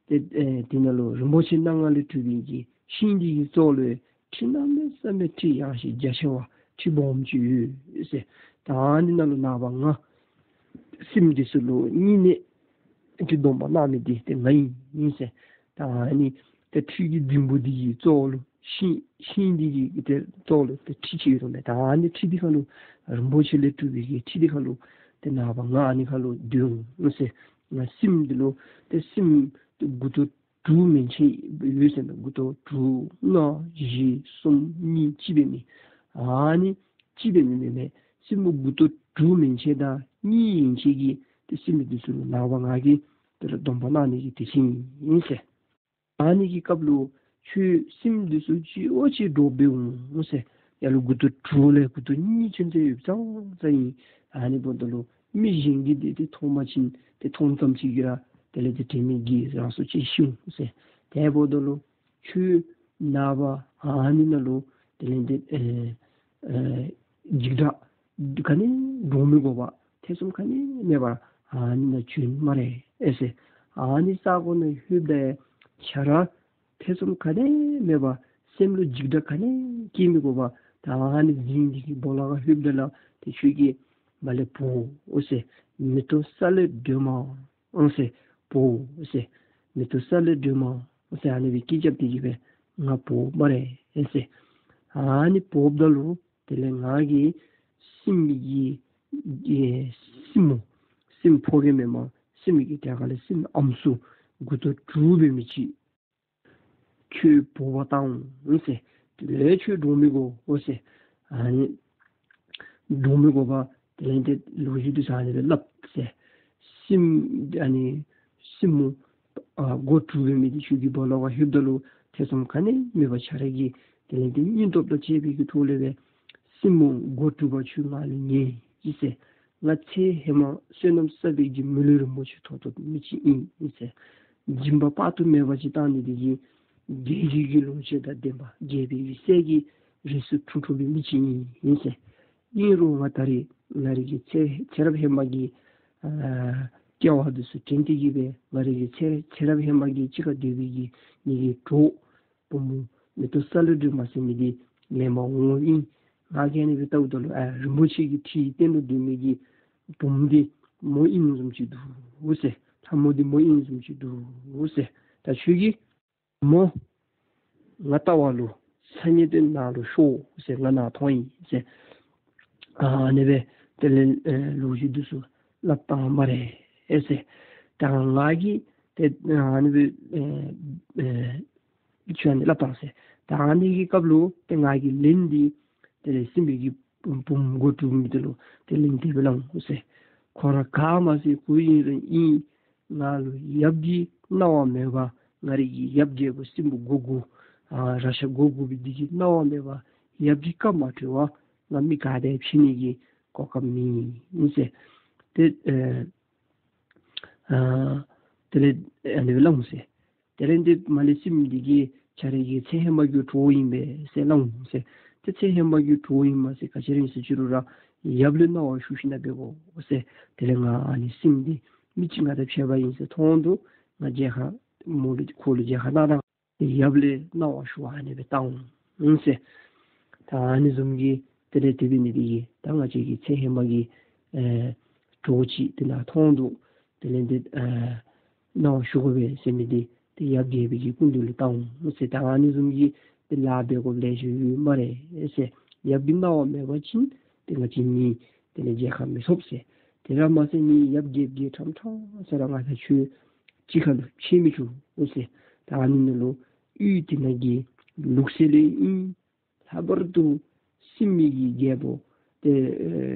ཏེ་ཨེ་དེ་ནང་ལུ་རིན་པོ་ཆེ་སྣ་ལྔ་ལས་གྲུབ་པའི་གི་ཤིང་འདི་གི་རྩ་ལུ་ཁྲི་གནམ་མེད་ས་མེད་ཁྲི་ཡངས་ཤིང་རྒྱ་ཆེ་བ་ཁྲི་སྦོམ་ཅིག་ཡོད་ཟེར། ད་ཨ་ནི་ནང་ལུ་ནངས་པ་ང་སྲིནམོ་འདི་ཚུ་ལུ་རྙེད་ནི་གི་སྡོམ་པ་གནང་མི་འདི་ཏེ་ང་ཨིན་ཟེར། ད་ཨ་ནི་ཏེ་ཁྲུས་ཀྱི་རྫིང་བུ་འདི་གི་རྩ་ལུ་ཤིང་ཤིང་འདི་གི་ཏེ་རྩ་ལུ་ཏེ་ཁྲི་ཅིག་ཡོདཔ་མས། ད་ཨ་ནི་ཁྲི་འདི་ཁ་ལུ་རིན་པོ་ཆེ་ལས་གྲུབ་པའི་གི་ཁྲི་འདི་ཁ་ལུ་ཏེ་ནངས་པ་ང་ཨ་ནི་ཁ་ལུ་སྡོད་འོང་ཟེར། ང་སྲིནམོ་འདི་ལུ་ཏེ་སྲིནམོ་ཏེ་མགུ་ཏོ་དྲུག་མན་ཆད་ཡོད་ཟེར་མས། མགུ་ཏོ་དྲུག་ལྔ་བཞི་གསུམ་གཉིས་གཅིག་སྦེ་མེད། ཨ་ནི་གཅིག་སྦེ་མེད་མེད་མེད། སྲིནམོ་མགུ་ཏོ་དྲུག་མན་ཆད་དང་གཉིས་ཡན་ཆད་ཀྱི་ ཏེ་སྲིནམོ་འདི་ཚུ་ལུ་ནངས་པ་ང་གིས་དེ་ལུ་སྡོམ་པ་གནང་ནི་གི་དུས་ཆེན་ཨིན་ཟེར། ཨ་ནི་གི་སྐབས་ལུ་ཁྱོད་སྲིནམོ་འདི་ཚུ་ཅིག་འོ་ཅིག་འདྲོག་སྦེ་འོང་ཟེར། ཡར་ལུ་མགུ་ཏོ་དྲུག་ལས་མགུ་ཏོ་གཉིས་ཚུན་ཚོད་ཡོདཔ་ཙང་ཙང་ཨིན། ཨ་ནི་འབདཝ་ད་ལུ་མི་གཞན་གྱིས་འདི་འདི་མཐོང་པ་ཅིན་ཏེ་མཐོང་ཙམ་ཅིག་གིས་ར་དེ་ལས་ཏེ་དྲན་མེད་ཀྱིས་རང་སྲོག་བཅད་ཤི་འོང་ཟེར། དེ་འབདཝ་ད་ལུ་ཁྱོད་ནངས་པ་ཨ་ནི་ནང་ལུ་དེ་ལས་ཏེ་ཨེ་ཨེ་འཇིགས་སྐྲག་ག་ནི་འདྲོག་མི་དགོ་པར་ཐེ་ཚོམ་ག་ནི་མེད་པར་ཨ་ནི་ནང་བྱོན་སྨ་རེ་ཨེ་ཟེར། ཨ་ནི་ས་གོ་ནང་ལྷོདཔ་ད་ཁྱོད་ར་ཐེ་ཚོམ་ག་ནི་མེད་པར་སེམས་ལུ་འཇིགས་སྐྲག་ག་ནི་སྐྱེ་མི་དགོ་པར་ད་ཨ་ནི་རྫིང་འདི་གི་སྦོ་ལོགས་ཁར་ལྷོདཔ་ད་ལུ་ཏེ་ཁྱོད་ཀྱིས་མར་ལས་བོ་ཨོ་ཟེར། མེ་ཏོག་གསལ་ལེ་སྒྲོལ་མ་ཨོ་ཟེར། བོ་ཨོ་ཟེར། མེ་ཏོག་གསལ་ལེ་སྒྲོལ་མ་ཨོ་ཟེར། ཨ་ནི་སྦེ་སྐད་རྐྱབ་སྟེ་གི་སྦེ་ང་བོཝ་སྨ་རེ་ཨེ་ཟེར། ཨ་ནི་བོཝ་ད་ལུ་དེ་ལས་ང་གིས་སྲིནམོ་གི་ཨེ་སྲིནམོ་སྲིནམོ་ཕོ་རྒནམ་མེན་པར་སྲིནམོ་གི་གྲལ་ཁ་ལས་སྲིནམོ་ཨམ་སྲུ་མགུ་ཏོ་དྲུག་འབད་མི་ཅིག་ཁྱོད་བོ་བར་བཏང་འོང་ཟེར། དེ་ལས་ཁྱོད་འདྲོག་མི་དགོ་ཨོ་ཟེར། ཨ་ནི་འདྲོག་མི་དགོ་པར་དེ་ལས་ཏེ་ལོ་རྒྱུས་འདི་ཚུ་ཨ་ནི་སྦེ་སླབ་ཟེར། སྲིནམོ་ཨ་ནི་སྲིནམོ་ཨ་མགོ་དྲུག་འབད་མི་འདི་ཁྱོད་ཀྱི་སྦོ་ལོགས་ཁར་ལྷོདཔ་ད་ལུ་ཐེ་ཚོམ་ག་ནི་མེད་པར་ཁྱོད་ར་གིས་དེ་ལས་ཏེ་སྙིང་སྟོབས་དང་བཅས་པའི་གི་ཐོག་ལས་སྦེ་སྲིནམོ་མགོ་དྲུག་པ་ཁྱོད་ང་ལུ་ཉན་ཅིག་ཟེར། ང་ཚེ་ཧེ་མ་བསོད་ནམས་བསགས་པའི་གི་མི་ལུས་རིན་པོ་ཆེ་ཐོབ་ཐོབ་མི་ཅིག་ཨིན་ཟེར། སྦྱིན་པ་དཔག་ཏུ་མེད་པ་ཅིག་བཏང་ནི་འདི་གིས་རྒྱལ་བའི་གི་ལོངས་སྤྱོད་དང་ལྡན་པ་རྒྱལ་པོའི་གི་སྲས་ཀྱི་རིགས་སུ་འཁྲུངས་འཁྲུངས་པའི་མི་ཅིག་ཨིན་ཟེར། ཨིན་རུང་ང་ད་རེས་ང་རའི་གི་ཚེ་ཚེ་རབས་ཧེ་མ་གི་ཨ་སྐྱེ་བ་འདི་ཚུ་དྲན་ཏེ་གི་སྦེ་ང་རའི་གི་ཚེ་ཚེ་རབས་ཧེ་མ་གི་གཅིག་ཁར་སྡོད་པའི་གི་ངེ་གི་གྲོགས་བུམོ་མེ་ཏོག་གསལ་ལེ་སྒྲོལ་མ་ཟེར་མི་འདི་ལེན་པར་འོང་ཨིན། ང་གིས་ཨ་ནི་སྦེ་བལྟཝ་ད་ལུ་ཨ་རིན་པོ་ཆེ་གི་ཁྲི་སྟེང་ལུ་སྡོད་མི་གི་བུམོ་འདི་མོ་ཨིནམ་བཟུམ་ཅིག་འདུག་ཟེར། ལྷ་མོ་འདི་མོ་ཨིནམ་བཟུམ་ཅིག་འདུག་ཟེར། ད་ཁྱོད་ཀྱིས་མོ་ང་བལྟ་བ་ལུ་སང་ཉིན་ཏེ་ནཱ་ལུ་ཤོག་ཟེར། ང་ནཱ་ཐོན་ཡི་ཟེར། ཨ་ནི་སྦེ་དེ་ལས་ཨེ་ལོ་རྒྱུས་འདི་ཚུ་སླབ་བཏང་སྨ་རེ་ཨེ་ཟེར། ད་ང་གིས་ཏེ་ཨ་ནི་སྦེ་ཨེ་ཨེ་ཁྱོད་ཨ་ནི་སླབ་བཏང་ཟེར། ད་ཨ་ནི་གི་སྐབས་ལུ་ཏེ་ང་གིས་ལན་འདི་དེ་ལས་སྲིནམོ་གི་བུམོ་མགོ་དྲུག་མི་འདི་ལུ་ཏེ་ལན་དེ་སྦེ་སླབ་འོང་ཟེར། ཁོ་ར་ག་མ་ཚད་གུ་ཨིན་རུང་ཨིན། ང་ལུ་ཡབ་ཀྱི་གནང་བ་མེད་པར་ང་རའི་གི་ཡབ་རྒྱལ་པོ་སྲིན་པོ་མགོ་དགུ་ཨ་རཀྴ་མགོ་དགུ་པོ་འདི་གི་གནང་བ་མེད་པར་ཡབ་ཀྱི་བཀའ་མ་གྲོལ་བར་ང་མི་ག་དང་ཕྱད་ནི་གི་གོ་སྐབས་མེད་ཟེར། ཏེ་ཨེ་ཨ་དེ་ལས་ཨ་ནི་སྦེ་སླབ་འོང་ཟེར། དེ་ལས་ཏེ་མར་ལས་སྲིནམོ་འདི་གིས་ཁྱོད་རའི་གི་ཚེ་ཧེ་མ་གི་གྲོགས་ཨིན་པས་ཟེར་སླབ་འོང་ཟེར། ཏེ་ཚེ་ཧེ་མ་གི་གྲོགས་ཨིན་མས་ཟེར་ག་ཅི་ར་ཨིན་ཟེར་ཅི་རུང་ར་ཡབ་ལས་གནང་བ་ཞུ་ཞིནམ་ལས་འབད་དགོ་ཟེར། དེ་ལས་ང་ཨ་ནི་སྲིནམོ་འདི་མི་གཅིག་ང་དང་ཕྱད་པ་ཨིན་ཟེར་མཐོང་དོ། ང་མཇལ་ཁ་མོ་ལུ་ཁོ་ལུ་མཇལ་ཁ་གནང་དང་ཡབ་ལས་གནང་བ་ཞུ་བར་ཨ་ནི་སྦེ་བཏང་འོང་ཟེར། ད་ཨ་ནི་བཟུམ་གྱི་དེ་ལས་དེ་འབད་ནི་འདི་གིས་ད་ང་བཅས་ཀྱི་ཚེ་ཧེ་མ་གི་ཨེ་གྲོགས་ཅིག་དེ་ནཱ་མཐོང་དོ། དེ་ལས་འདི་ཨེ་གནང་བ་ཞུ་དགོ་པས་ཟེར་མི་འདི་ཏེ་ཡབ་རྒྱལ་པོའི་གི་སྐུ་མདུན་ལུ་བཏང་འོང་ཟེར། ད་ཨ་ནི་བཟུམ་གྱི་ཏེ་ལཱ་འབད་དགོཔ་ལེ་ཤ་ཡོད་སྨ་རེ་ཟེར། ཡབ་ཀྱི་གནང་བ་མེད་པ་ཅིན་ཏེ་ང་བཅས་གཉིས་དེ་ལས་མཇལ་ཁ་མི་ཐོབ་ཟེར། དེ་ར་མ་ཚད་ངེའི་ཡབ་རྒྱལཔོ་རྒྱལ་ཁྲམ་ཁྲ་ཟེར་ར་ང་དང་ཁྱོད་གཅིག་ཁར་ལུ་ཕྱད་མི་ཚུགས་ཟེར། ད་ཨ་ནི་ནང་ལུ་ཡུལ་དེ་ནང་གི་ལུགས་སྲོལ་ལས་ཨིན། ལྷག་པར་དུ་སྲིནམོ་གི་རྒྱལ་པོ་ཏེ་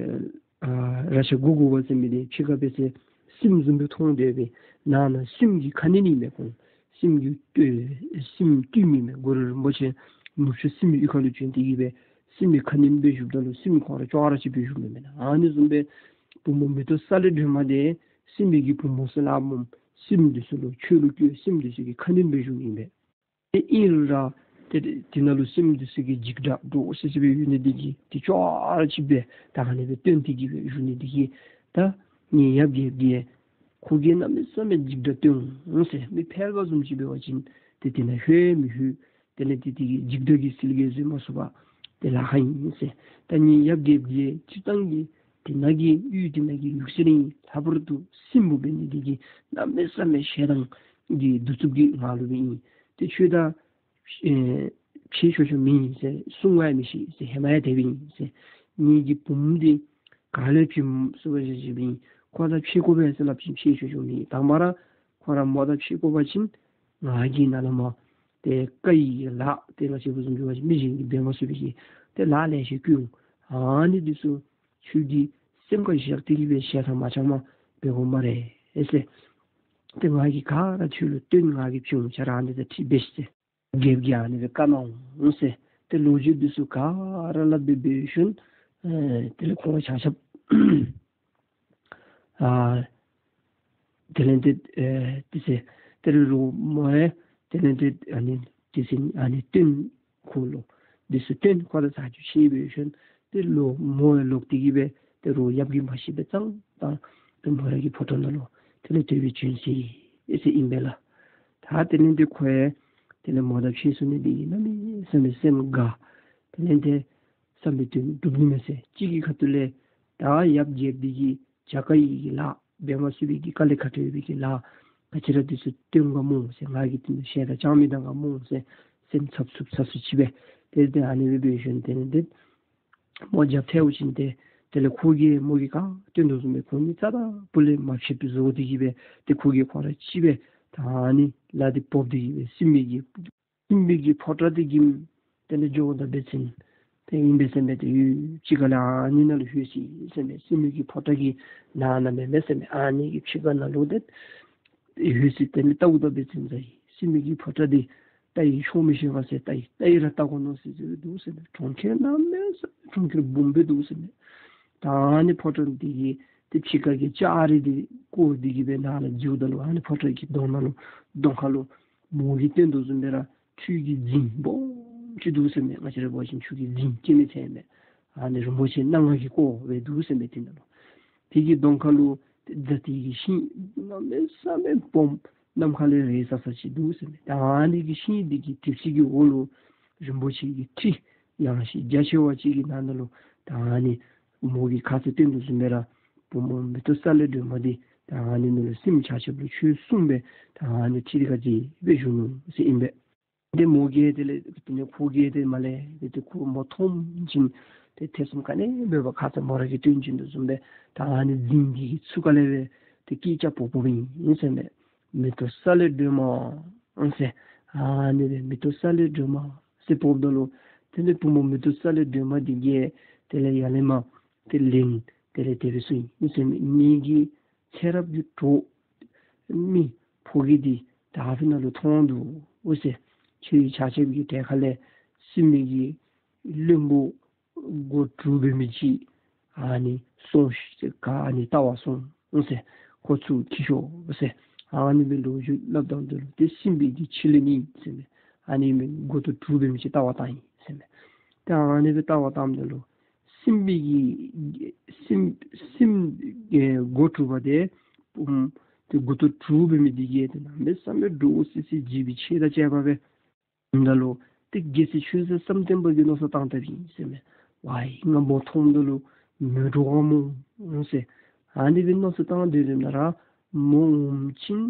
ཨ་རཀྴ་མགོ་དགུ་པ་ཟེར་མི་འདི་ཕྱི་ཁར་འབད་ཟེར་སྲིནམོ་བཟུམ་སྦེ་མཐོང་དེ་སྦེ་ནང་ན་སྲིནམོ་གི་ཁ་གནོན་ཨིན་མས་ཁོང་། སྲིནམོ་གི་ཨེ་སྲིནམོ་བཏུལ་མི་མས། གུ་རུ་རིན་པོ་ཆེ་ནུབ་ཕྱོགས་སྲིན་མོའི་གཡུས་ཁ་ལུ་བྱོན་ཏེ་གི་སྦེ་སྲིནམོ་གི་ཁ་གནོན་འབད་བཞུགསཔ་ད་ལུ་སྲིནམོ་ཁོང་ར་ཅོག་ར་གཅིག་འབད་བཞུགས་མི་མེན་ན། ཨ་ནི་བཟུམ་སྦེ་བུམོ་མེ་ཏོག་གསལ་ལེ་སྒྲོལ་མ་འདི་སྲིནམོ་གི་བུམོ་ཟེར་སླབ་མི་སྲིནམོ་འདི་ཚུ་ལུ་ཆོས་ལུ་བསྐུལ་སྲིནམོ་འདི་ཚུ་གི་ཁ་གནོན་འབད་བཞུགས་ཨིན་པས། ཏེ་ཨིན་རུང་ར་ཏེ་དེ་ནང་ལུ་སྲིནམོ་འདི་ཚུ་གིས་འཇིགས་སྐྲག་འདྲོག་སི་སི་སྦེ་ཡོད་ནི་འདི་གིས་ཏེ་ཅོག་ར་གཅིག་སྦེ་ད་ཨ་ནི་སྦེ་སྟོན་ཏེ་གི་སྦེ་བཞུགས་ནི་འདི་གིས་ད་ངེའི་ཡབ་རྒྱལཔོ་གིས་ཁོ་གིས་གནམ་མེད་ས་མེད་འཇིགས་སྐྲག་སྟོན་འོང་ཟེར། མི་ཕལ་པ་བཟུམ་ཅིག་འབད་བ་ཅིན་ཏེ་དེ་ནང་ལྷོད་མི་ལྷོད། དེ་ལས་ཏེ་དེ་གིས་འཇིགས་སྐྲག་གི་ཟིལ་གྱིས་བཟོད་མ་ཚུགས་པར་ཏེ་ལཱ་ཁག་ཨིན་ཟེར། ད་ངེའི་ཡབ་རྒྱལཔོ་གིས་སྤྱིར་བཏང་གི་དེ་ནང་གི་ཡུལ་དེ་ནང་གི་ལུགས་སྲོལ་ཨིན། ལྷག་པར་དུ་སྲིནམོ་འབད་ནི་འདི་གིས་གནམ་མེད་ས་མེད་ཞེ་སྡང་གི་གདུག་རྩུབ་ཀྱི་ངང་ལུ་སྦེ་ཨིན། ཏེ་ཁྱོད་དང་ཨེ་ཕྱད་ཆོག་ཆོག་མེད་ཟེར། གསུང་ཡང་མི་ཤེས་ཟེར། ཧེ་མ་ཡང་དེ་སྦེ་ཨིན་ཟེར། ངེའི་གི་བུམོ་འདི་ག་ལས་ཕྱད་ཚུགས་པ་ཅིན་ཕྱད་ཨིན། ཁོ་དང་ཕྱད་དགོ་པས་ཟེར་སླབ་ཅིན་ཕྱད་ཆོག་ཆོག་མེད། དང་པ་ར་ཁོ་ར་མོ་དང་ཕྱད་དགོ་པ་ཅིན་ང་གིས་ནཱ་ལས་མར་ཏེ་བཀའ་ཡི་ལཱ་ཏེ་ང་བཅས་བུ་བཟུམ་འབད་བ་ཅིན་མི་གཞན་གྱིས་འབད་མ་ཚུགས་པའི་གི་ཏེ་ལཱ་ལེ་ཤ་བསྐུལ་འོང་། ཨ་ནི་འདི་ཚུ་ཁྱོད་ཀྱིས་སེམས་ཁར་བཞག་སྟེ་གི་སྦེ་ཞེ་ཐག་མ་བཅད་པར་ འབད་དགོ་སྨ་རེ་ཟེར། ཏེ་ང་གིས་ག་ར་ཁྱོད་ལུ་སྟོན། ང་གིས་ཁྱོད་ཆ་ར་ཨ་ནི་དང་འཁྲིལ་འབད་ཤིག་ཟེར། རྒྱལཔོ་གིས་ཨ་ནི་སྦེ་བཀའ་གནང་འོང་ཟེར། ཏེ་ལོ་རྒྱུས་འདི་ཚུ་ག་ར་སླབ་སྦེ་འབད་ཞིནམ་ཨེ་དེ་ལས་ཁོང་ཆ་ཁྱབ་ཨ་དེ་ལས་ཏེ་ཨེ་དེ་ཚེ་དེ་ལས་རོགས་མོ་ཡང་དེ་ལས་ཏེ་ཨ་ནི་དེ་ཚེ་ཨ་ནི་སྟོན་ཁོ་ལུ་འདི་ཚུ་སྟོན། ཁོ་ར་ཚར་གཅིག་ཤེས་འབད་ཞིནམ་ཏེ་ལོག་མོ་ཡང་ལོག་སྟེ་གི་སྦེ་ཏེ་རོགས་ཡབ་ཀྱིས་མ་ཤེས་པར་ཙང་ད་ཏེ་མོ་ར་གི་ཕོ་བྲང་ནང་ལུ་དེ་ལས་དེ་སྦེ་བྱོན་ཅི་ཟེར་ཨིན་པས་ལགས། ད་དེ་ལས་ཏེ་ཁོ་ཡང་དེ་ལས་མོ་དང་ཕྱད་སོང་ནི་འདི་གིས་གནམ་མེད་ས་མེད་སེམས་དགའ། དེ་ལས་ཏེ་བསམ་པའི་དོན་འགྲུབ་ནི་མས་ཟེར། གཅིག་གི་ཁ་ཐུག་ལས་ད་ཡབ་རྒྱལཔོ་འདི་གིས་བྱ་དཀའ་ཡི་གི་ལཱ་འབད་མ་ཚུགས་པའི་གི་དཀའ་ལས་ཁག་དྲགས་པའི་གི་ལཱ་ག་ཅི་ར་འདི་ཚུ་སྟོན་ག་སྨོ་ཟེར། ང་གིས་དེ་ནི་ཞལ་དང་ཅང་མི་གདངས་ག་སྨོ་ཟེར་སེམས་འཚབ་འཚུབ་འཚབ་འཚུབ་ཅིག་སྦེ་དེ་ལས་ཏེ་ཨ་ནི་སྦེ་འབད་ཞིནམ་དེ་ལས་ཏེ་མོ་རྒྱབ་ཐལཝ་ཅིག་ཏེ་དེ་ལས་ཁོ་གིས་མོ་གིས་ག་སྟོན་དོ་བཟུམ་སྦེ་ཁོ་གཉིས་རྩ་དང་པོ་ལས་མ་ཕྱདཔ་བཟོ་སྟེ་གི་སྦེ་ཏེ་ཁོ་གིས་ཁོ་ར་གཅིག་སྦེ་ད་ཨ་ནི་ལཱ་འདི་འབད་དེ་གི་སྦེ་སྲིན་པོའི་གི་སྲིན་པོའི་གི་ཕོ་བྲང་འདི་གི་དེ་ལས་འགྱོཝ་ད་འབད་བ་ཅིན་དེ་ཨིན་པས་ཟེར་མས། ཏེ་ཡུན་ཅིག་ཁ་ལས་ཨ་ནི་ནང་ལུ་ལྷོད་ཅི་ཟེར་མས། སྲིན་པོའི་གི་ཕོ་བྲང་གི་ནང་ན་མེན་མས་ཟེར་མས། ཨ་ནི་གི་ཕྱི་ཁ་ནང་ལུ་ཏེ་ལྷོད་ཅི། དེ་ལས་བལྟཝ་ད་འབད་བ་ཅིན་ཟེར་སྲིན་པོའི་གི་ཕོ་བྲང་འདི་བལྟ་ཡི་ཆོག་མི་ཤེས་པས་ཟེར། བལྟ་ཡི་བལྟ་ཡི་ར་བལྟ་དགོ་མནོ་ཟེར་ཟེར་འདུག་ཟེར་མས། གྲོང་ཁྱེར་གནམ་མེད་ས་མེད་གྲོང་ཁྱེར་འབུམ་སྦེ་འདུག་ཟེར་མས། ད་ཨ་ནི་ཕོ་བྲང་འདི་གི་ཏེ་ཕྱི་ཁ་གི་ལྕགས་རི་འདི་བརྐོ་སྟེ་གི་སྦེ་ནང་ལུ་འཛུལཝ་ད་ལུ་ཨ་ནི་ཕོ་བྲང་གི་གདོང་ནང་ལུ་གདོང་ཁ་ལུ་མོ་གིས་སྟོན་དོ་བཟུམ་སྦེ་ར་ཆུ་གི་རྫིང་སྦོམ་ཅིག་འདུག་ཟེར་མས། ང་བཅས་ར་འབད་བ་ཅིན་ཆུ་གི་རྫིང་ཅིག་ནི་ཟེར་མས། ཨ་ནི་རིན་པོ་ཆེ་སྣ་ལྔ་གིས་བརྐོ་སྦེ་འདུག་ཟེར་མས། དེ་ནང་ལུ་དེ་གི་གདོང་ཁ་ལུ་ཏེ་ཛ་ཏི་གི་ཤིང་གནམ་མེད་ས་མེད་སྦོམ་ནམ་མཁའ་ལས་རེག་ས་ས་ཅིག་འདུག་ཟེར་མས། ད་ཨ་ནི་གི་ཤིང་འདི་གི་གྲིབ་བསིལ་གྱི་འོག་ལུ་རིན་པོ་ཆེ་གི་ཁྲི་ཡངས་ཤིང་རྒྱ་ཆེ་བ་ཅིག་གི་ནང་ན་ལུ་ད་ཨ་ནི་མོ་གིས་ཁ་ཙ་སྟོན་དོ་བཟུམ་སྦེ་ར་བུམོ་མེ་ཏོག་གསལ་ལེ་སྒྲོན་མ་འདི་ད་ཨ་ནི་ནང་ལུ་སྲིནམོ་ཆ་ཁྱབ་ལུ་ཆོས་གསུངས་སྦེ་ད་ཨ་ནི་ཁྲི་འདི་ཁར་མཇལ་སྦེ་བཞུགས་ནུག་ཟེར་ཨིན་པས། ཏེ་མོ་གིས་དེ་ལས་དེ་ནས་ཁོ་གིས་ཏེ་མར་ལས་ཏེ་ཁོ་མོ་མཐོང་ཞིནམ་ཏེ་ཐེ་ཚོམ་ག་ནི་མེད་པར་ཁ་ཙ་མོ་ར་གིས་སྟོན་བྱིན་དོ་བཟུམ་སྦེ་ད་ཨ་ནི་རྫིང་གི་ཚུ་ཁ་ལས་སྦེ་ཏེ་སྐད་རྐྱབ་འབོ་འབོཝ་ཨིན་ཟེར་མས། མེ་ཏོག་གསལ་ལེ་སྒྲོན་མ་ཟེར་ཨ་ནི་སྦེ་མེ་ཏོག་གསལ་ལེ་སྒྲོན་མ་ཟེར་འབོཝ་ད་ལུ་དེ་ལས་བུམོ་མེ་ཏོག་གསལ་ལེ་སྒྲོན་མ་འདི་གིས་དེ་ལས་ཡར་ལས་མར་ཏེ་ལན་དེ་ལས་དེ་སྦེ་གསུངས་ཡི་ཟེར་མས། ངེ་གི་ཚེ་རབས་ཀྱི་གྲོགས་མི་ཕོ་རྒྱས་འདི་ད་ཨ་ཕི་ན་ལུ་མཐོང་འདུག་ཟེར། ཁྱེད་ཆ་ཁྱབ་ཀྱི་གྲལ་ཁ་ལས་སྲིན་མོ་གི་བློན་པོ་མགོ་དྲུག་འབད་མི་ཅིག་ཨ་ནི་སོང་ཟེར་ག་ཨ་ནི་བལྟ་བར་སོང་ཟེར། ཁོ་ཚུར་འཁྱིད་ཤོག་ཟེར་ཨ་ནི་སྦེ་ལོ་རྒྱུས་སླབ་དོ་བཟུམ་ཏེ་སྲིན་པོ་གི་ཕྱི་ལས་ནི་ཟེར་མས། ཨ་ནི་མི་མགོ་ཏོ་དྲུག་འབད་མི་ཅིག་བལྟ་བར་བཏང་ཡི་ཟེར་མས། ཏེ་ཨ་ནི་སྦེ་བལྟ་བར་བཏངམ་ད་ལུ་སྲིན་པོ་གི་སྲིན་སྲིན་ཨེ་མགོ་དྲུག་པ་དེ་ཨུམ་ཏེ་མགུ་ཏོ་དྲུག་འབད་མི་འདི་གིས་ཏེ་གནམ་མེད་ས་མེད་འདྲོག་སི་སི་བྱེད་པའི་ཆས་དང་བཅས་པ་སྦེ་ཨིནམ་ད་ལུ་ཏེ་རྒྱལ་སྲས་ཆོས་མཛད་བསམ་གཏན་པ་གིས་མནོ་བསམ་བཏང་དཔ་ཨིན་ཟེར་མས། ཝའི་ང་མོ་མཐོངམ་ད་ལུ་མི་འདྲོག་ག་སྨོ་ཟེར། ཨ་ནི་སྦེ་མནོ་བསམ་བཏང་སྡོད་ནི་ན་ར་མོ་འོངམ་ཅིག་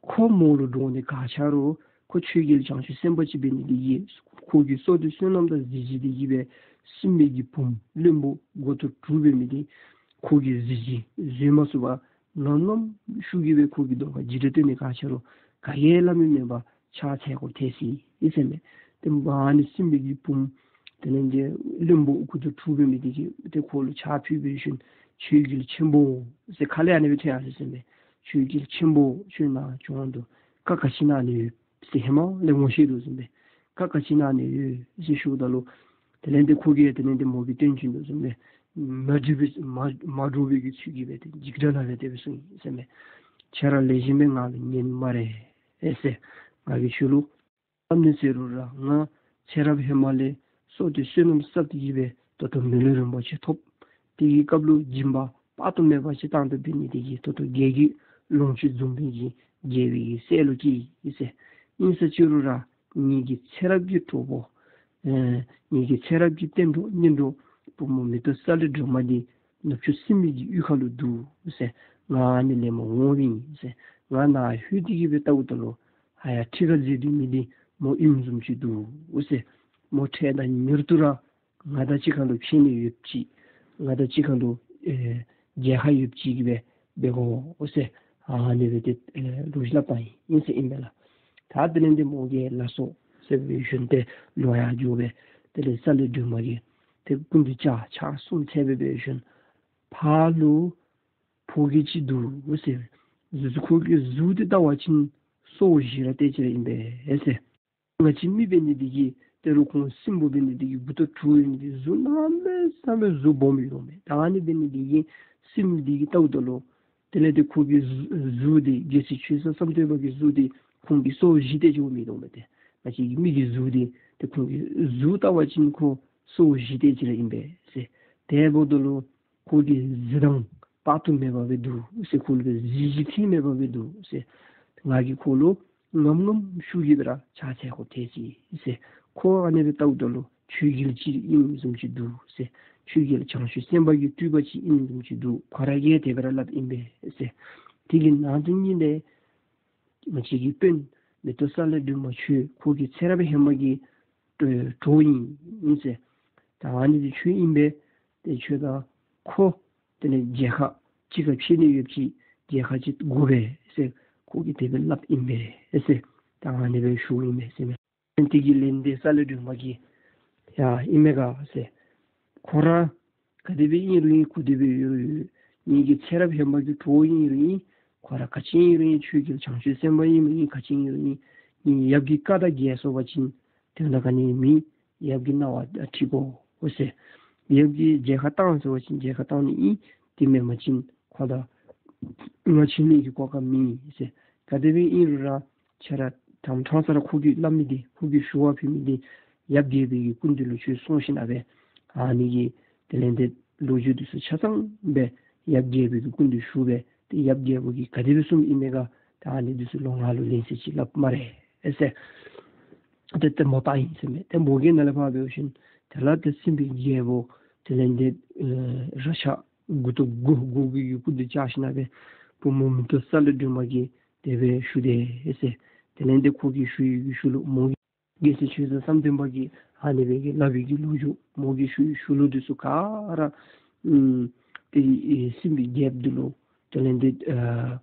ཁོ་མོ་ལུ་འདྲོག་ནི་ག་ཆ་རུང་ཁོ་ཆོས་རྒྱལ་བྱང་ཆུབ་སེམས་དཔའ་ཅིག་འབད་ནི་འདི་གིས་ཁོ་གི་བསོད་བདེ་བསོད་ནམས་དང་གཟི་བརྗིད་འདི་གིས་སྦེ་སྲིན་པོ་གི་བུམོ་བློན་པོ་མགུ་ཏོ་དྲུག་འབད་མི་འདི་ཁོ་གི་གཟི་བརྗིད་བཟོད་མ་ཚུགས་པར་ངམ་ངམ་ཤུགས་ཀྱིས་སྦེ་ཁོ་གི་གདོང་ཁར་འཇིགས་སྐྲག་སྟོན་ནི་ག་ཆ་རུང་ག་གིས་སླབ་མི་མེད་པར་ཕྱག་འཚལ་དགོཔ་ཐལ་སོ་ཡི་ཟེར་མས། ཏེ་ཨ་ནི་སྲིན་པོ་གི་བུམོ་དེ་ལས་ཏེ་བློན་པོ་མགུ་ཏོ་དྲུག་འབད་མི་འདི་གིས་ཏེ་ཁོ་ལུ་ཕྱག་ཕུལ་འབད་ཞིནམ་ཆོས་རྒྱལ་ཆེན་པོ་ཟེར་ཁ་ལས་ཨ་ནི་སྦེ་ཐོན་ཡར་སོ་ཡི་ཟེར་མས། ཆོས་རྒྱལ་ཆེན་པོ་ཁྱོད་ནཱ་བྱོན་དོ། བཀའ་ག་ཅི་གནང་ནི་ཡོད་ཟེར་ཧེ་མ་ལས་ངོ་ཤེས་དོ་བཟུམ་སྦེ་བཀའ་ག་ཅི་གནང་ནི་ཡོད་ཟེར་ཞུཝ་ད་ལུ་དེ་ལས་ཏེ་ཁོ་གིས་དེ་ལས་ཏེ་མོ་གིས་སྟོན་བྱིན་དོ་བཟུམ་སྦེ་མ་འདྲོག་པའི་མ་མ་འདྲོག་པའི་གི་ཚུལ་གྱིས་སྦེ་ཏེ་འཇིགས་སྐྲག་ནང་སྦེ་དེ་སྦེ་གསུངས་ཡི་ཟེར་མས། ཁྱེད་ར་ལེགས་ཤོམ་སྦེ་ང་ལུ་ཉན་སྨ་རེ་ཟེར། ང་གིས་ཁྱོད་ལུ་སླབ་ནི་ཟེར་རུང་ར་ང་ཚེ་རབས་ཧེ་མ་ལས་བསོད་བདེ་བསོད་ནམས་བསགས་ཏེ་གིས་སྦེ་ད་ལྟོ་མི་ལུས་རིན་པོ་ཆེ་ཐོབ། དེ་གི་སྐབས་ལུ་སྦྱིན་པ་དཔག་ཏུ་མེད་པ་ཅིག་བཏང་དོ་འབད་ནི་དེ་གིས་ད་ལྟོ་རྒྱལ་གྱི་ལོངས་སྤྱོད་འཛོམས་པའི་གི་རྒྱལ་པོའི་གི་སྲས་ལུ་སྐྱེས་ཡི་ཟེར། ཨིན་ས་ཅི་རུང་ར་ངེ་གི་ཚེ་རབས་ཀྱི་གྲོགས་པོ་ཨེ་ངེ་གི་ཚེ་རབས་ཀྱི་གཏན་གྲོགས་གཉེན་གྲོགས་བུམོ་མེ་ཏོག་གསལ་ལེ་སྒྲོན་མ་འདི་ནུབ་ཕྱོགས་སྲིན་པོའི་གི་གཡུས་ཁ་ལུ་འདུག་ཟེར། ང་ཨ་ནི་ལས་མར་འོངམ་ཨིན་ཟེར། ང་ནཱ་ལྷོད་དེ་གིས་སྦེ་བལྟཝ་ད་ལུ་ཧ་ཡ་ཁྲི་ཁར་འཛེགས་སྡོད་མི་འདི་མོ་ཨིནམ་བཟུམ་ཅིག་འདུག་ཟེར། མོ་འཕྲལ་དང་མྱུར་དུ་ར་ང་དང་གཅིག་ཁར་ལུ་ཕྱད་ནི་ཡོདཔ་ཅིག་ང་དང་གཅིག་ཁར་ལུ་ཨེ་མཇལ་ཁ་ཡོདཔ་ཅིག་གིས་སྦེ་འབད་དགོ་ཟེར་ཨ་ནི་སྦེ་ཏེ་ཨེ་ལོག་ཅི་སླབ་བཏང་ཡི་ཟེར་ཨིན་པས་ལགས། ད་དེ་ལས་ཏེ་མོ་གིས་ལགས་སོ་ཟེར་འབད་ཞིནམ་ཏེ་ལོག་ཡར་འགྱོ་སྦེ་དེ་ལས་གསལ་ལེ་སྒྲོན་མ་གིས་ཏེ་སྐུ་མདུན་བཅར་ཕྱག་གསུམ་འཚལ་སྦེ་འབད་ཞིནམ་ཕར་ལུ་ ཕོ་སྐྱེས་ཅིག་འདུག་ཟེར། གཟུགས་ཁོ་གི་གཟུགས་འདི་བལྟ་བ་ཅིན་སོ་བཞི་ར་དེ་ཅིག་ར་ཨིན་པས་ཟེར། ང་བཅས་མི་འབད་ནི་འདི་གིས་ད་རུང་ཁོང་སྲིན་པོ་འབད་ནི་འདི་གིས་མགུ་ཏོ་དྲུག་ཨིན། འདི་གཟུགས་གནམ་མེད་ས་མེད་གཟུགས་སྦོམ་ཡོད་དོ་མས། ད་ཨ་ནི་འབད་ནི་འདི་གིས་སྲིན་འདི་གིས་བལྟཝ་ད་ལུ་དེ་ལས་ཏེ་ཁོ་གི་གཟུ་གཟུགས་འདི་རྒྱལ་སྲས་ཆོས་སྲས་བསམ་གཏན་པ་གི་གཟུགས་འདི་ཁོང་གི་སོ་བཞི་དེ་ཅིག་མི་འདུག་མས། ཏེ་ང་བཅས་ཀྱི་མི་གི་གཟུགས་འདི་ཏེ་ཁོང་གི་གཟུགས་བལྟ་བ་ཅིན་ཁོ་སོ་བཞི་དེ་ཅིག་ར་ཨིན་པས་ཟེར། དེ་འབདཝ་ད་ལུ་ཁོ་གི་གཟི་མདངས་དཔག་ཏུ་མེད་པ་སྦེ་འདུག་ཟེར། ཁོ་ལུ་སྦེ་གཟི་བརྗིད་ཐེངས་མེད་པ་སྦེ་འདུག་ཟེར། ང་གིས་ཁོ་ལུ་ངམ་ངམ་ཤུགས་ཀྱིས་སྦེ་ར་ཕྱག་འཚལ་དགོ་དེ་ཅིག་ཟེར། ཁོ་ཨ་ནི་སྦེ་བལྟཝ་ད་ལུ་ཆོས་རྒྱལ་ཅིག་ཨིནམ་བཟུམ་ཅིག་འདུག་ཟེར། ཆོས་རྒྱལ་བྱང་ཆུབ་སེམས་དཔའ་གི་སྤྲུལ་པ་ཅིག་ཨིནམ་བཟུམ་ཅིག་འདུག། ཁོ་ར་གིས་དེ་སྦེ་ར་སླབ་ཨིན་པས་ཟེར། དེ་གི་ནང་དོན་ཨིན་ཏེ་ང་བཅས་ཀྱི་དཔོན་མེ་ཏོག་གསལ་ལེ་སྒྲོན་མ་ཁྱོད་ཁོ་གི་ཚེ་རབས་ཧེ་མ་གི་གྲོགས་ཨིན་ཟེར། ད་ཨ་ནི་འདི་ཁྱོད་ཨིན་པས། ཏེ་ཁྱོད་དང་ཁོ་དེ་ལས་མཇལ་ཁ་གཅིག་ཁར་འཕྱད་ནི་ཡོདཔ་ཅིག་མཇལ་ཁ་ཅིག་དགོ་པས་ཟེར། ཁོ་གིས་དེ་སྦེ་སླབ་ཨིན་པས་ཟེར། ད་ཨ་ནི་སྦེ་ཞུཝ་ཨིན་པས་ཟེར་མས། དེ་གི་ལན་འདི་གསལ་ལེ་སྒྲོན་མ་གིས་ཡ་ཨིན་མས་ག་ཟེར། ཁོ་ར་ག་དེ་སྦེ་ཨིན་རུང་ཨིན། ག་དེ་སྦེ་ཡོད་རུང་ཡོད། ངེ་གི་ཚེ་རབས་ཧེ་མ་གི་གྲོགས་ཨིན་རུང་ཨིན། ཁོ་ར་ག་ཅི་ཨིན་རུང་ཨིན། ཆོས་རྒྱལ་བྱང་ཆུབ་སེམས་དཔའ་ཨིན་རུང་ཨིན། ག་ཅི་ཨིན་རུང་ཨིན། ངེ་ཡབ་ཀྱི་བཀའ་དང་འགལ་སོང་པ་ཅིན་དོན་དག་ག་ནི་མེད། ཡབ་ཀྱི་གནང་བ་ཁྲིད་དགོ་ཟེར། ཡབ་ཀྱིས་མཇལ་ཁ་བཏང་ཟེར་བ་ཅིན་མཇལ་ཁ་བཏང་ནི་ཨིན། དེ་མེན་པ་ཅིན་ཁོ་དང་ང་འཕྱད་ནི་གི་གོ་སྐབས་མེད་ཟེར། ག་དེ་སྦེ་ཨིན་རུང་ར་ཁྱོད་ར་དམ་དྲགས་ས་ར་ཁོ་གིས་སླབ་མི་འདི་ཁོ་གིས་ཞུ་བ་ཕུལ་མི་འདི་ཡབ་རྒྱལ་པོའི་གི་སྐུ་མདུན་ལུ་ཁྱོད་སོང་ཞིནམ་ལས་ཨ་ནི་གི་དེ་ལས་ཏེ་ལོ་རྒྱུས་འདི་ཚུ་ཆ་ཚང་སྦེ་ཡབ་རྒྱལ་པོའི་གི་སྐུ་མདུན་ཞུ་སྦེ་ཏེ་ཡབ་རྒྱལ་པོ་གིས་ག་དེ་སྦེ་གསུངམ་ཨིན་མས་ག་ད་ཨ་ནི་འདི་ཚུ་ལོག་ང་ལུ་ལན་གསལ་ཅིག་སླབ་སྨ་རེ་ཟེར། ཏེ་ཏེ་མོ་བཏང་ཡི་ཟེར་མས། ཏེ་མོ་གིས་ནཱ་ལས་ཕར་འབད་བ་ཅིན་དེ་ལས་ཏེ་སྲིན་པོའི་རྒྱལ་པོ་དེ་ལས་ཏེ་ཨེ་རཀྴ་མགུ་ཏོ་དགུ་དགུ་གི་སྐུ་མདུན་བཅར་ཞིནམ་ལས་བུམོ་མེ་ཏོག་གསལ་ལེ་སྒྲོན་མ་གིས་དེ་སྦེ་ཞུ་དེས་ཟེར། དེ་ལས་ཏེ་ཁོ་གིས་ཞུ་ཡི་གི་ཤུལ་ལུ་མོ་གིས་རྒྱལ་སྲས་ཆོས་སྲས་བསམ་གཏན་པ་གིས་ཨ་ནི་སྦེ་གི་སླབ་པའི་གི་ལོ་རྒྱུས་མོ་གིས་ཞུ་ཡི་གི་ཤུལ་ལུ་འདི་ཚུ་ག་ར་ཨམ་ཏེ་ཨེ་སྲིན་པོའི་རྒྱལཔོ་འདི་ལུ་དེ་ལས་ཏེ་ཨ་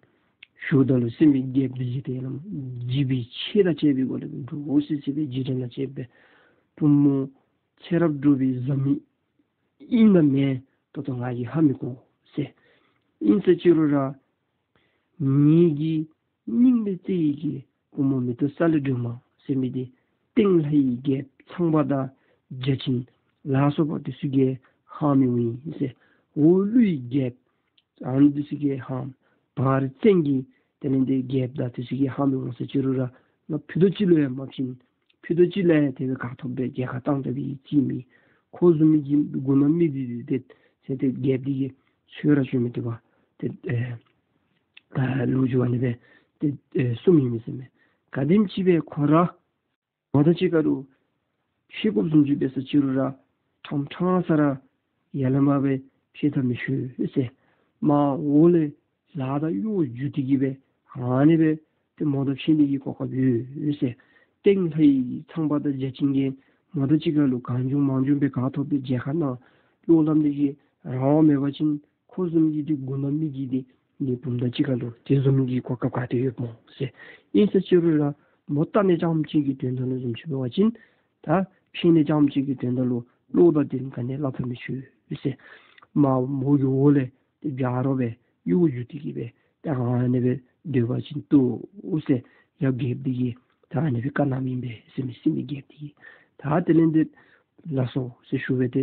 ཞུཝ་ད་ལུ་སྲིན་པོའི་རྒྱལཔོ་འདི་གིས་དེ་ལས་འཇིགས་པའི་ཆས་དང་བཅས་པའི་སྒོ་ལས་འདྲོག་སི་སི་སྦེ་འཇིགས་སྐྲག་ལ་བཅས་པའི་བུམོ་ཚེ་རབས་འགྲོ་བའི་བཟའ་མི་ཨིན་ན་མེན་ད་ལྟོ་ང་གིས་ཧ་མི་གོ་ཟེར། ཨིན་ཟེར་ཅི་རུང་ར་ངེ་གི་སྙིང་ལས་བརྩེ་ཡི་གི་བུམོ་མེ་ཏོག་གསལ་ལེ་སྒྲོན་མ་ཟེར་མི་འདི་སྟེང་ལྷ་ཡི་རྒྱལཔོ་ཚངས་པ་དང་བརྒྱ་བྱིན་ལ་སོགས་པ་འདི་ཚུ་གིས་ཧ་མི་གོ་ཡི་ཟེར། འོག་ཀླུའི་རྒྱལཔོ་ཨ་ནི་འདི་ཚུ་གིས་ཧ་མི་གོ། བར་བཙན་གྱི་དེ་ལས་ཏེ་རྒྱལཔོ་དང་འདི་ཚུ་གིས་ཧ་མི་གོ་ཟེར་ཅི་རུང་ར་ང་ཕུད་རྡོག་གཅིག་ལུ་ཡང་མ་བྱིན། ཕུད་རྡོག་གཅིག་ལུ་ཡང་དེ་སྦེ་ག་ཐོབ་སྦེ་མཇལ་ཁ་བཏང་ད་པའི་ཅིག་མེད། ཁོ་བཟུམ་མའི་གི་མགུ་ནག་མི་འདི་འདི་ཏེ་ཟེར་ཏེ་རྒྱལཔོ་འདི་གིས་ཚོད་ར་བཅོ་མི་བཏུབ་པར་ཏེ་ཨེ་ཨ་ལོ་རྒྱུས་ཨ་ནི་སྦེ་ཏེ་ཨེ་གསུངམ་ཨིན་མས་ཟེར་མས། ག་དེམ་ཅིག་སྦེ་ཁོ་ར་མོ་དང་གཅིག་ཁར་ལུ་ཕྱད་དགོཔ་བཟུམ་ཅིག་འབད་ས་ཅི་རུང་ར་ཁྲམ་ཁྲང་ས་ར་ཡར་ལས་མར་སྦེ་ཕྱད་ད་མི་ཆོག་ཟེར། མར་འོག་ལས་ལཱ་དང་གཡོག་བརྒྱུད་དེ་གི་སྦེ་ཨ་ནི་སྦེ་ཏེ་མོ་དང་ཕྱད་ནི་གི་གོ་སྐབས་ཡོད་ཟེར། སྟེང་ལྷ་ཡི་ཚངས་པ་དང་བརྒྱ་བྱིན་གྱིས་མོ་དང་གཅིག་ཁར་ལུ་གང་བྱུང་མང་བྱུང་སྦེ་ག་ཐོབ་སྦེ་མཇལ་ཁ་གནང་། གཡོག་ལམ་འདི་གི་རང་དབང་མེད་པ་ཅིན་ཁོ་བཟུམ་གྱི་འདི་མགུ་ནག་མི་གི་འདི་ནི་བུམོ་དང་གཅིག་ཁར་ལུ་དེ་བཟུམ་གྱི་གོ་སྐབས་ག་ཏེ་ཡོདཔ་སྨོ་ཟེར། ཨིན་ཟེར་ཅི་རུང་ར་མོ་བལྟ་ནི་རྐྱངམ་གཅིག་གི་དོན་དག་ལུ་བཟུམ་ཅིག་འབད་བ་ཅིན་ད་ཕྱད་ནི་རྐྱངམ་གཅིག་གི་དོན་དག་ལུ་བློ་དང་ལྡན་ག་ནི་སླབ་ཕོད་མི་ཆོག་ཟེར། མར་མོ་གི་འོག་ལས་ཏེ་འཇའ་རོ་སྦེ་གཡོག་བརྒྱུད་དེ་གི་སྦེ་ད་ཨ་ནི་སྦེ་སྡོད་པ་ཅིན་བཏུབ་ཟེར། ཡབ་རྒྱལཔོ་འདི་གིས་ད་ཨ་ནི་སྦེ་བཀའ་གནངམ་ཨིན་པས་ཟེར་མས། སྲིན་པོའི་རྒྱལཔོ་འདི་གིས། ད་དེ་ལས་ཏེ་ལགས་སོ་ཟེར་ཞུ་སྦེ་ཏེ་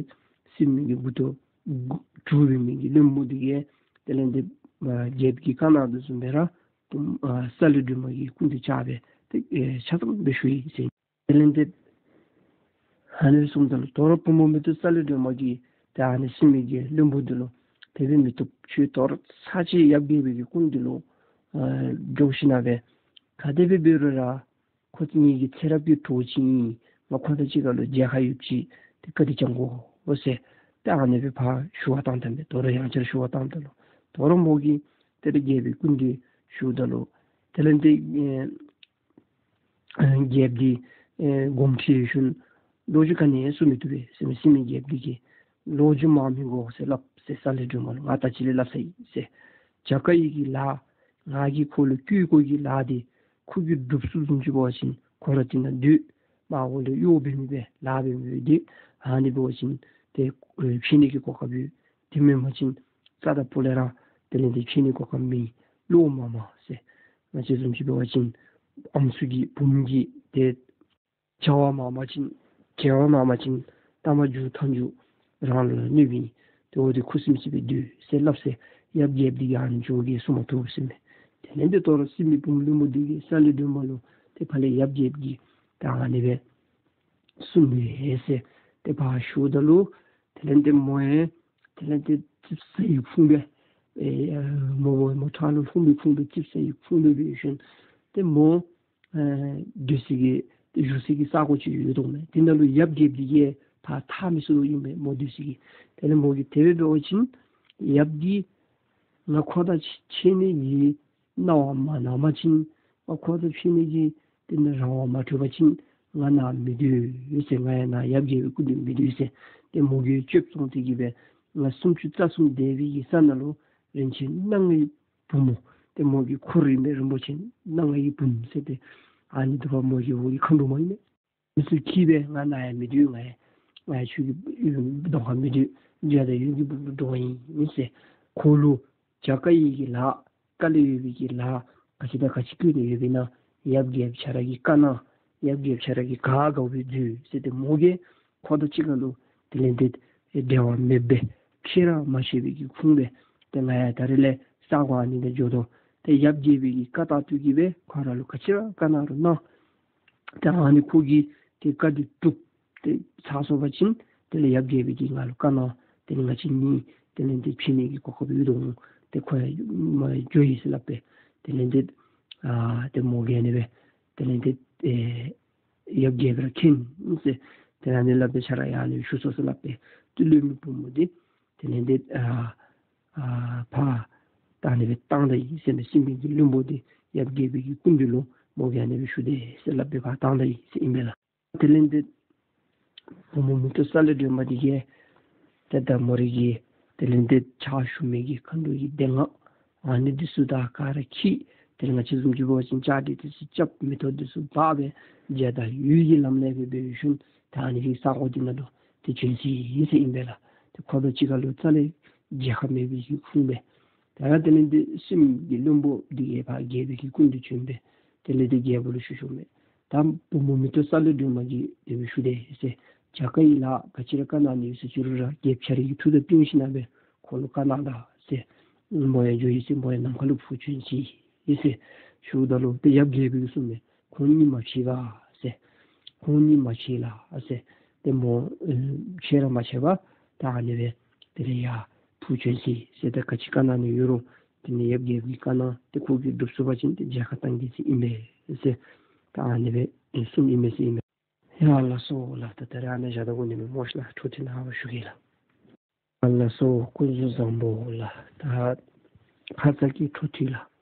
སྲིན་པོའི་གི་མགུ་ཏོ་དགུ་དྲུག་འབད་མི་གི་བློན་པོ་འདི་གིས་དེ་ལས་ཏེ་ཨ་རྒྱལཔོ་གིས་བཀའ་གནང་དོ་བཟུམ་སྦེ་ར་ཨ་གསལ་ལེ་སྒྲོན་མ་གི་སྐུ་མདུན་བཅར་སྦེ་ཏེ་ཨེ་ཆ་ཚང་སྦེ་ཞུ་ཡི་ཟེར། དེ་ལས་ཏེ་ཨ་ནི་སྦེ་གསུངམ་ད་ལུ་དོ་རུང་བུམོ་མེ་ཏོག་གསལ་ལེ་སྒྲོན་མ་གིས་ཏེ་ཨ་ནི་སྲིན་པོའི་གི་བློན་པོ་འདི་ལུ་དེ་སྦེ་མི་བཏུབ། ཁྱོད་དོ་རུང་ཚར་གཅིག་ཡབ་རྒྱལ་པོའི་གི་སྐུ་མདུན་ལུ་ཨ་འགྱོ་ཞིནམ་ལས་ག་དེ་སྦེ་འབད་རུང་ར་ཁོ་ངེ་གི་ཚེ་རབས་ཀྱི་གྲོགས་ཅིག་ཨིན། ང་ཁོ་དང་གཅིག་ཁར་ལུ་མཇལ་ཁ་ཡོདཔ་ཅིག་ཏེ་བཀའ་དྲིན་བསྐྱང་དགོ་ཟེར། ཏེ་ཨ་ནི་སྦེ་ཕར་ཞུ་བར་བཏངམ་ད་མས། དོ་རུང་ཡང་བསྐྱར་ཞུ་བར་བཏངམ་ད་ལུ་དོ་རུང་མོ་གིས་ཏེ་རྒྱལ་པོའི་སྐུ་མདུན་ཞུཝ་ད་ལུ་དེ་ལས་ཏེ་ཨེ་རྒྱལཔོ་འདི་ཨེ་དགོངསམ་ཁྲེལ་ཞིནམ་ལོ་རྒྱུས་ག་ནི་གསུང་མི་བཏུབ་པས་ཟེར་མས། སྲིན་པོའི་རྒྱལཔོ་འདི་གིས་ལོ་རྒྱུས་མང་མི་དགོ་ཟེར་སླབ་ཟེར། གསལ་ལེ་སྒྲོན་མ་ལུ་ང་ད་ཅི་ལས་སླབ་ཚར་ཡི་ཟེར། བྱ་དཀའ་བའི་གི་ལཱ་ང་གིས་ཁོ་ལུ་བསྐུལ་དགོ་གི་ལཱ་འདི་ཁོ་གིས་སྒྲུབ་ཚུགསཔ་བཟུམ་ཅིག་འབད་བ་ཅིན་ཁོ་ར་འདི་ནང་སྡོད། མར་འོག་ལས་གཡོག་འབད་མི་སྦེ་ལཱ་འབད་མི་སྦེ་སྡོད། ཨ་ནི་འབད་བ་ཅིན་ཏེ་ཨེ་ཕྱད་ནི་གི་གོ་སྐབས་ཡོད། དེ་མེན་པ་ཅིན་རྩ་དང་སྤུ་ལས་ར་ དེ་ལས་འདི་ཕྱད་ནི་གོ་སྐབས་མེད། བློ་མ་མང་ཟེར། ང་བཅས་བཟུམ་ཅིག་འབད་བ་ཅིན་ཨམ་སྲུ་གིས་བུམོ་གིས་ཏེ་བྱ་བ་མང་པ་ཅིན་དགེ་བ་མང་པ་ཅིན་ཐ་མ་མཇུག་མཐའ་མཇུག་རང་ལུ་གནོདཔ་ཨིན། ཏེ་འོ་དེ་ཁུ་སིམ་སི་སྦེ་སྡོད་ཟེར་སླབ་ཟེར། ཡབ་རྒྱལཔོ་འདི་གིས་ཨ་ནི་ཅོག་གིས་གསུང་མ་བཏུབ་ཟེར་མས། དེ་ལས་འདི་དོ་རུང་སྲིན་པོའི་བུམོ་བློན་པོ་འདི་གིས་ས་ལེ་སྒྲོན་མ་ལུ་ཏེ་ཕར་ལས་ཡབ་རྒྱལཔོ་གིས་ད་ཨ་ནི་སྦེ་གསུངས་ཡི་ཟེར་ཏེ་ཕར་ཞུཝ་ད་ལུ་དེ་ལས་འདི་མོ་ཡང་དེ་ལས་འདི་ཙིགཔ་ཟ་ཡི་ཁུངས་སྦེ་ཨེ་མོ་མོ་མོ་ཁྲག་ལུ་ལྷུང་བའི་ཁུངས་སྦེ་ཙིགཔ་ཟ་ཡི་ཁུངས་སྦེ་འབད་ཞིནམ་ཏེ་མོ་ཨེ་སྡོད་སའི་གི་བཞུགས་སའི་གི་ས་གོ་ཅིག་ཡོད་དོ་མས། དེ་ནང་ལུ་ཡབ་རྒྱལཔོ་འདི་གིས་ཕར་ཐར་མི་ཚུགས་དོ་ཨིན་པས་མོ་སྡོད་སའི་གི། དེ་ལས་མོ་གིས་དེ་སྦེ་འབད་བ་ཅིན་ཡབ་འདི་ང་ཁོ་དང་ཕྱད་ནི་གི་གནང་བ་མ་གནང་པ་ཅིན་ང་ཁོ་དང་ཕྱད་ནི་གི་དེ་ནི་རང་དབང་མ་འཕྲོད་པ་ཅིན་ང་ནཱ་མི་སྡོད་ཟེར། ང་ཡང་ནཱ་ཡབ་རྒྱལ་པོའི་སྐུ་མདུན་མི་སྡོད་ཟེར། ཏེ་མོ་གིས་གཅོདཔ་བཙོང་སྟེ་གི་སྦེ་ང་སུམ་ཅུ་རྩ་གསུམ་འདས་པའི་གི་ས་ནང་ལུ་རིན་ཆེན་སྣ་ལྔའི་བུམོ་ཏེ་མོ་གི་འཁོར་ཨིན་པས། རིན་པོ་ཆེ་སྣ་ལྔའི་བུམོ་ཟེར་ཏེ་ཨ་ནི་འདི་ཕར་མོ་གི་འོག་གི་མཁའ་འགྲོ་མ་ཨིན་པས། མི་ཚུ་གིས་སྦེ་ང་ནཱ་ཡང་མི་སྡོད། ང་ཡང་ང་ཡང་ཁྱོད་ཀྱི་གདོང་ཁར་མི་སྡོད། མཇལ་དང་ཡོད་ཀྱི་སྦུག་ལུ་འགྲོ་ཡི་ཨིན་ཟེར། ཁོ་ལུ་བྱ་དཀའ་བའི་གི་ལཱ་དཀའ་ལས་ཡོད་པའི་གི་ལཱ་ག་ཅི་དང་ག་ཅི་བཀོད་ནི་ཡོད་པས་ན་ཡབ་རྒྱལཔོ་ཁྱོད་ར་གིས་བཀའ་གནང་། ཡབ་རྒྱལཔོ་ཁྱོད་ར་གིས་ག་དགའཝ་སྦེ་མཛོད་ཟེར་ཏེ་མོ་གིས་ཁོ་དང་གཅིག་ཁར་ལུ་དེ་ལས་འདི་འབྲལ་བ་མེདཔ་སྦེ་ཕྱད་ར་མ་ཕྱད་པའི་གི་ཁུངས་སྦེ་ཏེ་ང་ཡང་ད་རེས་ལས་ས་གོ་ཨ་ནི་ནང་འགྱོ་དོ། ཏེ་ཡབ་རྒྱལ་པོའི་གི་བཀའ་ལྟར་དུ་གི་སྦེ་ཁོ་ར་ལུ་ག་ཅི་ར་བཀའ་གནང་རུང་གནང་། ཏེ་ཨ་ནི་ཁོ་གིས་ཏེ་བཀའ་འདི་བསྒྲུབས་ཏེ་ཚར་སོང་པ་ཅིན་དེ་ལས་ཡབ་རྒྱལ་པོ་གིས་ང་ལུ་བཀའ་གནང་། དེ་ལས་ང་བཅས་གཉིས་དེ་ལས་འདི་ཕྱད་ནི་གི་གོ་སྐབས་ཡོད་དོ་འོང་། ཏེ་ཁོ་ཡང་མར་འགྱོ་ཡི་ཟེར་སླབ་སྦེ་དེ་ལས་འདི་ཨ་ཏེ་མོ་གིས་ཨ་ནི་སྦེ་དེ་ལས་འདི་ཨེ་ཡབ་རྒྱལ་པོ་ར་མཁྱེན་ཟེར། དེ་ལས་ཨ་ནི་སླབ་སྦེ་ཁྱོད་ར་ཡར་ལས་བཞུགས་སོང་ཟེར་སླབ་སྦེ་ཏེ་བློན་པོའི་བུམོ་འདི་དེ་ལས་འདི་ཨ་ཨ་ཕར་ད་ཨ་ནི་སྦེ་བཏང་ད་ཡི་ཟེར་མས། སྲིན་པོའི་གི་བློན་པོ་འདི་ཡབ་རྒྱལ་པོའི་གི་སྐུ་མདུན་ལུ་མོ་གིས་ཨ་ནི་སྦེ་ཞུ་དེས་ཟེར་སླབ་སྦེ་ཕར་བཏང་ད་ཡི་ཟེར་ཨིན་པས་ལགས། དེ་ལས་འདི་བུམོ་མེ་ཏོག་གསལ་ལེ་སྒྲོན་མ་འདི་གིས་ཏེ་ད་མོ་རའི་གི་དེ་ལས་འདི་ཕྱག་ཞུ་མི་གི་མཁའ་འགྲོ་གི་སྡེ་ལྔ་ཨ་ནི་འདི་ཚུ་དང་ག་ར་འཁྱིད། དེ་ལས་ང་བཅས་བཟུམ་ཅིག་འབད་བ་ཅིན་ལྕགས་འདི་འདི་ཚུ་རྐྱབ། མེ་ཏོག་འདི་ཚུ་འབག་སྦེ་མཇལ་དང་ཡོད་ཀྱི་ལམ་ལས་སྦེ་འབད་ཞིནམ་ད་ཨ་ནི་གི་ས་གོ་འདི་ནང་ལུ་ཏེ་བྱོན་ཅི་ཟེར་ཨིན་པས་ལགས། ཏེ་ཁོ་དང་གཅིག་ཁར་ལུ་རྩ་ལས་མཇལ་ཁ་མེད་པའི་གི་ཁུངས་སྦེ་ད་དེ་ལས་འདི་སྲིན་གྱི་བློན་པོ་འདི་གིས་ཕར་རྒྱལ་པོའི་གི་སྐུ་མདུན་བྱོན་སྦེ་དེ་ལས་འདི་རྒྱལ་པོ་ལུ་ཞུ་ཞུཝ་མས། ད་བུམོ་མེ་ཏོག་གསལ་ལེ་སྒྲོན་མ་གིས་དེ་སྦེ་ཞུ་དེས་ཟེར། བྱ་དཀའ་བའི་ལཱ་ག་ཅི་ར་བཀའ་གནང་ནི་ཡོད་ཟེར་ཅི་རུང་ར་རྒྱལཔོ་ཁྱོད་རའི་གི་ཐུགས་དང་བསྟུན་ཞིནམ་ལས་ཁོ་ལུ་བཀའ་གནང་ད་ཟེར། མོ་ཡང་འགྱོ་ཡི་ཟེར། མོ་ཡང་ནམ་མཁའ་ལུ་འཕུར་བྱོན་ཅི་ཟེར་ཞུཝ་ད་ལུ་ཏེ་ཡབ་རྒྱལ་པོ་གིས་གསུངས་མས། ཁོང་གཉིས་མ་ཕྱད་པ་ཟེར། ཁོང་གཉིས་མ་ཕྱད་ལགས་ཟེར། ཏེ་མོ་ཨེ་ཕྱད་ར་མ་ཕྱད་པར་ད་ཨ་ནི་སྦེ་དེ་ལས་ཡར་འཕུར་བྱོན་ཅི་ཟེར། ད་ག་ཅི་བཀའ་གནང་ནི་ཡོད་རུང་དེ་ནི་ཡབ་རྒྱལ་པོའི་བཀའ་གནང་སྟེ་ཁོ་གིས་སྒྲུབ་ཚུགས་པ་ཅིན་ཏེ་མཇལ་ཁ་གཏང་གེ་ཟེར་ཨིན་པས་ཟེར། ད་ཨ་ནི་སྦེ་གསུངམ་ཨིན་མས་ཟེར་ཨིན་མས། ཡ་ལགས་སོ་ལགས། ད་ད་རེས་ཨ་ནི་བཞག་ད་དགོ་ནི་མས་སྨོ་ལགས། འཕྲོ་མཐུད་ནཱ་ཕར་ཞུ་གེ་ལགས། ལགས་སོ། སྐུ་གཟུགས་བཟང་པོ་ལགས། ད་ཁ་ཙ་གི་འཕྲོ་མཐུད་ལགས།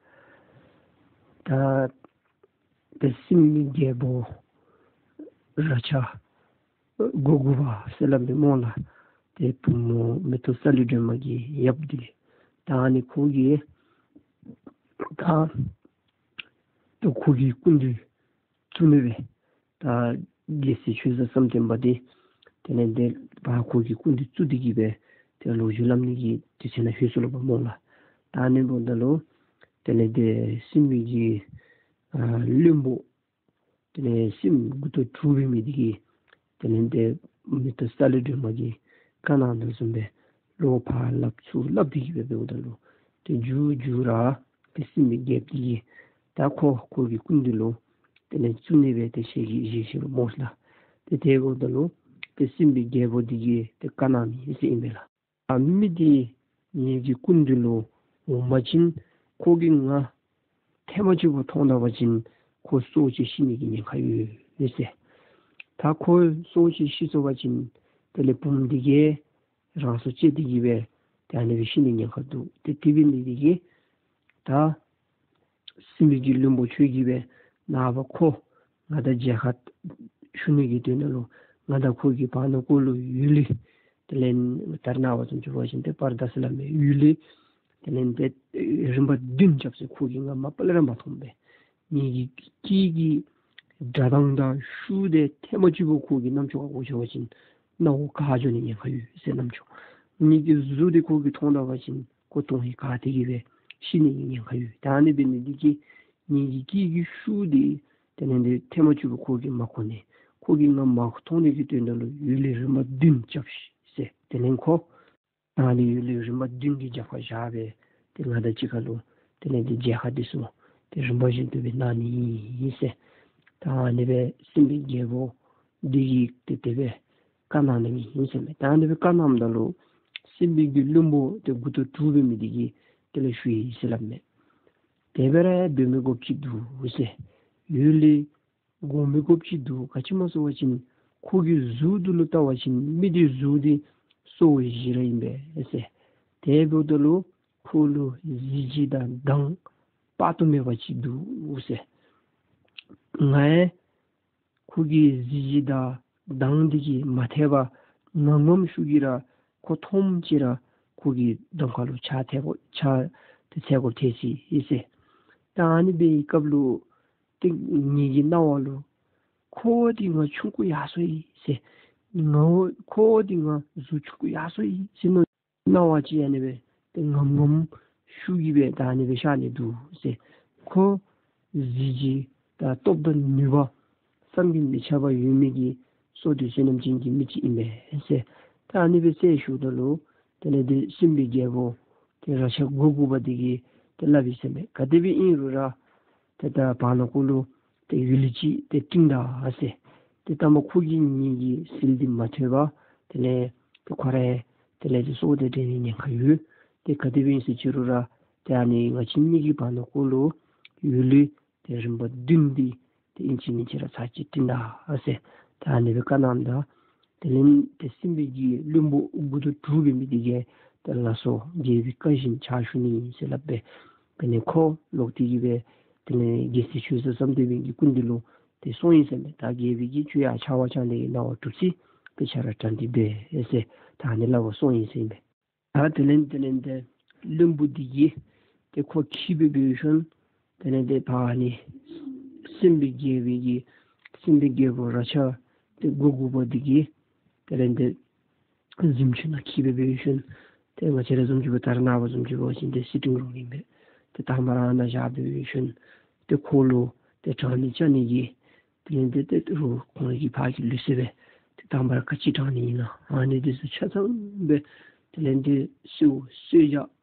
ད་ཏེ་སྲིན་པོའི་རྒྱལ་པོ་རཀྴ་མགོ་དགུ་པ་ཟེར་སླབ་མས་སྨོ་ལགས། ཏེ་བུམོ་མེ་ཏོག་གསལ་ལེ་སྒྲོན་མ་གི་ཡབ་འདི་ད་ཨ་ནི་ཁོ་གིས་ད་ད་ཁོ་གི་སྐུ་མདུན་བཙུགས་ནི་སྦེ་ད་རྒྱལ་སྲས་ཆོས་བཟང་བསམ་གཏན་པ་འདི་དེ་ལས་འདི་ཕར་ཁོ་གི་སྐུ་མདུན་བཙུགས་ཏེ་གི་སྦེ་ཏེ་ལོ་རྒྱུས་སླབ་ནི་གི་དུས་ཚོད་ནང་ལྷོད་སོ་ལོ་པ་སྨོ་ལགས། ད་ཨ་ནི་འབདཝ་ད་ལུ་དེ་ལས་འདི་སྲིན་པོའི་གི་ཨ་བློན་པོ་དེ་ལས་སྲིན་མགུ་ཏོ་དྲུག་འབད་མི་འདི་གིས་དེ་ལས་འདི་མེ་ཏོག་གསལ་ལེ་སྒྲོན་མ་གིས་བཀའ་གནང་དོ་བཟུམ་སྦེ་བློ་ཕར་སླབ་ཚུར་སླབ་སྟེ་གི་སྦེ་འབདཝ་ད་ལུ་ཏེ་མཇུག་མཇུག་ར་ཏེ་སྲིན་པོའི་རྒྱལཔོ་འདི་གིས་ད་ཁོ་ཁོ་གི་སྐུ་མདུན་ལུ་དེ་ལས་བཙུགས་ནི་སྦེ་ཏེ་ཞལ་གྱིས་བཞེས་ཞུ་ལོ་སྨོ་ལགས། ཏེ་དེ་འབདཝ་ད་ལུ་ཏེ་སྲིན་པོའི་རྒྱལ་པོ་འདི་གིས་ཏེ་བཀའ་གནང་མི་ཨིན་ཟེར་ཨིན་པས་ལགས། ཨ་མི་འདི་ངེ་གི་སྐུ་མདུན་ལུ་འོང་པ་ཅིན་ཁོ་གིས་ང་ཐེངས་མ་གཅིག་པོ་མཐོང་ད་པ་ཅིན་ཁོ་སྲོག་བཅད་ཤི་ནི་གི་ཉེན་ཁ་ཡོད་ཟེར། ད་ཁོ་སྲོག་བཅད་ཤི་སོང་པ་ཅིན་དེ་ལས་བུམོ་འདི་གིས་རང་སྲོག་བཅད་དེ་གི་སྦེ་ཏེ་ཨ་ནི་སྦེ་ཤི་ནི་ཉེན་ཁ་འདུག། ཏེ་དེ་འབད་ནི་འདི་གིས་ད་སྲིན་པོའི་གི་བློན་པོ་ཁྱོད་ཀྱིས་སྦེ་ནངས་པ་ཁོ་ང་དང་མཇལ་ཁ་ཞུ་ནི་གི་དོན་ལུ་ང་དང་ཁོ་གི་བར་ན་ཁོ་ལུ་ཡུལ་ལི་དེ་ལས་ད་རེས་ནངས་པ་ཙམ་ཅིག་འབད་བ་ཅིན་ཏེ་པར་དཱ་ཟེར་སླབ་མས། ཡུལ་ལི་དེ་ལས་ཏེ་རིམ་པ་བདུན་རྐྱབ་ཟེར། ཁོ་གིས་ང་མ་པ་ལས་ར་མ་མཐོང་པས། ངེ་གི་སྐད་ཀྱི་སྒྲ་གདངས་དང་ཤུགས་འདི་ཐེངས་མ་གཅིག་པོ་ཁོ་གི་རྣམ་ཅོ་ཁར་གོ་ཚུགས་པ་ཅིན་མནའ་འོག་ག་འགྱོ་ནི་ཉེན་ཁ་ཡོད་ཟེར། རྣམ་ཅོ་ངེ་གི་གཟུགས་འདི་ཁོ་གིས་མཐོང་ད་པ་ཅིན་ ཁོ་མཐོང་ཡི་ག་དེ་གིས་སྦེ་ཤི་ནི་གི་ཉེན་ཁ་ཡོད། ད་ཨ་ནི་འབད་ནི་འདི་གིས་ངེ་གི་སྐད་ཀྱི་ཤུགས་འདི་དེ་ལས་འདི་ཐེངས་མ་གཅིག་ཁོ་གིས་མ་གོ་ནི། ཁོ་གིས་ང་མ་མཐོང་ནི་གི་དོན་དག་ལུ་ཡུལ་ལི་རིམ་པ་བདུན་རྐྱབ་ཤིག་ཟེར། དེ་ལས་ཁོ་ཨ་ནི་ཡུལ་ལི་རིམ་པ་བདུན་གྱི་རྒྱབ་ཁར་བཞག་སྦེ་ཏེ་ང་དང་གཅིག་ཁར་ལུ་དེ་ལས་འདི་མཇལ་ཁ་འདི་ཚུ་ཏེ་རིམ་པ་བཞིན་དུ་སྦེ་གནང་ནི་ཨིན་ཟེར། ད་ཨ་ནི་སྦེ་སྲིན་པོའི་རྒྱལ་པོ་འདི་གིས་ཏེ་དེ་སྦེ་བཀའ་གནང་ནི་ཨིན་ཟེར་མས། ད་ཨ་ནི་སྦེ་བཀའ་གནངམ་ད་ལུ་སྲིན་པོའི་གི་བློན་པོ་ཏེ་མགུ་ཏོ་དྲུག་འབད་མི་འདི་གིས་དེ་ལས་ཞུ་ཡི་ཟེར་སླབ་མས། དེ་སྦེ་ར་འབད་མི་དགོཔ་ཅིག་འདུག་ཟེར། ཡུལ་ལི་དགོ་མི་དགོཔ་ཅིག་འདུག། ག་ཅི་སྨོ་ཟེར་བ་ཅིན་ཁོ་གི་གཟུགས་འདི་ལུ་བལྟ་བ་ཅིན་མི་འདི་གཟུགས་འདི་སོ་བཞི་ར་ཨིན་པས་ཟེར། དེ་འབདཝ་ད་ལུ་ཁོ་ལུ་གཟི་བརྗིད་དང་མདངས་དཔག་ཏུ་མེད་པ་ཅིག་འདུག་ཟེར། ང་ཡང་ཁོ་གི་གཟི་བརྗིད་དང་མདངས་འདི་གིས་མ་ཐེག་པར་ངམ་ངམ་ཤུགས་ཀྱིས་ར་ཁོ་མཐོངམ་ཅིག་ར་ཁོ་གི་གདོང་ཁ་ལུ་ཕྱག་འཚལ་དགོ་ཕྱག་ཏེ་འཚལ་དགོཔ་ཐལ་ཅི་ཟེར། ད་ཨ་ནི་འབད་བའི་སྐབས་ལུ་ཏེ་ངེ་གི་སྣང་བ་ལུ་ཁོ་འདི་ང་ཆུང་ཀུ་ཡར་སོང་ཡི་ཟེར། ང་ཁོ་འདི་ང་གཟུགས་ཆུང་ཀུ་ཡར་སོང་ཡི་ཟེར་མནོ་སྣང་བ་ཅིག་ཨ་ནི་སྦེ་ཏེ་ངམ་ངམ་ཤུགས་ཀྱིས་སྦེ་ད་ཨ་ནི་སྦེ་ཤར་ནི་འདུག་ཟེར། ཁོ་གཟི་བརྗིད་དང་སྟོབས་དང་ནུས་པ་བསམ་གྱིས་མི་ཁྱབ་པ་ཡོད་མི་གི་བསོད་བདེ་བསོད་ནམས་ཅན་གྱི་མི་ཅིག་ཨིན་པས་ཟེར། ད་ཨ་ནི་སྦེ་ཟེར་ཞུཝ་ད་ལུ་དེ་ལས་འདི་སྲིན་པོའི་རྒྱལ་པོ་ཏེ་རཀྴ་མགོ་དགུ་པ་འདི་གིས་ཏེ་སླབ་ཡི་ཟེར་མས། ག་དེ་སྦེ་ཨིན་རུང་ར་ཏེ་ད་བར་ན་ཁོ་ལུ་ཏེ་ཡུལ་ལི་ཅིག་ཏེ་སྤྲིང་ད་ཟེར། ཏེ་ད་མ་ཁོ་གིས་ངེ་གི་ཟིལ་འདི་མ་ཐོབ་པར་དེ་ལས་ཏེ་ཁོ་ར་དེ་ལས་ཏེ་སྲོག་དེ་འབྲལ་ནི་ཉེན་ཁ་ཡོད། ཏེ་ག་དེ་སྦེ་ཨིན་ཟེར་ཅི་རུང་ར་ཏེ་ཨ་ནི་ང་བཅས་གཉིས་ཀྱི་བར་ན་ཁོ་ལུ་ཡུལ་ལི་ཏེ་རིམ་པ་བདུན་འདི་ཏེ་ཨིན་ཅི་མིན་ཅི་ར་ཚར་གཅིག་སྤྲིང་ད་ཟེར། ད་ཨ་ནི་སྦེ་བཀའ་གནངམ་ད་དེ་ལས་ཏེ་སྲིན་པོའི་གི་བློན་པོ་མགུ་ཏོ་དྲུག་འབད་མི་འདི་གིས་ཏེ་ལགས་སོ། རྒྱལ་པོའི་བཀའ་བཞིན་ཕྱག་ཞུ་ནི་ཨིན་ཟེར་སླབ་སྦེ་དེ་ལས་ཁོ་ལོག་སྟེ་གི་སྦེ་དེ་ལས་རྒྱལ་སྲས་ཆོས་སྲས་བསམ་གཏན་པའི་གི་སྐུ་མདུན་ལུ་ཏེ་སོང་ཡི་ཟེར་མས། ད་རྒྱལ་པོ་གིས་ཁྱོད་ཡར་ཕྱག་དབང་བཅར་ནི་གི་གནང་བ་གྲུབ་ཅི། དཔེ་ཆ་ར་དྲངས་ཏེ་སྦེ་ཟེར་ད་ཨ་ནི་སླབ་པར་སོང་ཡི་ཟེར་ཨིན་པས། ད་དེ་ལས་དེ་ལས་ཏེ་བློན་པོ་འདི་གིས་ཏེ་ཁོ་འཁྱིད་སྦེ་འབད་ཞིནམ་དེ་ལས་ཏེ་ཕར་ཨ་ནི་སྲིན་པོའི་རྒྱལ་པོའི་གི་སྲིན་པོའི་རྒྱལ་པོ་རཀྴ་ཏེ་མགོ་དགུ་པ་འདི་གིས་དེ་ལས་ཏེ་གཟིམ་ཅུང་ནང་འཁྱིད་སྦེ་འབད་ཞིནམ་ཏེ་ང་བཅས་ར་བཟུམ་ཅིག་འབད་ད་རེས་ནངས་པ་བཟུམ་ཅིག་འབད་བ་ཅིན་ཏེ་སི་ཊིང་རུམ་ཨིན་པས། ཏེ་དང་པ་ར་ཨ་ནཱ་བཞག་སྦེ་འབད་ཞིནམ་ཏེ་ཁོ་ལུ་ཏེ་དྲང་ནི་བཅའ་ནི་གི་དེ་ལས་ཏེ་ཏེ་རུང་ཁོང་གི་ཕར་གྱི་ལུགས་སྲོལ་སྦེ་ཏེ་དང་པ་ར་ག་ཅི་དྲང་ནི་ཨིན་ན་ཨ་ནི་འདི་ཚུ་ཆ་ཚང་སྦེ་དེ་ལས་ཏེ་གསོལ་གསོལ་ཇ་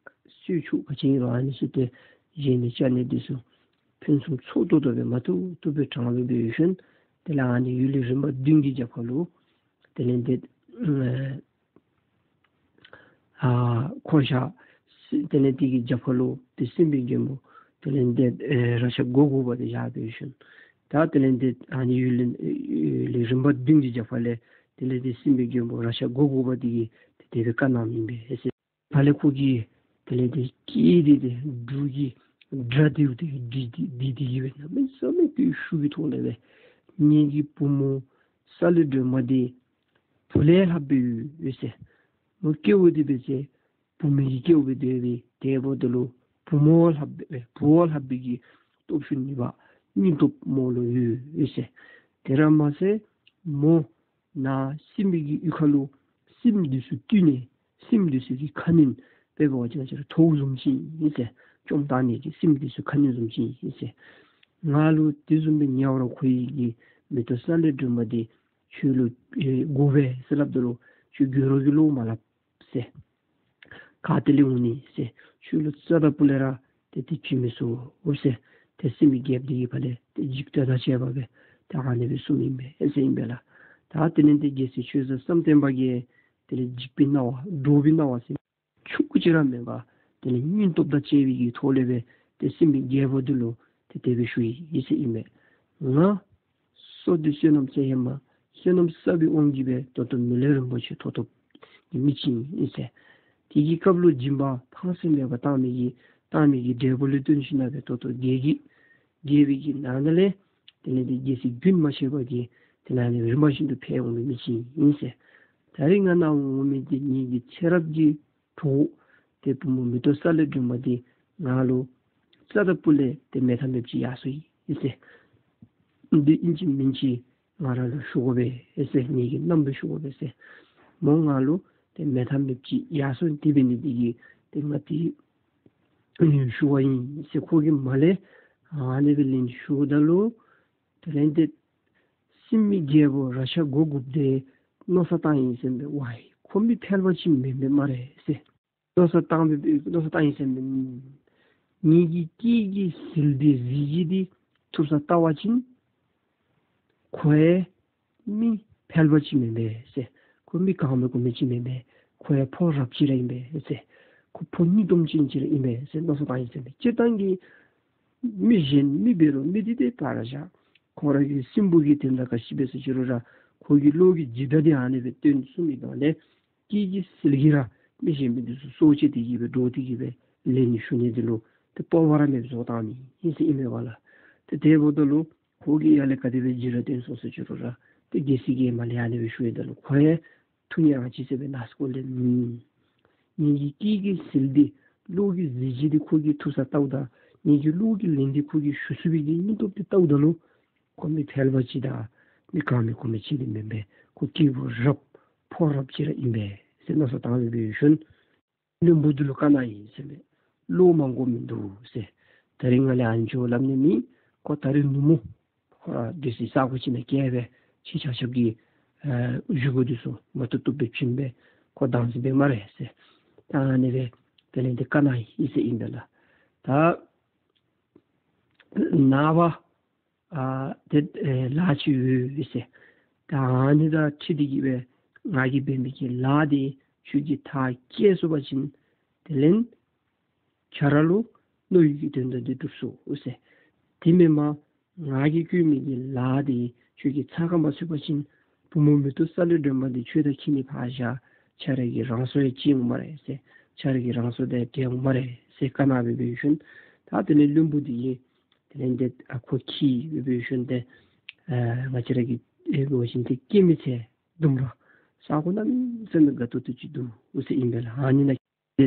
གསོལ་ཆུ་ག་ཅི་ཨིན་རུང་ཨ་ནི་ཚུ་ཏེ་བཞེས་ནི་བཅའ་ནི་འདི་ཚུ་ཕུན་སུམ་ཚོགས་ཏོག་ཏོ་སྦེ་མ་ཐུབ་ཐུབ་སྦེ་དྲང་སྦེ་འབད་ཞིནམ་དེ་ལས་ཨ་ནི་ཡུལ་ལི་རིམ་པ་བདུན་གྱི་རྒྱབ་ཁ་ལུ་དེ་ལས་ཏེ་ཨ་ཁོ་ཤ་སི་དེ་ལས་དེ་གི་རྒྱབ་ཁ་ལུ་ཏེ་སྲིན་པོའི་རྒྱལ་པོ་དེ་ལས་ཏེ་ཨེ་རཀྴ་མགོ་དགུ་པ་འདི་བཞག་སྦེ་ཞིནམ་ད་དེ་ལས་ཏེ་ཨ་ནི་ཡུལ་ལི་ཡུལ་ལི་རིམ་པ་བདུན་གྱི་རྒྱབ་ཁ་ལས་དེ་ལས་ཏེ་སྲིན་པོའི་རྒྱལ་པོ་རཀྴ་མགོ་དགུ་པ་འདི་གིས་ཏེ་དེ་སྦེ་བཀའ་གནངམ་ཨིན་པས་ཟེར། ཕར་ལས་ཁོ་གིས་དེ་ལས་ཏེ་སྐད་འདི་ཏེ་འབྲུག་གི་སྒྲ་དེ་ཏེ་ལྡིར་ཏེ་ལྡིར་ཏེ་གི་སྦེ་གནམ་མེད་ས་མེད་ཀྱི་ཤུགས་ཀྱི་ཐོག་ལས་སྦེ་ངེ་གི་བུམོ་གསལ་ལེ་སྒྲོལ་མ་འདི་བུ་ལས་ལྷག་སྦེ་ཡོད་ཟེར། མོ་སྐྱེ་བ་འདི་འབད་བ་ཅིན་བུད་མེད་ཀྱི་སྐྱེ་བ་འདི་སྦེ་དེ་འབདཝ་ད་ལུ་བུ་མོ་ལྷག་སྦེ་བུ་བ་ལྷག་པའི་གི་སྟོབས་ཤུགས་ནུས་པ་སྙིང་སྟོབས་མོ་ལུ་ཡོད་ཟེར། དེ་ར་མ་ཚད་མོ་ནཱ་སྲིན་པོའི་གི་གཡུས་ཁ་ལུ་སྲིནམ་འདི་ཚུ་བཏུལ་ནི་སྲིནམ་འདི་ཚུ་གི་ཁ་གནོན་དཔེ་འབད་བ་ཅིན་ང་བཅས་ར་ཐོཝ་བཟུམ་ཅིག་ཨིན་ཟེར། བཅོམ་བཏང་ནི་གི་སྲིནམ་འདི་ཚུ་ཁ་གནོན་བཟུམ་ཅིག་ཨིན་ཟེར། ང་ལུ་དེ་བཟུམ་སྦེ་ཉེ་བར་འཁོད་ཡི་གི་མེ་ཏོག་གསལ་ལེ་སྒྲོལ་མ་འདི་ཁྱོད་ལུ་ཨེ་དགོ་པས་ཟེར་སླབ་ད་ལུ་ཁྱོད་དགོད་བྲོ་གི་བློ་མ་སླབ་ཟེར། ག་ཏེ་ལས་འོང་ནི་ཟེར། ཁྱོད་ལུ་རྩ་དང་སྤུ་ལས་ར་ཏེ་དེ་བྱིན་མི་ཚུགས་ཟེར། ཏེ་སྲིན་པོའི་རྒྱལཔོ་འདི་གིས་ཕར་ལས་ཏེ་འཇིགས་སྐྲག་དང་བཅས་པ་སྦེ་ཏེ་ཨ་ནི་སྦེ་གསུངམ་ཨིན་པས་ཟེར་ཨིན་པས་ལགས། ད་དེ་ལས་ཏེ་རྒྱལ་སྲས་ཆོས་སྲས་བསམ་གཏན་པ་གིས་དེ་ལས་འཇིགས་པའི་སྣང་བ་འདྲོག་པའི་སྣང་བ་ཟེར་ཆུང་ཀུ་ཅིག་ར་མེད་པར་དེ་ལས་སྙིང་སྟོབས་དང་བཅས་པའི་གི་ཐོག་ལས་སྦེ་ཏེ་སྲིན་པོའི་རྒྱལ་པོ་འདི་ལུ་ཏེ་དེ་སྦེ་ཞུ་ཡི་ཟེར་ཨིན་པས། ང་བསོད་བདེ་བསོད་ནམས་ཟེར་ཧེ་མ་བསོད་ནམས་བསགས་པའི་དབང་གིས་སྦེ་ད་ལྟོ་མི་ལུས་རིན་པོ་ཆེ་ཐོབ་ཐོབ་ཀྱི་མི་ཅིག་ཨིན་ཟེར། དེ་གི་སྐབས་ལུ་སྦྱིན་པ་ཕངས་སེམས་མེད་པར་བཏང་མི་གི་བཏང་མི་གི་འབྲས་བུ་ལུ་བརྟེན་ཞིན་ན་སྦེ་ད་ལྟོ་རྒྱལ་གྱི་རྒྱལ་པོའི་གི་ནང་ན་ལས་དེ་ལས་ཏེ་རྒྱལ་སྲིད་རྒྱུན་མ་ཆད་པར་གྱི་དེ་ལས་ནི་རིམ་པ་བཞིན་དུ་འཕེལ་འོང་མི་མི་ཅིག་ཨིན་ཟེར། ད་རིས་ང་ནཱ་འོང་མི་འདི་ངེ་གི་ཚེ་རབས་ཀྱི་གྲོགས་ཏེ་བུམོ་མེ་ཏོག་གསལ་ལེ་སྒྲོལ་མ་འདི་ང་ལུ་རྩ་དང་སྤུ་ལས་ཏེ་མེད་ཐབས་མེདཔ་ཅིག་ཡར་སོང་ཡི་ཟེར། འདི་ཨིན་ཅི་མིན་ཅི་ང་ར་ལུ་ཞུ་དགོ་པས་ཟེར། ངེ་གི་མནའམ་ལུ་ཞུ་དགོ་པས་ཟེར། མོ་ང་ལུ་ཏེ་མེད་ཐབས་མེདཔ་ཅིག་ཡར་སོང་། དེ་འབད་ནི་འདི་གིས་ཏེ་ང་ཏེ་ ཞུ་བ་ཨིན་ཟེར་ཁོ་གིས་མར་ལས་ཨ་ནི་སྦེ་ལན་ཞུཝ་ད་ལུ་དེ་ལས་ཏེ་སྲིན་མི་རྒྱལ་པོ་རཀྴ་མགོ་དགུཔོ་དེ་མནོ་བསམ་བཏང་ཡི་ཟེར་ཨིན་པས། ཝའི་ཁོ་མི་ཕལ་པ་ཅིག་མེན་པས་སྨ་རེ་ཟེར། མནོ་བསམ་བཏང་སྦེ་མནོ་བསམ་བཏང་ཡི་ཟེར་ཨིན་པས། ངེ་གི་སྐད་ཀྱི་ཟིལ་འདི་གཟི་བརྗིད་འདི་ཐུབ་ས་བལྟ་བ་ཅིན་ཁོ་ཡང་མི་ཕལ་པ་ཅིག་མེན་པས་ཟེར། ཁོ་མི་གང་མེད་གོ་མེད་ཅིག་མེན་པས། ཁོ་ཡང་ཕོ་རབ་ཅིག་ར་ཨིན་པས་ཟེར། ཁོ་ཕོ་སྙིང་སྟོབས་ཅན་ཅིག་ར་ཨིན་པས་ཟེར་མནོ་བསམ་བཏང་ཡི་ཟེར་ཨིན་པས། སྤྱིར་བཏང་གི་མི་གཞན་མི་འབད་རུང་མི་འདི་ཏེ་ཕར་བཞག། ཁོ་ར་གི་སྲིན་པོ་གི་དོན་དག་ག་ཅི་འབད་ཟེར་ཅི་རུང་ར་ཁོ་གི་བློ་གི་འཇིགས་སྒྲ་འདི་ཨ་ནི་སྦེ་སྟོན་གསུངས་མི་དང་ལས་སྐད་ཀྱི་ཟིལ་གྱིས་ར་མི་གཞན་མི་འདི་ཚུ་སྲོག་བཅད་དེ་གི་སྦེ་འདྲོག་སྟེ་གི་སྦེ་ལན་ཞུ་ནི་འདི་ལུ་ཏེ་སྤོབས་པ་ར་མེདཔ་བཟོ་བཏང་མི་ཨིན་ཟེར་ཨིན་མས་པ་ལགས། ཏེ་དེ་འབདཝ་ད་ལུ་ཁོ་གིས་ཡར་ལས་ག་དེ་སྦེ་འཇིགས་སྒྲ་སྟོན་སོང་ཟེར་ཅི་རུང་ར་ཏེ་རྒྱལ་སྲིད་ཀྱིས་མར་ལས་ཨ་ནི་སྦེ་ཞུཝ་ད་ལུ་ཁོ་ཡང་ཐུགས་ངལ་ཨ་ཙི་ཅིག་སྦེ་ན་སྐོར་ལས་ངེ་གི་སྐད་ཀྱི་ཟིལ་འདི་བློ་གི་གཟི་བརྗིད་འདི་ཁོ་གིས་ཐུབ་ས་བལྟཝ་ད་ངེ་གི་བློ་གི་ལན་འདི་ཁོ་གིས་ཞུ་ཚུགས་པའི་གི་སྙིང་སྟོབས་འདི་བལྟཝ་ད་ལུ་ཁོ་མི་ཕལ་པ་ཅིག་དང་མི་གང་མེད་གོ་མེད་ཅིག་འདི་མེན་པས། ཁོ་སྐྱེས་བུ་རབ་ཕོ་རབ་ཅིག་ར་ཨིན་པས་ཟེར་མནོ་བསམ་བཏང་སྦེ་འབད་ཞིནམ་བློན་པོ་འདི་ལུ་བཀའ་གནང་ཡི་ཟེར་མས། བློ་མང་དགོ་མིན་འདུག་ཟེར། ད་རིས་ང་ལས་ཨ་ནི་ཅིག་སླབ་ནི་མེད། ཁོ་ད་རིས་ནུབ་མོ་ཁོ་ར་སྡོད་སའི་ས་གོ་ཅིག་ནང་བསྐྱལ་སྦེ་ཁྱེད་ཆ་ཁྱབ་ཀྱིས་ཨ་བཞེས་སྒོ་འདི་ཚུ་མ་བཏུབ་བཏུབ་སྦེ་བྱིན་སྦེ་ཁོ་བདའ་ཟེར་སྦེ་སྨ་རེ་ཟེར། ད་ཨ་ནི་སྦེ་དེ་ལས་ཏེ་བཀའ་གནང་ཡི་ཟེར་ཨིན་པས་ལགས། ད་ནངས་པ་ཨ་ཏེ་ཨེ་ལཱ་ཅིག་ཡོད་ཟེར། ད་ཨ་ནི་དང་འཁྲིལ་ཏེ་གི་སྦེ་ང་གིས་འབད་མི་གི་ལཱ་འདི་ཁྱོད་ཀྱིས་མཐར་སྐྱེལ་ཚུགས་པ་ཅིན་དེ་ལས་ཁྱོད་ར་ལུ་མནོ་ཡོད་ཀྱི་དོན་དག་འདི་འགྲུབ་ཚུགས་ཟེར། དེ་མེན་པར་ང་གིས་བསྐུལ་མི་གི་ལཱ་འདི་ཁྱོད་ཀྱིས་ཚར་ཁ་མ་ཚུད་པ་ཅིན་བུམོ་མེ་ཏོག་གསལ་ལེ་སྒྲོན་མ་འདི་ཁྱོད་དང་ཁྱིམ་ནས་ཕར་བཞག། ཁྱོད་ར་གི་རང་སྲོག་ཡང་བཅད་འོང་སྨ་རེ་ཟེར། ཁྱོད་ར་གི་རང་སྲོག་དང་བྲལ་འོང་སྨ་རེ་ཟེར་བཀའ་གནང་སྦེ་འབད་ཞིནམ་ད་དེ་ལས་བློན་པོ་འདི་གིས་དེ་ལས་ཏེ་ཨ་ཁོ་འཁྱིད་སྦེ་འབད་ཞིནམ་ཏེ་ཨ་ང་བཅས་ར་གི་ཨེ་འབད་བ་ཅིན་ཏེ་སྐྱེད་མོས་ཚལ་ལྡུམ་ར་ས་གོ་གནམ་མེད་ས་མེད་དགའ་ཏོག་ཏོ་ཅིག་འདུག་ཟེར་ཨིན་པས་ལགས། ཨ་ནི་ནང་ཏེ་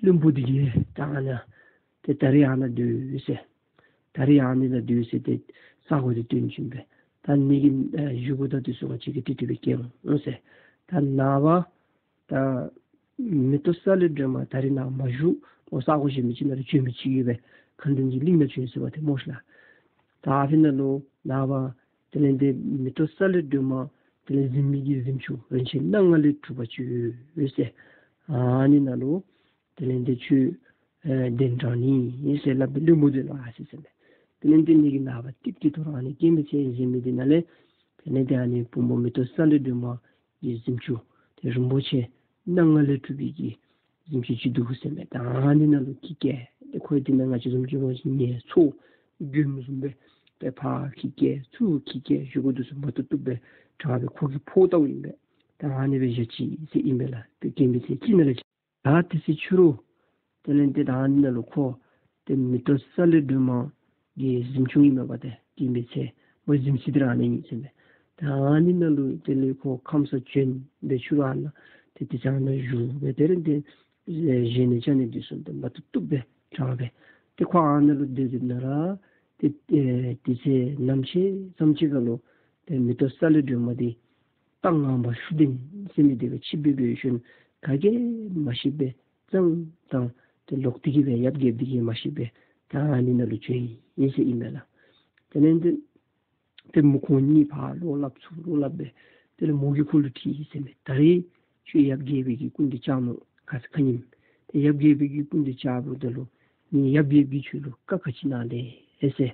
བློན་པོ་འདི་གིས་ད་ཨ་ནཱ་ཏེ་ད་རིས་ཨ་ནཱ་སྡོད་ཟེར། ད་རིས་ཨ་ནི་ནང་སྡོད་ཟེར་ཏེ་ས་གོ་འདི་སྟོན་བྱིན་སྦེ། ད་ནི་གི་ཨ་བཞེས་སྒོ་དང་འདི་ཚུ་ང་བཅས་ཀྱིས་ཏིག་ཏིག་སྦེ་བསྐྱལ་འོང་ཟེར། ད་ནངས་པ་ད་མེ་ཏོག་གསལ་ལེ་སྒྲོན་མ་ད་རིས་ནཱ་མ་བཞུགས། ཨོ་ས་གོ་གཞན་མི་ཅིག་ནང་ལུ་བྱོན་མི་ཅིག་ཡོད་པས། མཁའ་འགྲོ་གི་གླིང་ནང་བྱོན་ཟེར་བ་ཏེ་སྨོ་ཤ་ལགས། ད་ཨ་ཕི་ནང་ལུ་ནངས་པ་དེ་ལས་ཏེ་མེ་ཏོག་གསལ་ལེ་སྒྲོན་མ་དེ་ལས་གཟིམ་མི་གི་གཟིམ་ཆུང་རིན་ཆེན་སྣ་ལྔ་ལས་གྲུབ་པ་ཅིག་ཡོད་ཟེར། ཨ་ནི་ནང་ལུ་དེ་ལས་ཏེ་ཁྱོད་ཨེ་གདན་དྲངས་ནི་ཨིན་ཟེར་སླབ་སྦེ་བློན་པོ་འདི་ལུ་ཨ་ཟེར་ཟེར་མས། དེ་ལས་ཏེ་ནི་གིས་ནངས་པ་ཏིག་ཏིག་ཐོ་རངས་ནི་སྐྱེད་མོས་ཚལ་གཟིམ་མི་འདི་ནང་ལས་དེ་ལས་ཏེ་ཨ་ནི་བུམོ་མེ་ཏོག་གསལ་ལེ་སྒྲོན་མ་གི་གཟིམ་ཆུང་དེ་རིན་པོ་ཆེ་སྣ་ལྔ་ལས་གྲུབ་པའི་གི་གཟིམ་ཆུང་ཅིག་འདུག་ཟེར་མས། ད་ཨ་ནི་ནང་ལུ་ཁྱི་སྐད་ཏེ་ཁོ་འདི་ནང་ང་བཅས་བཟུམ་ཅིག་འབད་བ་ཅིན་ངལ་འཚོ་མགྱོནམ་བཟུམ་སྦེ་ཏེ་ཕར་ཁྱི་སྐད་ཚུར་ཁྱི་སྐད་བཞེས་སྒོ་འདི་ཚུ་མ་བཏུབ་བཏུབ་སྦེ་དྲངས་སྦེ་ཁོ་གི་ཕོཝ་བལྟཝ་ཨིན་པས། ད་ཨ་ནི་སྦེ་བཞག་ཅི་ཟེར་ཨིན་པས་ལགས། ཏེ་སྐྱེད་མོས་ཚལ་ཅིག་ནང་ལས་ད་དེ་ཚེ་ཕྱི་རུ་དེ་ལས་ཏེ་ད་ཨ་ནི་ནང་ལུ་ཁོ་ཏེ་མེ་ཏོག་གསལ་ལེ་སྒྲོན་མ་གི་གཟིམ་ཆུང་ཨིན་མས་པ། ཏེ་སྐྱེད་མོས་ཚལ་མོ་གཟིམ་ས་འདི་ར་ཨ་ནི་ཨིན་ཟེར་མས། ད་ཨ་ནི་ནང་ལུ་དེ་ལས་ཁོ་ཁམས་སངས་བྱོན་སྦེ་ཕྱི་རུ་ཨ་ནཱ་ཏེ་དེ་ཚེ་ཨ་ནཱ་བཞུགས་སྦེ་དེ་ལས་ཏེ་བཞེས་ནི་ཆ་ནི་འདི་ཚུ་ཏེ་མ་བཏུབ་བཏུབ་སྦེ་དྲངས་སྦེ་ཏེ་ཁོ་ཨ་ནཱ་ལུ་སྡོད་སྡོདཔ་ད་ར་ཏེ་ཨེ་དེ་ཚེ་ནམ་ཕྱེད་ཙམ་ཅིག་ཁར་ལུ་ཏེ་མེ་ཏོག་གསལ་ལེ་སྒྲོན་མ་འདི་རྟ་ངང་པ་ཤུགས་ལྡན་ཟེར་མི་འདི་གིས་ཆིབས་སྦེ་འབད་ཞིནམ་ག་གིས་མ་ཤེས་པར་ཙང་ཙང་ཏེ་ལོག་སྟེ་གི་སྦེ་ཡབ་རྒྱལཔོ་འདི་གིས་མ་ཤེས་པར་ད་ཨ་ནི་ནང་ལུ་བྱོན་ཡི་ཟེར་ཨིན་མས་ལགས། དེ་ལས་ཏེ་ཏེ་མོ་ཁོང་གཉིས་ཕར་བློ་སླབ་ཚུར་བློ་སླབ་སྦེ་དེ་ལས་མོ་གིས་ཁོ་ལུ་དྲིས་ཡི་ཟེར་མས། ད་རིས་ཁྱོད་ཡབ་རྒྱལ་པོའི་གི་སྐུ་མདུན་བཅར་ནུག། ཁ་ཙ་ཁ་ཉིནམ་ཏེ་ཡབ་རྒྱལ་པོའི་གི་སྐུ་མདུན་བཅརཝ་ད་ལུ་ངེའི་ཡབ་རྒྱལཔོ་གིས་ཁྱོད་ལུ་བཀའ་ག་ཅི་གནང་དེས་ཟེར་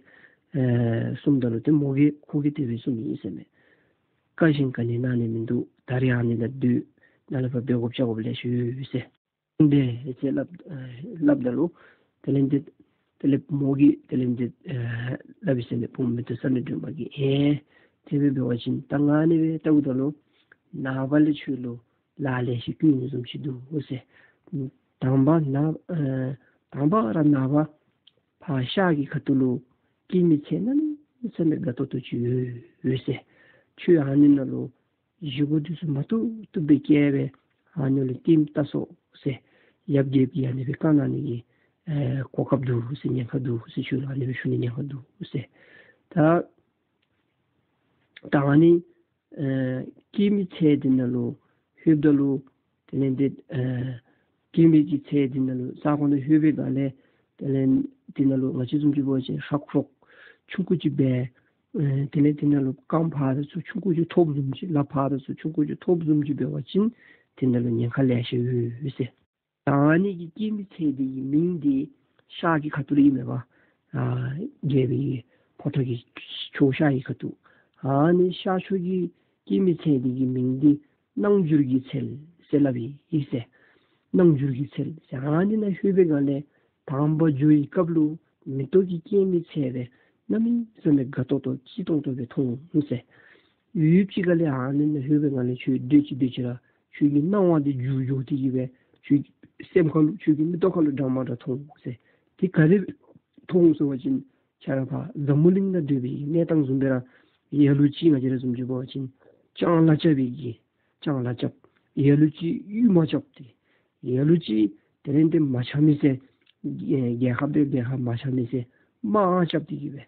ཨེ་གསུངམ་ད་ལུ་ཏེ་མོ་གིས་ཁོ་གིས་དེ་སྦེ་གསུངས་ཡི་ཟེར་མས། བཀའ་གཞན་ག་ནི་གནང་ནི་མིན་འདུག། ད་རིས་ཨ་ནི་ནང་སྡོད། ནཱ་ལས་ཕར་འབད་དགོཔ་བྱ་དགོཔ་ལེ་ཤ་ཡོད་ཟེར། འདི་ཟེར་སླབ་ཨེ་སླབ་ད་ལུ་དེ་ལས་ཏེ་དེ་ལས་མོ་གིས་དེ་ལས་ཏེ་ཨེ་སླབ་ཡི་ཟེར་མས། བུམོ་མེ་ཏོག་གསལ་ལེ་སྒྲོན་མ་གིས་ཨེ་དེ་སྦེ་འབད་བ་ཅིན་ད་ང་ཨ་ནི་སྦེ་བལྟཝ་ད་ལུ་ནངས་པ་ལས་ཁྱོད་ལུ་ལཱ་ལེ་ཤ་བསྐུལ་ནི་བཟུམ་ཅིག་འདུག་ཟེར། དང་པ་ནངས་ཨེ་དང་པ་ར་ནངས་པ་ཕར་ཤར་གྱི་ཁ་ཐུག་ལུ་སྐྱེད་མོས་ཚལ་གནམ་མེད་ས་མེད་དགའ་ཏོག་ཏོ་ཅིག་ཡོད་ཡོད་ཟེར། ཁྱོད་ཨ་ནི་ནང་ལུ་བཞེས་སྒོ་འདི་ཚུ་མ་བཏུབ་བཏུབ་སྦེ་བསྐྱལ་སྦེ་ཨ་ནི་ལུ་ལྟདམོ་བལྟ་སོང་ཟེར། ཡབ་རྒྱལཔོ་གིས་ཨ་ནི་སྦེ་བཀའ་གནང་ནི་གི་ཨེ་གོ་སྐབས་འདུག་ཟེར། ཉེན་ཁ་འདུག་ཟེར། ཁྱོད་ལུ་ཨ་ནི་སྦེ་ཞུ་ནི་ཉེན་ཁ་འདུག་ཟེར། ད་ད་ཨ་ནི་ཨེ་སྐྱེད་མོས་ཚལ་འདི་ནང་ལུ་ལྷོདཔ་ད་ལུ་དེ་ལས་ཏེ་ཨེ་ སྐྱེད་མོས་ཀྱི་ཚལ་འདི་ནང་ལུ་ས་གོ་ནང་ལྷོད་པའི་སྒང་ལས་དེ་ལས་འདི་ནང་ལུ་ང་བཅས་བཟུམ་ཅིག་འབད་བ་ཅིན་ཧྲག་ཧྲོག་ཆུང་ཀུ་ཅིག་སྦེ་ཨེ་དེ་ལས་འདི་ནང་ལུ་རྐངམ་ཕར་དང་ཚུར་ཆུང་ཀུ་ཅིག་ཐོབ་བཟུམ་ཅིག་ལགཔ་ཕར་དང་ཚུར་ཆུང་ཀུ་ཅིག་ཐོབ་བཟུམ་ཅིག་འབད་བ་ཅིན་འདི་ནང་ལུ་ཉེན་ཁ་ལེ་ཤ་ཡོད་ཟེར། ད་ཨ་ནི་གི་སྐྱེད་མོས་ཚལ་འདི་གི་མིང་འདི་ཤར་གྱི་ཁ་ཐུག་ལུ་ཨིན་མས་པ། ཨ་རྒྱལ་པོའི་ཕོ་བྲང་གི་ཕྱོགས་ཤར་གྱི་ཁ་ཐུག། ཨ་ནི་ཤར་ཕྱོགས་ཀྱི་སྐྱེད་མོས་ཚལ་འདི་གི་མིང་འདི་རྣམ་འགྱུར་གྱི་ཚལ་ཟེར་སླབ་ཨིན་ཟེར། རྣམ་འགྱུར་གྱི་ཚལ་ཟེར། ཨ་ནི་ནང་ལྷོད་པའི་སྒང་ལས་དང་པ་འགྱོ་བའི་སྐབས་ལུ་མེ་ཏོག་གི་སྐྱེད་མོས་ཚལ་སྦེ་གནམ་མེད་ས་མེད་དགའ་ཏོག་ཏོ་སྐྱིད་ཏོང་ཏོ་སྦེ་མཐོང་ཟེར། ཡུདཔ་ཅིག་ཁ་ལས་ཨ་ནི་ནང་ལྷོད་པའི་སྒང་ལས་ཁྱོད་སྡོད་ཅི་སྡོད་ཅི་ར་ཁྱོད་ཀྱི་སྣང་བ་འདི་འགྱུར་འགྱོ་སྟེ་གི་སྦེ་ཁྱོད་ཀྱི་སེམས་ཁ་ལུ་ཁྱོད་ཀྱི་མིག་ཏོ་ཁ་ལུ་འདྲ་མ་འདྲ་མཐོང་ཟེར། དེ་ག་དེ་སྦེ་མཐོང་ཟེར་བ་ཅིན་ཁྱོད་ར་ཕར་འཛམ་བུ་གླིང་ནང་སྡོད་པའི་གནས་སྟངས་བཟུམ་སྦེ་ར་ལ་ལུ་ཅིག་ང་བཅས་ར་བཟུམ་ཅིག་འབད་བ་ཅིན་ལྕང་ལཱ་རྐྱབ་པའི་གི་ལྕང་ལཱ་རྐྱབ། ལ་ལུ་ཅིག་ཡུར་མ་རྐྱབ་སྟེ། ལ་ལུ་ཅིག་དེ་ལས་འདི་མ་འཆམ་མི་ཟེར། རྒྱལ་ཁབ་དང་རྒྱལ་ཁབ་མ་འཆམ་མི་ཟེར། དམག་རྐྱབ་སྟེ་གི་སྦེ་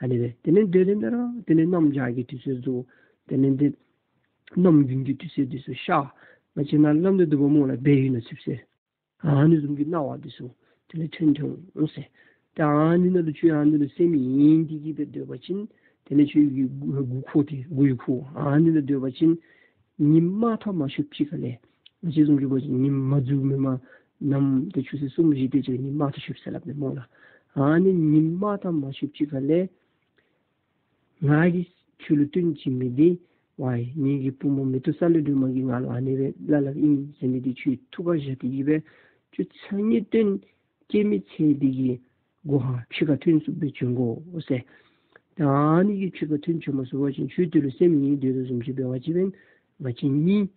ཨ་ནི་སྦེ་དེ་ལས་འདི་ལས་འདི་ར་དེ་ལས་གནམ་བྱཱར་གྱི་དུས་ཚོད་བཟོ། དེ་ལས་འདི་གནམ་དགུན་གྱི་དུས་ཚོད་འདི་ཚུ་ཤར། ང་བཅས་ནཱ་སླབ་ནི་འདུག་པ་སྨོ་ལགས། སྦས་ཡུལ་ནང་ཚུདཔ་ཟེར། ཨ་ནི་བཟུམ་གྱི་སྣང་བ་འདི་ཚུ་དེ་ལས་ཐོན་ཐོན་འོང་ཟེར། ཏེ་ཨ་ནི་ནང་ལུ་ཁྱོད་ཨ་ནི་ལུ་སེམས་གཡེང་སྟེ་གི་སྦེ་སྡོད་པ་ཅིན་དེ་ལས་ཁྱོད་ཀྱི་མགུ་མགུ་འཁོར་ཏེ་མགུ་ཡུ་འཁོར། ཨ་ནི་ལུ་སྡོད་པ་ཅིན་ཉིམ་དམར་ཐག་མ་ཤོར་ཅིག་ཁ་ལས་ང་བཅས་བཟུམ་ཅིག་འབད་བ་ཅིན་ཉིམ་མ་འཛུལ་མེན་པར་ནམ་ཏེ་ཆུ་ཚོད་གསུམ་བཞི་དེ་ཅིག་ཉིམ་དམར་ཐག་ཤོར་ཟེར་སླབ་ནི་སྨོ་ལགས། ཨ་ནི་ཉིམ་དམར་ཐག་མ་ཤོར་ཅིག་ཁ་ལས་ང་གིས་ཁྱོད་ལུ་སྟོན་བྱིན་མི་འདི་ཝའི་ངེ་གི་བུམོ་མེ་ཏོག་གསལ་ལེ་སྒྲོལ་མ་གིས་ང་ལུ་ཨ་ནི་སྦེ་སླབ་སླབ་ཨིན་ཟེར་མི་འདི་ཁྱོད་ཐུགས་ཁར་བཞག་སྟེ་གི་སྦེ་ཁྱོད་ཚ་ཉེ་སྟོན་སྐྱེད་མོས་ཚལ་འདི་གི་སྒོ་ཁར་ཕྱི་ཁར་ཐོན་ཚུགསཔ་སྦེ་བྱོན་དགོ་ཟེར། ད་ཨ་ནི་གི་ཕྱི་ཁར་ཐོན་བྱོན་མ་ཚུགས་པ་ཅིན་ཁྱོད་དེ་ལུ་སེམས་གཡེང་སྡོད་དོ་བཟུམ་ཅིག་འབད་བ་ཅིན་ང་བཅས་གཉིས་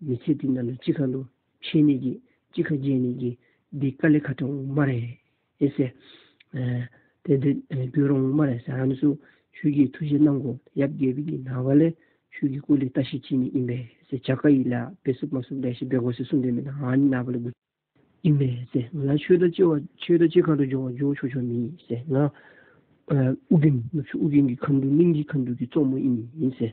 མི་ཚེ་འདི་ནང་ལུ་གཅིག་ཁར་ལུ་ཕྱད་ནི་གི་གཅིག་ཁར་མཇལ་ནི་གི་འདི་དཀའ་ལས་ཁག་ཏོ་འོང་སྨ་རེ་ཟེར། ཨེ་དེ་འདི་ཨེ་འགྱུར་འོང་སྨ་རེ་ཟེར། ཨ་ནི་ཚུ་ཁྱོད་ཀྱིས་ཐུགས་བཞེད་གནང་དགོ། ཡབ་རྒྱལ་པོ་གི་ནངས་པ་ལས་ཁྱོད་ཀྱི་སྐོར་ལས་བརྟག་ཞིབ་བྱེད་ནི་ཨིན་པས་ཟེར། བྱ་དཀའ་ཡི་ལཱ་འབད་ཚུགསཔ་མ་ཚུགསཔ་ལེ་ཤ་འབད་དགོ་ཟེར་གསུངས་ཏེ་མེན་ན། ཨ་ནི་ནངས་པ་ལས་འགོ་ཨིན་མས་ཟེར། ང་ཁྱོད་དང་གཅིག་ཁར་ཁྱོད་དང་གཅིག་ཁར་ལུ་འགྱོ་འགྱོ་ཆོག་ཆོག་མེད་ཟེར། ང་ཨ་ཨོ་རྒྱན་ནུབ་ཕྱོགས་ཨོ་རྒྱན་གྱི་མཁའ་འགྲོ་གླིང་གི་མཁའ་འགྲོ་གི་གཙོ་མོ་ཨིན་ཟེར།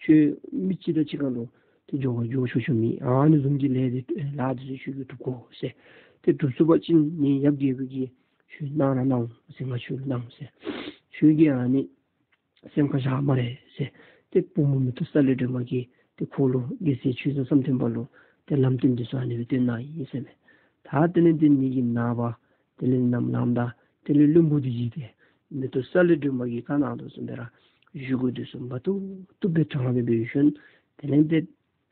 ཁྱོད་མི་གཅིག་དང་གཅིག་ཁར་ལུ་ཏེ་འགྱོ་འགྱོ་ཆོག་ཆོག་མེད། ཨ་ནི་བཟུམ་གྱི་ལས་འདི་ལཱ་འདི་ཚུ་ཁྱོད་ཀྱིས་སྒྲུབ་དགོ་ཟེར། ཏེ་སྒྲུབ་ཚུགས་པ་ཅིན་ངེའི་ཡབ་རྒྱལ་པོ་གིས་ཁྱོད་གནང་ར་གནང་ཟེར། ང་ཁྱོད་ལུ་གནང་ཟེར། ཁྱོད་ཀྱིས་ཨ་ནི་སེམས་ཁར་བཞག་སྨ་རེ་ཟེར། ཏེ་བུམོ་མེ་ཏོག་གསལ་ལེ་སྒྲོལ་མ་གིས་ཏེ་ཁོ་ལུ་རྒྱལ་སྲས་ཆོས་བཟང་བསམ་གཏན་པ་ལུ་ཏེ་ལམ་སྟོན་འདི་ཚུ་ཨ་ནི་སྦེ་སྟོན་གནང་ཡི་ཟེར་མས། ད་དེ་ལས་འདི་ནི་གི་ནངས་པ་དེ་ལས་ནམ་ལངམ་ད་དེ་ལས་བློན་པོ་འདི་གིས་ཏེ་མེ་ཏོག་གསལ་ལེ་སྒྲོལ་མ་གིས་བཀའ་གནང་དོ་བཟུམ་སྦེ་ར་བཞེས་སྒོ་འདི་ཚུ་མ་བཏུབ་བཏུབ་སྦེ་དྲངས་སྦེ་འབད་ཞིནམ་དེ་ལས་འདི་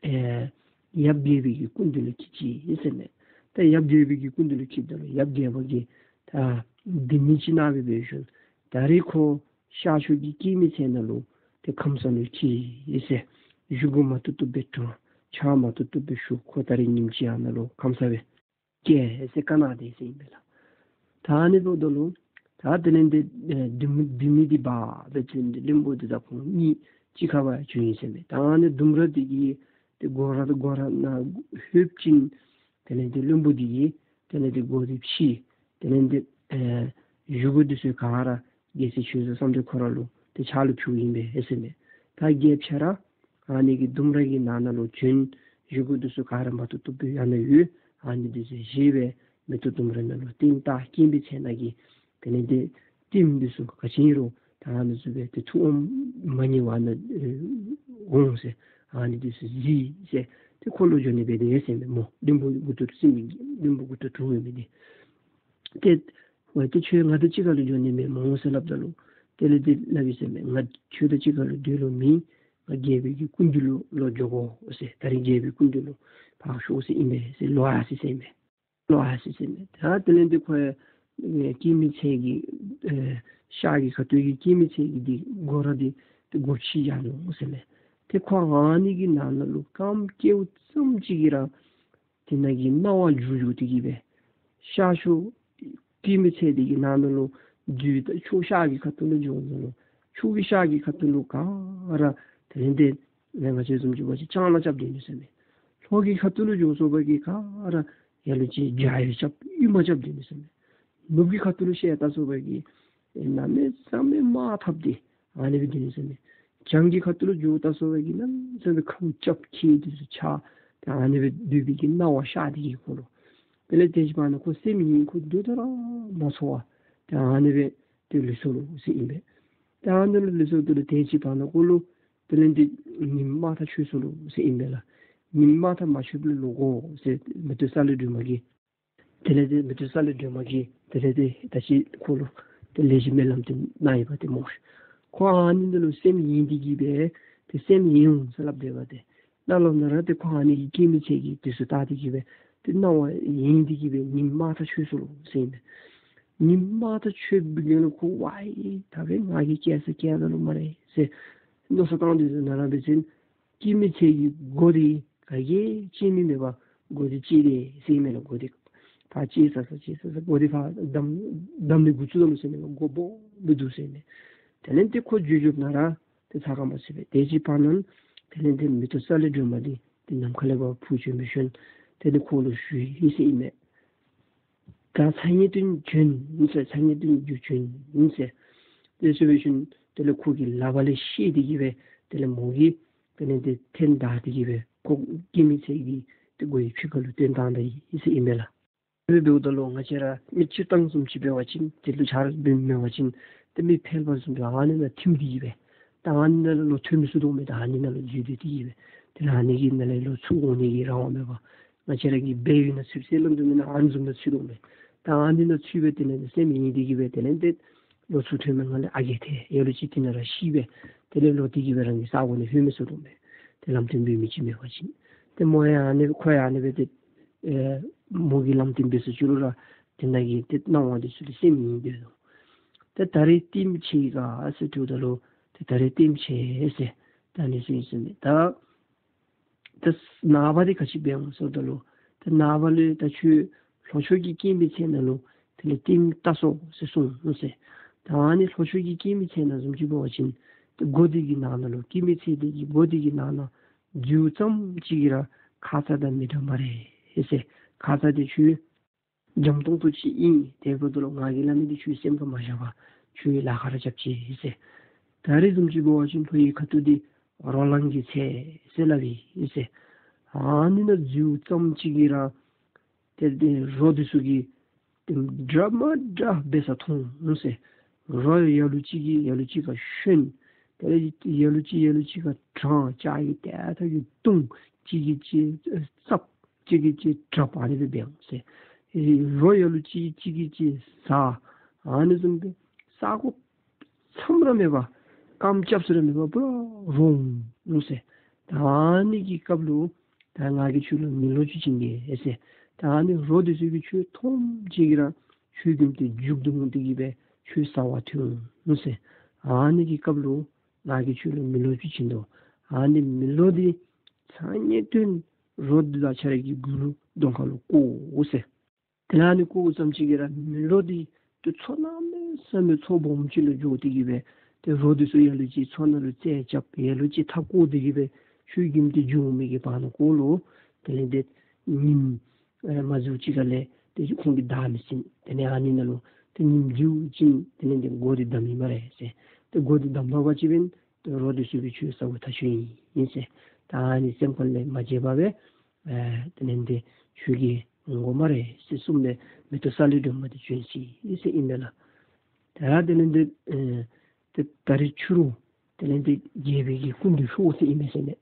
ཨེ་ཡབ་རྒྱལ་པོའི་གི་སྐུ་མདུན་ལུ་འཁྱིད་ཅི་ཟེར་མས། ད་ཡབ་རྒྱལ་པོའི་གི་སྐུ་མདུན་ལུ་འཁྱིདཔ་ད་ལུ་ཡབ་རྒྱལ་པོ་གིས་ད་འདི་ཉིད་ཅིག་གནང་སྦེ་འབད་ཞིནམ་ད་རིས་ཁོ་ཤར་ཕྱོགས་ཀྱི་སྐྱེད་མོས་ཚལ་ནང་ལུ་ཏེ་ཁམས་སངས་ལུ་འཁྱིད་ཟེར། བཞེས་སྒོ་མ་བཏུབ་བཏུབ་སྦེ་དྲངས། ཕྱག་མ་བཏུབ་བཏུབ་སྦེ་ཞུ། ཁོ་ད་རིས་ཉིནམ་གཅིག་ཨ་ནཱ་ལུ་ཁམས་སངས་སྦེ་སྐྱེལ་ཟེར་བཀའ་གནང་སྟེ་ཟེར་ཨིན་པས་ལགས། ད་ཨ་ནི་འབདཝ་ད་ལུ་ད་དེ་ལས་འདི་ཨེ་བདུད་མི་བདུད་མི་འདི་འབག་སྦེ་བྱོན་ཏེ་བློན་པོ་འདི་དང་ཁོང་གཉིས་གཅིག་ཁར་སྦེ་བྱོན་ཡི་ཟེར་མས། ད་ཨ་ནི་ལྡུམ་ར་འདི་གི་ཏེ་སྒོ་ར་སྒོ་ར་ནང་ལྷོད་ཅི། དེ་ལས་འདི་བློན་པོ་འདི་གིས་དེ་ལས་འདི་སྒོ་འདི་ཕྱེ། དེ་ལས་འདི་ཨེ་བཞེས་སྒོ་འདི་ཚུ་ག་ར་རྒྱལ་སྲས་ཆོས་བཟང་བསམ་གཏན་ཁོ་ར་ལུ་ཏེ་ཕྱག་ལུ་ཕུལཝ་ཨིན་པས་ཟེར་མས། ད་རྒྱལ་ཁྱོད་ར་ཨ་ནི་གི་ལྡུམ་ར་གི་ནང་ན་ལུ་བྱོན། བཞེས་སྒོ་འདི་ཚུ་ག་ར་མ་བཏུབ་བཏུབ་སྦེ་ཨ་ནཱ་ཡོད། ཨ་ནི་འདི་ཚུ་བཞེས་སྦེ་མེ་ཏོག་ལྡུམ་ར་ནང་ལུ་བཏིང་། ད་སྐྱེད་མོས་ཚལ་ནང་གི་དེ་ལས་འདི་ལྟདམོ་འདི་ཚུ་ག་ཅི་ཨིན་རུང་ད་ཨ་ནི་ཚུ་སྦེ་ཏེ་ཐུགས་དབང་མ་ཉེས་པར་ཨ་ནཱ་ཨེ་འོང་ཟེར། ཨ་ནི་འདི་ཚུ་གཟིགས་ཟེར། ཏེ་ཁོ་ལུ་འགྱོ་ནི་འབད་དེ་ཟེར་མས་སྨོ། བློན་པོ་མགུ་ཏོ་སྲིན་པོ་བློན་པོ་མགུ་ཏོ་དྲུང་ཡོད་མི་འདི། ཏེ་ཝའི་ཏེ་ཁྱོད་ང་དང་གཅིག་ཁར་ལུ་འགྱོ་ནི་མེད་སྨོ་ཟེར་སླབ་ད་ལུ་དེ་ལས་འདི་སླབ་ཡི་ཟེར་མས། ང་ཁྱོད་དང་གཅིག་ཁར་ལུ་སྡོད་ལོང་མེད། ང་རྒྱལ་པོའི་གི་སྐུ་མདུན་ལུ་ལོག་འགྱོ་དགོ་ཟེར། ད་རིས་རྒྱལ་པོའི་སྐུ་མདུན་ལུ་ཕར་ཤོག་ཟེར་ཨིན་པས་ཟེར་ལོག་ཡར་སོ་ཡི་ཟེར་མས། ལོག་ཡར་སོ་ཡི་ཟེར་མས། ད་དེ་ལས་འདི་ཁོ་ཡང་ཨེ་སྐྱེད་མོས་ཚལ་གྱི་ཨེ་ཤར་གྱི་ཁ་ཐུག་གི་སྐྱེད་མོས་ཚལ་གྱི་འདི་སྒོ་ར་འདི་ཏེ་སྒོ་ཕྱེ་ཡར་ནུག་ཟེར་མས། ཏེ་ཁོ་ཨ་ནི་གི་ནང་ན་ལུ་རྐངམ་བཀལཝ་ཙམ་ཅིག་གིས་ར་དེ་ནང་གི་སྣང་བ་འགྱུར་འགྱུར་ཏེ་གི་སྦེ་ཤར་ཕྱོགས་སྐྱེད་མོས་ཚལ་འདི་གི་ནང་ན་ལུ་བདུད་ཕྱོགས་ཤར་གྱི་ཁ་ཐུག་ལུ་འགྱོཝ་ད་ལུ་ཕྱོགས་ཀྱི་ཤར་གྱི་ཁ་ཐུག་ལུ་ག་ར་དེ་ལས་འདི་ང་བཅས་བཟུམ་ཅིག་འབད་བ་ཅིན་ལྕང་ལཱ་རྐྱབ་སྡོད་ནུག་ཟེར་མས། ལྷོ་གི་ཁ་ཐུག་ལུ་འགྱོ་སོང་པ་གིས་ག་ར་ལ་ལུ་ཅིག་བྱ་ཡུ་རྐྱབ་ཡུར་མ་རྐྱབ་སྡོད་ནུག་ཟེར་མས། ནུབ་ཀྱི་ཁ་ཐུག་ལུ་ཤར་བལྟ་སོང་པ་གིས་ཨེ་གནམ་མེད་ས་མེད་དམག་འཐབ་སྟེ་ཨ་ནི་སྦེ་སྡོད་ནུག་ཟེར་མས། བྱང་གི་ཁ་ཐུག་ལུ་འགྱོ་བལྟ་སོང་པ་གིས་གནམ་མེད་ས་མེད་ཁ་ལུ་སྐྱབས་འཁྱིལ་ཏེ་ཚུར་ཆགས་ཏེ་ཨ་ནི་སྦེ་སྡོད་པའི་གི་སྣང་བ་ཤར་ཏེ་གི་ཁོ་ལུ་ དེ་ལས་དེ་ཅིག་བར་ན་ཁོ་སེམས་ཡེངས། ཁོ་འདུག་ད་ར་མ་ཚོར་བར་ཏེ་ཨ་ནི་སྦེ་ཏེ་ལུས་སོ་ལོ་ཟེར་ཨིན་པས། ཏེ་ཨ་ནི་ལུ་ལུས་སོ་དེ་ལས་དེ་ཅིག་བར་ན་ཁོ་ལུ་དེ་ལས་ཏེ་ཉིམ་དམར་ཐག་ཆོད་སོ་ལོ་ཟེར་ཨིན་པས་ལགས། ཉིམ་དམར་ཐག་མ་ཆོདཔ་ལས་ལོག་དགོ་ཟེར་མེ་ཏོག་གསལ་ལེ་སྒྲོལ་མ་གིས། དེ་ལས་ཏེ་མེ་ཏོག་གསལ་ལེ་སྒྲོལ་མ་གིས་དེ་ལས་ཏེ་ད་ཅི་ཁོ་ལུ་ཏེ་ལེགས་ཤོམ་སྨོན་ལམ་ཏེ་གནང་ཡི་པ་ཏེ་སྨོ་ཤིག། ཁོ་ཨ་ནི་འདི་ལུ་སེམས་ཡེངས་ཏེ་གི་སྦེ་ཏེ་སེམས་ཡེངས་འོང་ཟེར་སླབ་སྡོད་པ་ཏེ། ནཱ་ལུ་ནཱ་ར་ཏེ་ཁོ་ཨ་ནི་གི་སྐྱེ་མེད་ཚལ་གྱི་དུས་སུ་བལྟ་སྟེ་གི་སྦེ་ཏེ་སྣང་བ་ཡེངས་ཏེ་གི་སྦེ་ཉིམ་དམར་ཐག་ཆོད་སོ་ལོ་ཟེར་ཨིན་པས། ཉིམ་དམར་ཐག་ཆོད་པའི་སྒང་ལུ་ཁོ་ཝའི་ད་སྦེ་ང་གིས་སྐྱེ་ས་སྐྱེ་ད་ལོ་སྨ་རེ་ཟེར་མནོ་བསམ་བཏང་སྟེ་ནཱ་ར་འབད་བ་ཅིན་སྐྱེ་མེད་ཚལ་གྱི་སྒོ་འདི་ག་གིས་ཕྱེ་མི་མེད་པར་སྒོ་འདི་ཕྱེ་སྟེ་ཟེར་ཨིན་མས་ལགས། སྒོ་འདི་ཕར་ཕྱེ་ས་ས་ཕྱེ་ས་ས་སྒོ་འདི་ཕར་བསྡམ་བསྡམ་ནི་འགོ་བཙུགས་ད་ལོ་ཟེར་ཨིན་མས་ལགས། སྒོ་སྦོམ་སྦེ་འདུག་ཟེར་ཨིན་མས། དེ་ལས་ཏེ་ཁོ་འགྱོ་འགྱོཝ་ད་ར་ཏེ་ཚ་ཁ་མ་ཚུད་པས། དེ་ཅིག་བར་ན་དེ་ལས་ཏེ་མེ་ཏོག་གསལ་ལེ་སྒྲོལ་མ་འདི་ཏེ་ནམ་མཁའ་ལས་ཕར་འཕུར་བྱོན་འབད་ཞིནམ་དེ་ལས་ཁོ་ལུ་ཞུ་ཡི་ཟེར་ཨིན་མས། ད་ཚ་ཉེ་དོན་བྱོན་ཟེར། ཚ་ཉེ་དོན་རྒྱུ་བྱོན་ཟེར། དེ་ཟེར་བའི་ཤུལ་དེ་ལས་ཁོ་གི་ལག་པ་ལས་བཤེད་དེ་གི་སྦེ་དེ་ལས་མོ་གིས་དེ་ལས་ཏེ་འཐེན་བདའ་སྟེ་གི་སྦེ་ཁོ་སྐྱེ་མེད་ཚལ་གྱི་ཏེ་སྒོའི་ཕྱི་ཁ་ལུ་བཏོན་བཏང་ད་ཡི་ཟེར་ཨིན་མས་ལགས། དེ་སྦེ་འབདཝ་ད་ལུ་ང་བཅས་ར་མི་སྤྱིར་བཏང་བཟུམ་ཅིག་འབད་བ་ཅིན་དེ་ལུ་ཆ་རོགས་འབད་མི་མེད་པ་ཅིན་ཏེ་མི་ཕལ་པ་བཟུམ་སྦེ་ཨ་ནི་ནང་ཐིམ་སྟེ་གི་སྦེ་ད་ཨ་ནི་ནང་ལུ་ལོག་ཐོན་མི་ཚུགས་དོ་མས། ད་ཨ་ནི་ནང་ལུ་འཛུལ་སྡོད་དེ་གི་སྦེ་དེ་ལས་ཨ་ནི་གི་ནང་ལས་ལོག་ཚུར་འོང་ནི་གི་རང་དབང་མེད་པར་ང་བཅས་ར་གིས་འབད་བའི་ན་ཚུདཔ་ཟེར་སླབ་དོ་མེན་ན། ཨ་ནི་བཟུམ་ནང་ཚུད་དོ་མས། ད་ཨ་ནི་ནང་ཚུད་སྦེ་དེ་ལས་ཏེ་སེམས་ཡེངས་ཏེ་གི་སྦེ་དེ་ལས་ཏེ་ལོག་ཚུར་ཐོན་མི་ནང་ལས་ཨ་རྒས་ཏེ་ལ་ལུ་ཅིག་དེ་ནང་ར་ཤི་སྦེ་དེ་ལས་ལོག་སྟེ་གི་སྦེ་རང་གི་ས་གོ་ནང་ལྷོད་མི་ཚུགས་དོ་མས། ཏེ་ལམ་སྟོན་འབད་མི་ཅིག་མེད་པ་ཅིན། ཏེ་མོ་ཡང་ཨ་ནི་ཁོ་ཡང་ཨ་ནི་སྦེ་ཏེ་ཨེ་མོ་གིས་ལམ་སྟོན་འབད་ས་ཅིག་ལུ་ར་དེ་ནང་གི་ཏེ་སྣང་བ་འདི་ཚུ་ལུ་སེམས་ཡེངས་སྡོད་དོ། ཏེ་ད་རེས་ལྟདམོ་ཅིག་ག་ཟེར་དྲིཝ་ད་ལུ་ཏེ་ད་རེས་ལྟདམོ་ཅིག་ཟེར་ད་ཨ་ནི་ཟེར་ཟེར་མས། ད་ཏེ་ནངས་པ་འདི་ག་ཅི་འབད་འོང་ཟེརཝ་ད་ལུ་ཏེ་ནངས་པ་ལུ་ད་ཁྱོད་ལྷོ་ཕྱོགས་ཀྱི་སྐྱེ་མེད་ཚལ་ནང་ལུ་དེ་ལས་ལྟདམོ་བལྟ་སོང་ཟེར་གསུངས་ཟེར། ད་ཨ་ནི་ལྷོ་ཕྱོགས་ཀྱི་སྐྱེ་མེད་ཚལ་ནང་བཟུམ་ཅིག་འབད་བ་ཅིན་ཏེ་སྒོ་འདི་གི་ནང་ན་ལུ་སྐྱེ་མེད་ཚལ་འདི་གི་སྒོ་འདི་གི་ནང་ན་འཛུལཝ་ཙམ་ཅིག་གིས་ར་ཁ་ཙ་དང་མི་འདྲ་སྨ་རེ་ཟེར། ཁ་ཙ་འདི་ཁྱོད་འཇམ་ཏོང་ཏོ་ཅིག་ཨིན། དེ་འབདཝ་ད་ལུ་ང་གིས་སླབ་མི་འདི་ཁྱོད་སེམས་ཁར་མ་བཞག་པར་ཁྱོད་ལཱ་ཁག་ར་རྐྱབ་ཅི་ཟེར། ད་རེས་བཟུམ་ཅིག་འབད་བ་ཅིན་ལྷོ་ཡི་ཁ་ཐུག་འདི་རོ་ལངས་ཀྱི་ཚལ་ཟེར་སླབ་ཨིན་ཟེར། ཨ་ནི་ནང་འཛུལཝ་ཙམ་ཅིག་གིས་ར་ཏེ་ཏེ་རོ་འདི་ཚུ་གིས་ཏེ་འདྲ་མ་འདྲ་འབད་ས་མཐོང་ཟེར། རོ་ཡ་ལུ་ཅིག་གིས་ཡ་ལུ་ཅིག་ཁར་ཞོན། དེ་ལས་ཡ་ལུ་ཅིག་ཡ་ལུ་ཅིག་ཁར་དྲངས། ལྕགས་ཀྱི་ཏེ་ཐག་གིས་བརྡུང་། གཅིག་གིས་གཅིག་ཨེ་བཙབ། གཅིག་གིས་གཅིག་དྲབ། ཨ་ནི་སྦེ་འབད་འོང་ཟེར། ཨེ་རོ་ཡ་ལུ་ཅིག་གིས་གཅིག་གིས་གཅིག་ཟ། ཨ་ནི་བཟུམ་སྦེ་ས་གོ་མཚམས་ར་མེད་པར་རྐངམ་རྐྱབ་ས་ར་མེད་པར་པུ་ར་རོ་འོང་ཟེར། ད་ཨ་ནི་གི་སྐབས་ལུ་ད་ང་གིས་ཁྱོད་ལུ་མེ་ལོང་ཅིག་བྱིན་གེ་ཟེར། ད་ཨ་ནི་རོ་འདི་ཚུ་གིས་ཁྱོད་མཐོངམ་ཅིག་གིས་ར་ཁྱོད་རྒྱུད་དེ་མཇུག་བསྡུ་འོང་སྟེ་གི་སྦེ་ཁྱོད་ཟ་བར་ཐོན་འོང་ཟེར། ཨ་ནི་གི་སྐབས་ལུ་ང་གིས་ཁྱོད་ལུ་མེ་ལོང་ཅིག་བྱིན་དོ། ཨ་ནི་མེ་ལོང་འདི་ཚ་ཉེ་དོན་རོ་འདི་དང་ཆ་ར་གི་གུ་ལུ་གདོང་ཁ་ལུ་བཀོ་ཟེར། དེ་ལས་ཨ་ནི་བཀོཝ་ཙམ་ཅིག་གིས་ར་མེ་ལོང་འདི་ཏེ་མཚོ་གནམ་མེད་ས་མེད་མཚོ་སྦོམ་ཅིག་ལུ་འགྱོ་སྟེ་གི་སྦེ་ཏེ་རོ་འདི་ཚུ་ཡ་ལུ་ཅིག་མཚོ་ནང་ལུ་རྩལ་རྐྱབ། ཡ་ལུ་ཅིག་མཐའ་བསྐོར་ཏེ་གི་སྦེ་ཆུའི་རྒྱུན་དེ་འགྱོ་མི་གི་བར་ན་ཁོ་ལུ་དེ་ལས་ཏེ་ཉིམ་ཨེ་མ་འཛུལ་ཅིག་ཁ་ལས་ཏེ་ཁོང་གིས་བདའ་མི་ཟིན། དེ་ལས་ཨ་ནི་ནང་ལུ་ཏེ་ཉིམ་འཛུལ་ཅིག་དེ་ལས་ཏེ་སྒོ་འདི་བསྡམ་ཡི་སྨ་རེ་ཟེར། ཏེ་སྒོ་འདི་བསྡམ་པ་ཅིན་འབདན་ཏེ་རོ་འདི་ཚུ་གིས་ཁྱོད་ཟ་དགོཔ་ཐག་ཆོད་ཨིན་ཟེར། ད་ཨ་ནི་སེམས་ཁར་ལས་མ་བརྗེད་པར་སྦེ་ཨེ་དེ་ལས་ཏེ་ཁྱོད་ཀྱིས་འོང་དགོ་སྨ་རེ་ཟེར་གསུངམ་ལས་མེ་ཏོག་གསལ་ལེ་སྒྲོལ་མ་འདི་བྱོན་ཅི་ཟེར་ཨིན་མས་ལགས། ད་དེ་ལས་ཏེ་ཨེ་ཏེ་ད་རིས་ཕྱི་རུ་དེ་ལས་ཏེ་རྒྱལ་པོའི་གི་སྐུ་མདུན་ཤོག་ཟེར་ཨིན་མས་ཟེར་མས།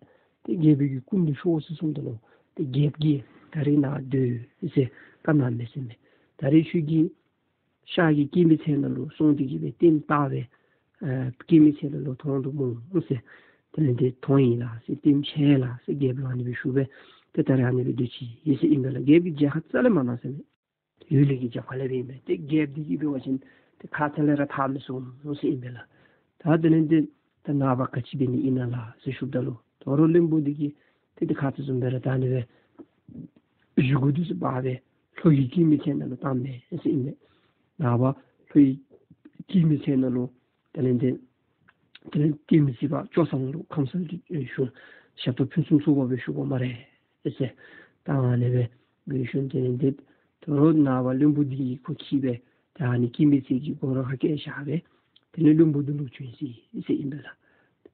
ཏེ་རྒྱལ་པོའི་གི་སྐུ་མདུན་ཤོག་ཟེར་གསུངམ་ད་ལུ་ཏེ་རྒྱལཔོ་གིས་ད་རིས་ནཱ་སྡོད་ཟེར་བཀའ་གནང་མས་ཟེར་མས། ད་རིས་ཁྱོད་ཀྱིས་ཤར་གྱི་སྐྱེ་མེད་ཚལ་ནང་ལུ་སོང་སྟེ་གི་སྦེ་ལྟདམོ་བལྟ་སྦེ་ཨ་སྐྱེ་མེད་ཚལ་ལུ་ལོག་མཐོང་དོ་སྨོ་ཟེར། དེ་ལས་ཏེ་མཐོང་ཡི་ལགས་ཟེར། ལྟདམོ་ཆེ་ལགས་ཟེར་རྒྱལཔོ་ལུ་ཨ་ནི་སྦེ་ཞུ་སྦེ་ཏེ་ད་རིས་ཨ་ནི་སྦེ་སྡོད་ཅི་ཟེར་ཨིན་པས་ལགས། རྒྱལཔོ་གིས་མཇལ་ཁ་རྩ་ལས་མ་གནང་ཟེར་མས། ཡུལ་ལས་ཀྱི་རྒྱབ་ཁ་ལས་སྦེ་ཨིན་པས། ཏེ་རྒྱལཔོ་འདི་གིས་འབད་བ་ཅིན་ཏེ་ཁ་ཙ་ལས་ར་ཐར་མི་སོང་ཟེར་ཨིན་པས་ལགས། ད་དེ་ལས་ཏེ་ད་ནངས་པ་ག་ཅི་འབད་ནི་ཨིན་ན་ལགས་ཟེར་ཞུཝ་ད་ལུ་དོ་རུང་བློན་པོ་འདི་གིས་ཏེ་ཏེ་ཁ་ཙ་བཟུམ་སྦེ་ར་ད་ཨ་ནི་སྦེ་བཞེས་སྒོ་འདི་ཚུ་འབག་སྦེ་ལྷོ་ཡི་སྐྱེ་མེད་ཚལ་ནང་ལུ་བཏང་མས་ཟེར་ཨིན་པས། ནངས་པ་ལྷོ་ཡི་སྐྱེ་མེད་ཚལ་ནང་ལུ་དེ་ལས་ཏེ་དེ་ལས་ཏེ་མི་ཚེ་བ་སྐྱོ་སང་ལུ་ཁམས་སངས་ཏེ་ཞུ་ཞབས་ཏོག་ཕུན་སུམ་ཚོགས་པ་སྦེ་ཞུ་དགོ་སྨ་རེ་ཟེར། ད་ཨ་ནི་སྦེ་འབད་ཞིནམ་དེ་ལས་ཏེ་དོ་རུང་ནངས་པ་བློན་པོ་འདི་གིས་ཁོ་འཁྱིད་སྦེ་ད་ཨ་ནི་སྐྱེ་མེད་ཚལ་གྱི་སྒོ་ར་ཁ་བཀལ་བཞག་སྦེ་དེ་ལས་བློན་པོ་འདི་ལོག་བྱོན་ཅི་ཟེར་ཨིན་པས་ལགས།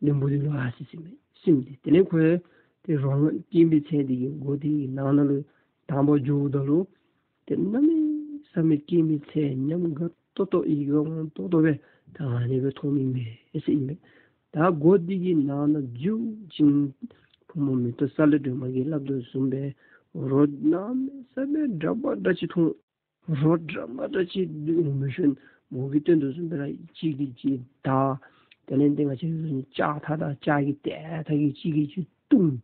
བློན་པོ་འདི་ལོག་ཨ་ཙི་ཙི་མས་ཟེར་མས། དེ་ལས་ཁོ་ཡང་ཏེ་རོ་ལངས་སྐྱེ་མེད་ཚལ་འདི་གི་སྒོ་འདི་གི་ནང་ན་ལུ་དང་པ་འགྱོཝ་ད་ལུ་ ཏེ་གནམ་མེད་ས་མེད་སྐྱེད་མོས་ཚལ་ཉམས་དགའ་ཏོག་ཏོ་ཡིད་ཁར་འོང་ཏོག་ཏོ་སྦེ་ད་ཨ་ནི་སྦེ་མཐོངམ་ཨིན་མས་ཟེར་ཨིན་མས། ད་སྒོ་འདི་གི་ནང་ན་འཛུལ་ཞིནམ་ཕོ་མོ་མེ་ཏོག་གསལ་ལེ་སྒྲོལ་མ་གིས་སླབ་དོ་བཟུམ་སྦེ་རོ་གནམ་མེད་ས་མེད་འདྲ་མ་འདྲཝ་ཅིག་མཐོང་། རོ་འདྲ་མ་འདྲཝ་ཅིག་འོང་མི་ཤུལ་མོ་གིས་སྟོན་དོ་བཟུམ་སྦེ་ར་གཅིག་གིས་གཅིག་བདའ། དེ་ལས་འདི་ང་བཅས་ལྕགས་ཐག་དང་ལྕགས་ཀྱི་ཏེ་ཐག་གིས་གཅིག་གིས་གཅིག་བརྡུང་།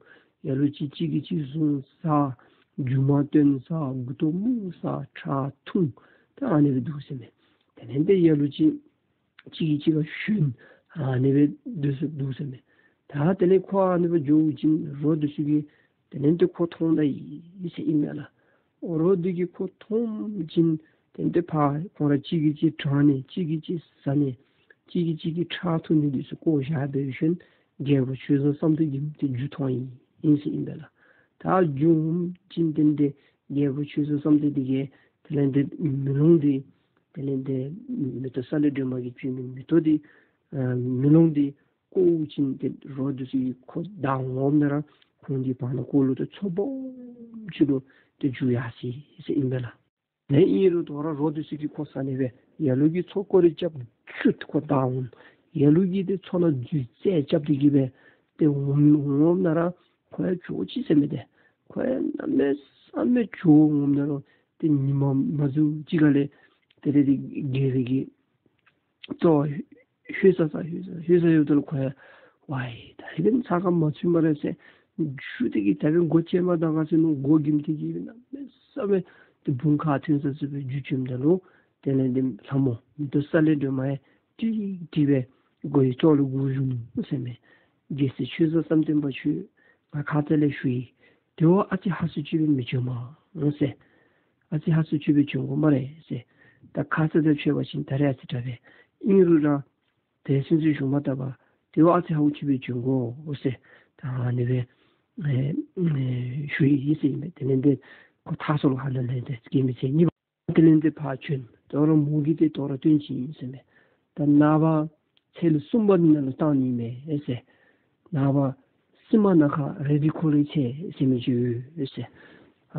ལ་ལུ་ཅིག་གཅིག་གིས་གཅིག་བཟུང་ཟ། རྒྱུ་མ་བཏོན་ཟ། མགུ་ཏོ་མུར་ཟ། ཁྲག་འཐུང་། ད་ཨ་ནི་སྦེ་འདུག་ཟེར་མས། དེ་ལས་འདི་ལ་ལུ་ཅིག་གཅིག་གིས་གཅིག་ལུ་ཞོན། ཨ་ནི་སྦེ་འདུག་ཟེར་འདུག་ཟེར་མས། ད་དེ་ལས་ཁོ་ཨ་ནི་སྦེ་འགྱོ་ཞིནམ་རོ་འདི་ཚུ་གིས་དེ་ལས་འདི་ཁོ་མཐོང་ད་ཡི་ཟེར་ཨིན་མས་ལགས། རོ་འདི་གིས་ཁོ་མཐོང་ཞིནམ་དེ་ལས་འདི་ཕར་ཁོང་ར་གཅིག་གིས་གཅིག་དྲངས་ནི་གཅིག་གིས་གཅིག་ཟ་ནི་གཅིག་གིས་གཅིག་གི་ཁྲག་འཐུང་ནི་འདི་ཚུ་བཀོ་བཞག་འབད་ཞིནམ་རྒྱལ་པོ་ཆོས་བཟང་བསམ་གཏན་གྱིས་འདི་རྒྱུ་མཐོང་ཡི་ཟེར་ཨིན་པས་ལགས། ད་རྒྱུ་མཐོང་ཞིནམ་དེ་ལས་འདི་རྒྱལ་པོ་ཆོས་བཟང་བསམ་གཏན་འདི་གིས་དེ་ལས་འདི་མེ་ལོང་འདི་དེ་ལས་འདི་མེ་ཏོག་གསལ་ལེ་སྒྲོལ་མ་གིས་བྱིན་མི་མེ་ཏོག་འདི་ཨ་མེ་ལོང་འདི་བཀོ་ཞིནམ་ཏེ་རོ་འདི་ཚུ་གིས་ཁོ་བདའ་འོངམ་ད་ར་ཁོང་གི་བར་ན་ཁོ་ལུ་ཏེ་མཚོ་སྦོམ་ཅིག་ལུ་ཏེ་འགྱུར་ཡར་སོ་ཡི་ཟེར་ཨིན་པས་ལགས། ཨིན་རུང་དོ་རུང་རོ་འདི་ཚུ་གིས་ཁོ་ཟ་ནི་སྦེ་ལ་ལུ་གིས་མཚོ་ཀོ་རི་རྐྱབ་ཅུང་ཁོ་བདའ་འོང་། ལ་ལུ་གིས་ཏེ་མཚོ་ནང་འཛུལ་རྩལ་རྐྱབ་སྟེ་གིས་སྦེ་ཏེ་འོང་འོངམ་ད་ར་ཁོ་ཡང་ཇོ་ཅིག་ཟེར་མི་འདི་ཁོ་ཡང་གནམ་མེད་ས་མེད་ཇོ་འོངམ་ད་ར་ཏེ་ཉི་མ་མ་འཛུལ་ཅིག་ཁ་ལས་དེ་ལས་འདི་རྒྱལ་པོའི་གི་ཏེ་ལྷོད་ས་ས་ལྷོད་ས་ལྷོད་ས་ཡོདཔ་ད་ལུ་ཁོ་ཡང་ཝའི་ད་རིས་ཚ་ཁ་མ་ཚུད་སྨ་རེ་ཟེར་འགྱོ་སྟེ་གིས་ད་རིས་སྒོ་ཕྱེ་མ་ད་ག་ཟེར་མནོ་སྒོ་བརྒྱུད་དེ་གིས་གནམ་མེད་ས་མེད་ཏེ་བུང་ཁ་ཐོན་ས་ཚུ་སྦེ་འགྱོ་ཞིནམ་ད་ལུ་དེ་ལས་འདི་ལྷ་མོ་མེ་ཏོག་གསལ་ལེ་སྒྲོལ་མ་ཡང་ཀྲིག་ཀྲི་སྦེ་སྒོའི་ཅོག་ལུ་སྒུག་བཞུགས་ནུག་ཟེར་མས། རྒྱལ་སྲས་ཆོས་བཟང་བསམ་གཏན་པ་ཁྱོད་ང་ཁ་ཙ་ལས་ཞུ་ཡི། དེ་བ་ཨ་ཙི་ཧ་སུ་ཅིག་སྦེ་མི་བྱོན་མ་འོང་ཟེར། ཨ་ཙི་ཧ་སུ་ཅིག་སྦེ་བྱོན་དགོ་སྨ་རེ་ཟེར། ད་ཁ་ཙ་དང་ཕྱད་པ་ཅིན་ད་རིས་ཨ་ཙི་དྲག་པས། ཨིན་རུང་ར་དེ་ཚུན་ཚོད་བཞུགས་མ་བཏུབ་པས། དེ་བ་ཨ་ཙི་ཧ་སུ་ཅིག་སྦེ་བྱོན་དགོ་འོང་ཟེར། ད་ཨ་ནི་སྦེ་ཨེ་ཨེ་ཞུ་ཡི་ཟེར་ཨིན་མས། དེ་ལས་འདི་ཁོ་ཐར་སོ་ལོ་ཧ་ལམ་ལས་འདི་སྐྱེད་མོས་ཚལ་གཉིས་པ། དེ་ལས་འདི་ཕར་བྱོན། དོ་རུང་མོ་གིས་ཏེ་དོ་རུང་སྟོན་ཅི་ཨིན་ཟེར་མས། ད་ནངས་པ་ཚལ་ལུ་གསུམ་པ་འདི་ནང་ལུ་བཏང་ནི་ཨིན་མས་ཟེར། ནངས་པ་སི་མ་ནཱ་ཁ་རེ་ཌི་ཁོ་ལའི་ཚལ་ཟེར་མི་ཅིག་ཡོད་ཟེར།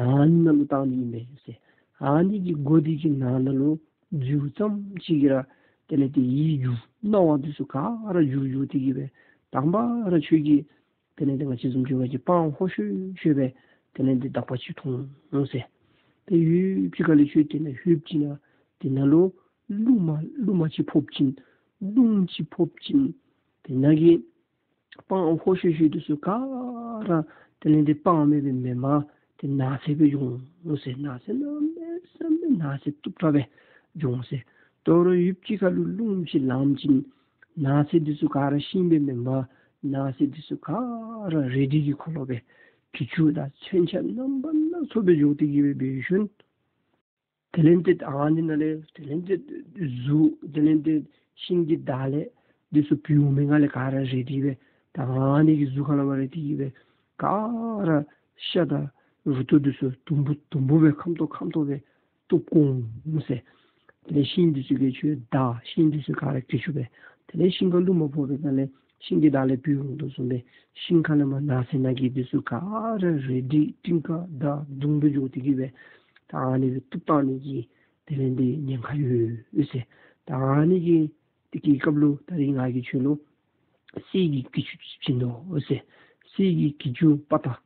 ཨ་ནི་ནང་ལུ་བཏང་ནི་ཨིན་མས་ཟེར། ཨ་ནི་གི་སྒོ་འདི་གི་ནང་ན་ལུ་འཛུལཝ་ཙམ་ཅིག་གིས་ར་དེ་ལས་འདི་ཡིད་འགྱུར་སྣང་བ་འདི་ཚུ་ག་ར་འགྱུར་འགྱུར་ཏེ་གིས་སྦེ་དང་པ་ར་ཁྱོད་ཀྱིས་དེ་ལས་འདི་ང་བཅས་བཟུམ་ཅིག་གིས་སྤང་ཧོ་ཤོད་ཤོད་སྦེ་དེ་ལས་འདི་དག་པ་ཅིག་མཐོང་འོང་ཟེར། ཏེ་ཡུདཔ་ཅིག་ཁ་ལས་ཁྱོད་དེ་ནང་ལྷོདཔ་ཅིག་ན་དེ་ནང་ལུ་རླུང་མ་རླུང་མ་ཅིག་ཕོགཔ་ཅིན་རླུང་ཅིག་ཕོགཔ་ཅིན་དེ་ནང་གི་སྤང་ཧོ་ཤོད་ཤོད་འདི་ཚུ་ག་ར་དེ་ལས་འདི་སྤང་མེད་པའི་མེན་པར་ཏེ་ནགས་ཚལ་སྦེ་འགྱོ་འོང་ཟེར། ནགས་ཚལ་གནམ་མེད་ས་མེད་ནགས་ཚལ་སྟུག་དྲགས་སྦེ་འགྱོ་འོང་ཟེར། དོ་རུང་ཡུདཔ་ཅིག་ཁ་ལུ་རླུང་ཅིག་ལངམ་ཅིན་ནགས་ཚལ་འདི་ཚུ་ག་ར་ཤིང་སྦེ་མེན་པར་ནགས་ཚལ་འདི་ཚུ་ག་ར་རལ་གྲི་གི་འཁོར་ལོ་སྦེ་གྱི་ཅུ་དང་མཚོན་ཆ་རྣམ་པ་སྣ་ཚོགས་སྦེ་འགྱོ་སྟེ་གིས་སྦེ་འབད་ཞིནམ་དེ་ལས་འདི་ཨ་ནི་ནང་ལས་དེ་ལས་འདི་གཟུགས་དེ་ལས་འདི་ཤིང་གི་འདབ་ལེབ་འདི་ཚུ་བུད་འོང་མི་ནང་ལས་ག་ར་རལ་གྲི་སྦེ་ད་ཨ་ནི་གི་གཟུགས་ཁ་ལས་མར་རལ་གྲི་སྦེ་ག་ར་ཤ་དང་རུ་ཏོ་འདི་ཚུ་དུམ་བུ་དུམ་བུ་སྦེ་ཁམ་ཏོག་ཁམ་ཏོག་སྦེ་གཏུབ་བཀོ་འོང་ཟེར། དེ་ལས་ཤིང་འདི་ཚུ་གི་ཅུང་འདར། ཤིང་འདི་ཚུ་ག་ར་གྱི་ཅུ་སྦེ། དེ་ལས་ཤིང་ཁར་རླུང་མ་ཕོག་པའི་སྒང་ལས་ཤིང་གི་འདབ་ལེབ་བུད་འོང་དོ་བཟུམ་སྦེ་ཤིང་ཁ་ལས་མར་ནགས་ཚལ་ནང་གི་འདི་ཚུ་ག་ར་རལ་གྲི་ཏིང་ཀ་དང་མདུང་སྦེ་འགྱོ་སྟེ་གིས་སྦེ་ད་ཨ་ནི་སྦེ་གཏུབ་བཏང་ནི་གི་དེ་ལས་འདི་ཉེན་ཁ་ཡོད་ཟེར། ད་ཨ་ནི་གི་དེ་གི་སྐབས་ལུ་ད་རིས་ང་གིས་ཁྱོད་ལུ་གསེར་གྱི་གྱི་ཅུ་ཅིག་བྱིན་དོ་ཟེར། གསེར་གྱི་གྱི་ཅུ་དཔའ་རྟགས་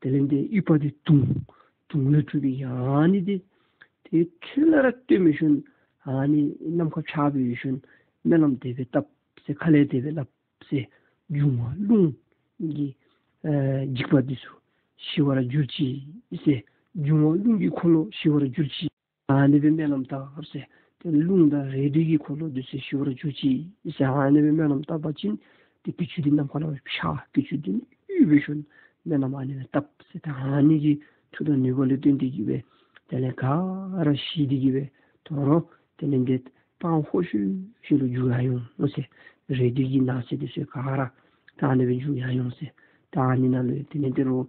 དེ་ལས་འདི་ཨུཏྤ་ཏི་དུང་དུང་ལས་གྲུབ་པའི་ཨ་ནི་འདི་ཏེ་ཁྱོད་ལུ་ར་སྟོན་འབད་ཞིནམ་ཨ་ནི་ནམ་མཁའ་ཕྱར་འབད་ཞིནམ་སྨོན་ལམ་དེ་སྦེ་བཏབ་ཟེར། ཁ་ལས་དེ་སྦེ་སླབ་ཟེར། འབྱུང་བ་རླུང་གི་ཨེ་འཇིགས་པ་འདི་ཚུ་ཞི་བར་གྱུར་ཅིག་ཟེར། འབྱུང་བ་རླུང་གི་འཁོར་ལོ་ཞི་བར་གྱུར་ཅིག། ཨ་ནི་སྦེ་སྨོན་ལམ་བཏབ་ཟེར། ཏེ་རླུང་དང་རལ་གྲི་གི་འཁོར་ལོ་འདི་ཚུ་ཞི་བར་གྱུར་ཅིག་ཟེར་ཨ་ནི་སྦེ་སྨོན་ལམ་བཏབ་པ་ཅིན་ཏེ་གྱི་ཅུ་འདི་ནམ་མཁའ་ལུ་ཕྱར། གྱི་ཅུ་འདི་ནི་གཡུག་འབད་ཞིནམ་སྨོན་ལམ་ཨ་ནི་སྦེ་བཏབ་ཟེར། ད་ཨ་ནི་གི་མཐུ་དང་ནུས་པ་ལུ་བརྟེན་ཏེ་གིས་སྦེ་དེ་ལས་ག་ར་ཞི་སྟེ་གིས་སྦེ་དོ་རུང་དེ་ལས་འདི་སྤང་ཧོ་ཤོད་ཤོད་ལུ་འགྱུར་ཡར་འོང་ཟེར། རལ་གྲི་གི་ནགས་ཚལ་འདི་ཚུ་ག་ར་ད་ཨ་ནི་སྦེ་འགྱུར་ཡར་འོང་ཟེར། ད་ཨ་ནི་ནང་ལུ་དེ་ལས་འདི་རུང་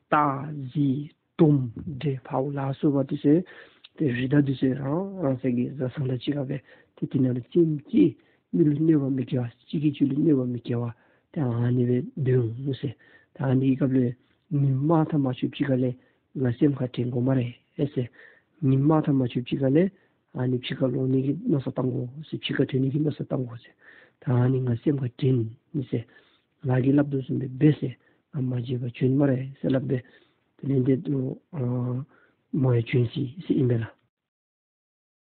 སྟག་གཟིག་དོམ་དྲེད་ཕརཝ་ལ་སོགས་པ་འདི་ཚུ་ཏེ་རི་དྭགས་འདི་ཚུ་རང་རང་སོའི་གི་བཟའ་ཚང་དང་གཅིག་ཁར་སྦེ་ཏེ་དེ་ནང་ལུ་རྩེདམོ་རྐྱབ། མི་ལུ་གནོད་པ་མི་བཀལ་བར་གཅིག་གིས་གཅིག་ལུ་གནོད་པ་མི་བཀལ་བར་ཏེ་ཨ་ནི་སྦེ་སྡོད་འོང་ཟེར། ད་ཨ་ནི་གི་སྐབས་ལུ་མི་མང་ཐག་མ་ཆོད་ཅིག་ཁ་ལས་ང་སེམས་ཁར་དྲན་དགོ་སྨ་རེ་ཟེར། ཉིནམ་མ་ཐག་མ་ཆོདཔ་ཅིག་ཁར་ལས་ཨ་ནི་ཕྱི་ཁར་ལོག་ནི་གི་མནོ་བསམ་བཏང་དགོ་ཟེར། ཕྱི་ཁར་ཐོན་ནི་གི་མནོ་བསམ་བཏང་དགོ་ཟེར། ད་ཨ་ནི་ང་སེམས་ཁར་དྲན་ནི་ཟེར། ལཱ་གིས་སླབ་དོ་བཟུམ་སྦེ་འབད་ཟེར། ང་མ་བརྗེད་པར་བྱོན་སྨ་རེ་ཟེར་སླབ་སྦེ། དེ་ལས་འདི་ལུ་ཨ་མོ་ཡང་བྱོན་ཅི་ཟེར་ཨིན་པས་ལགས།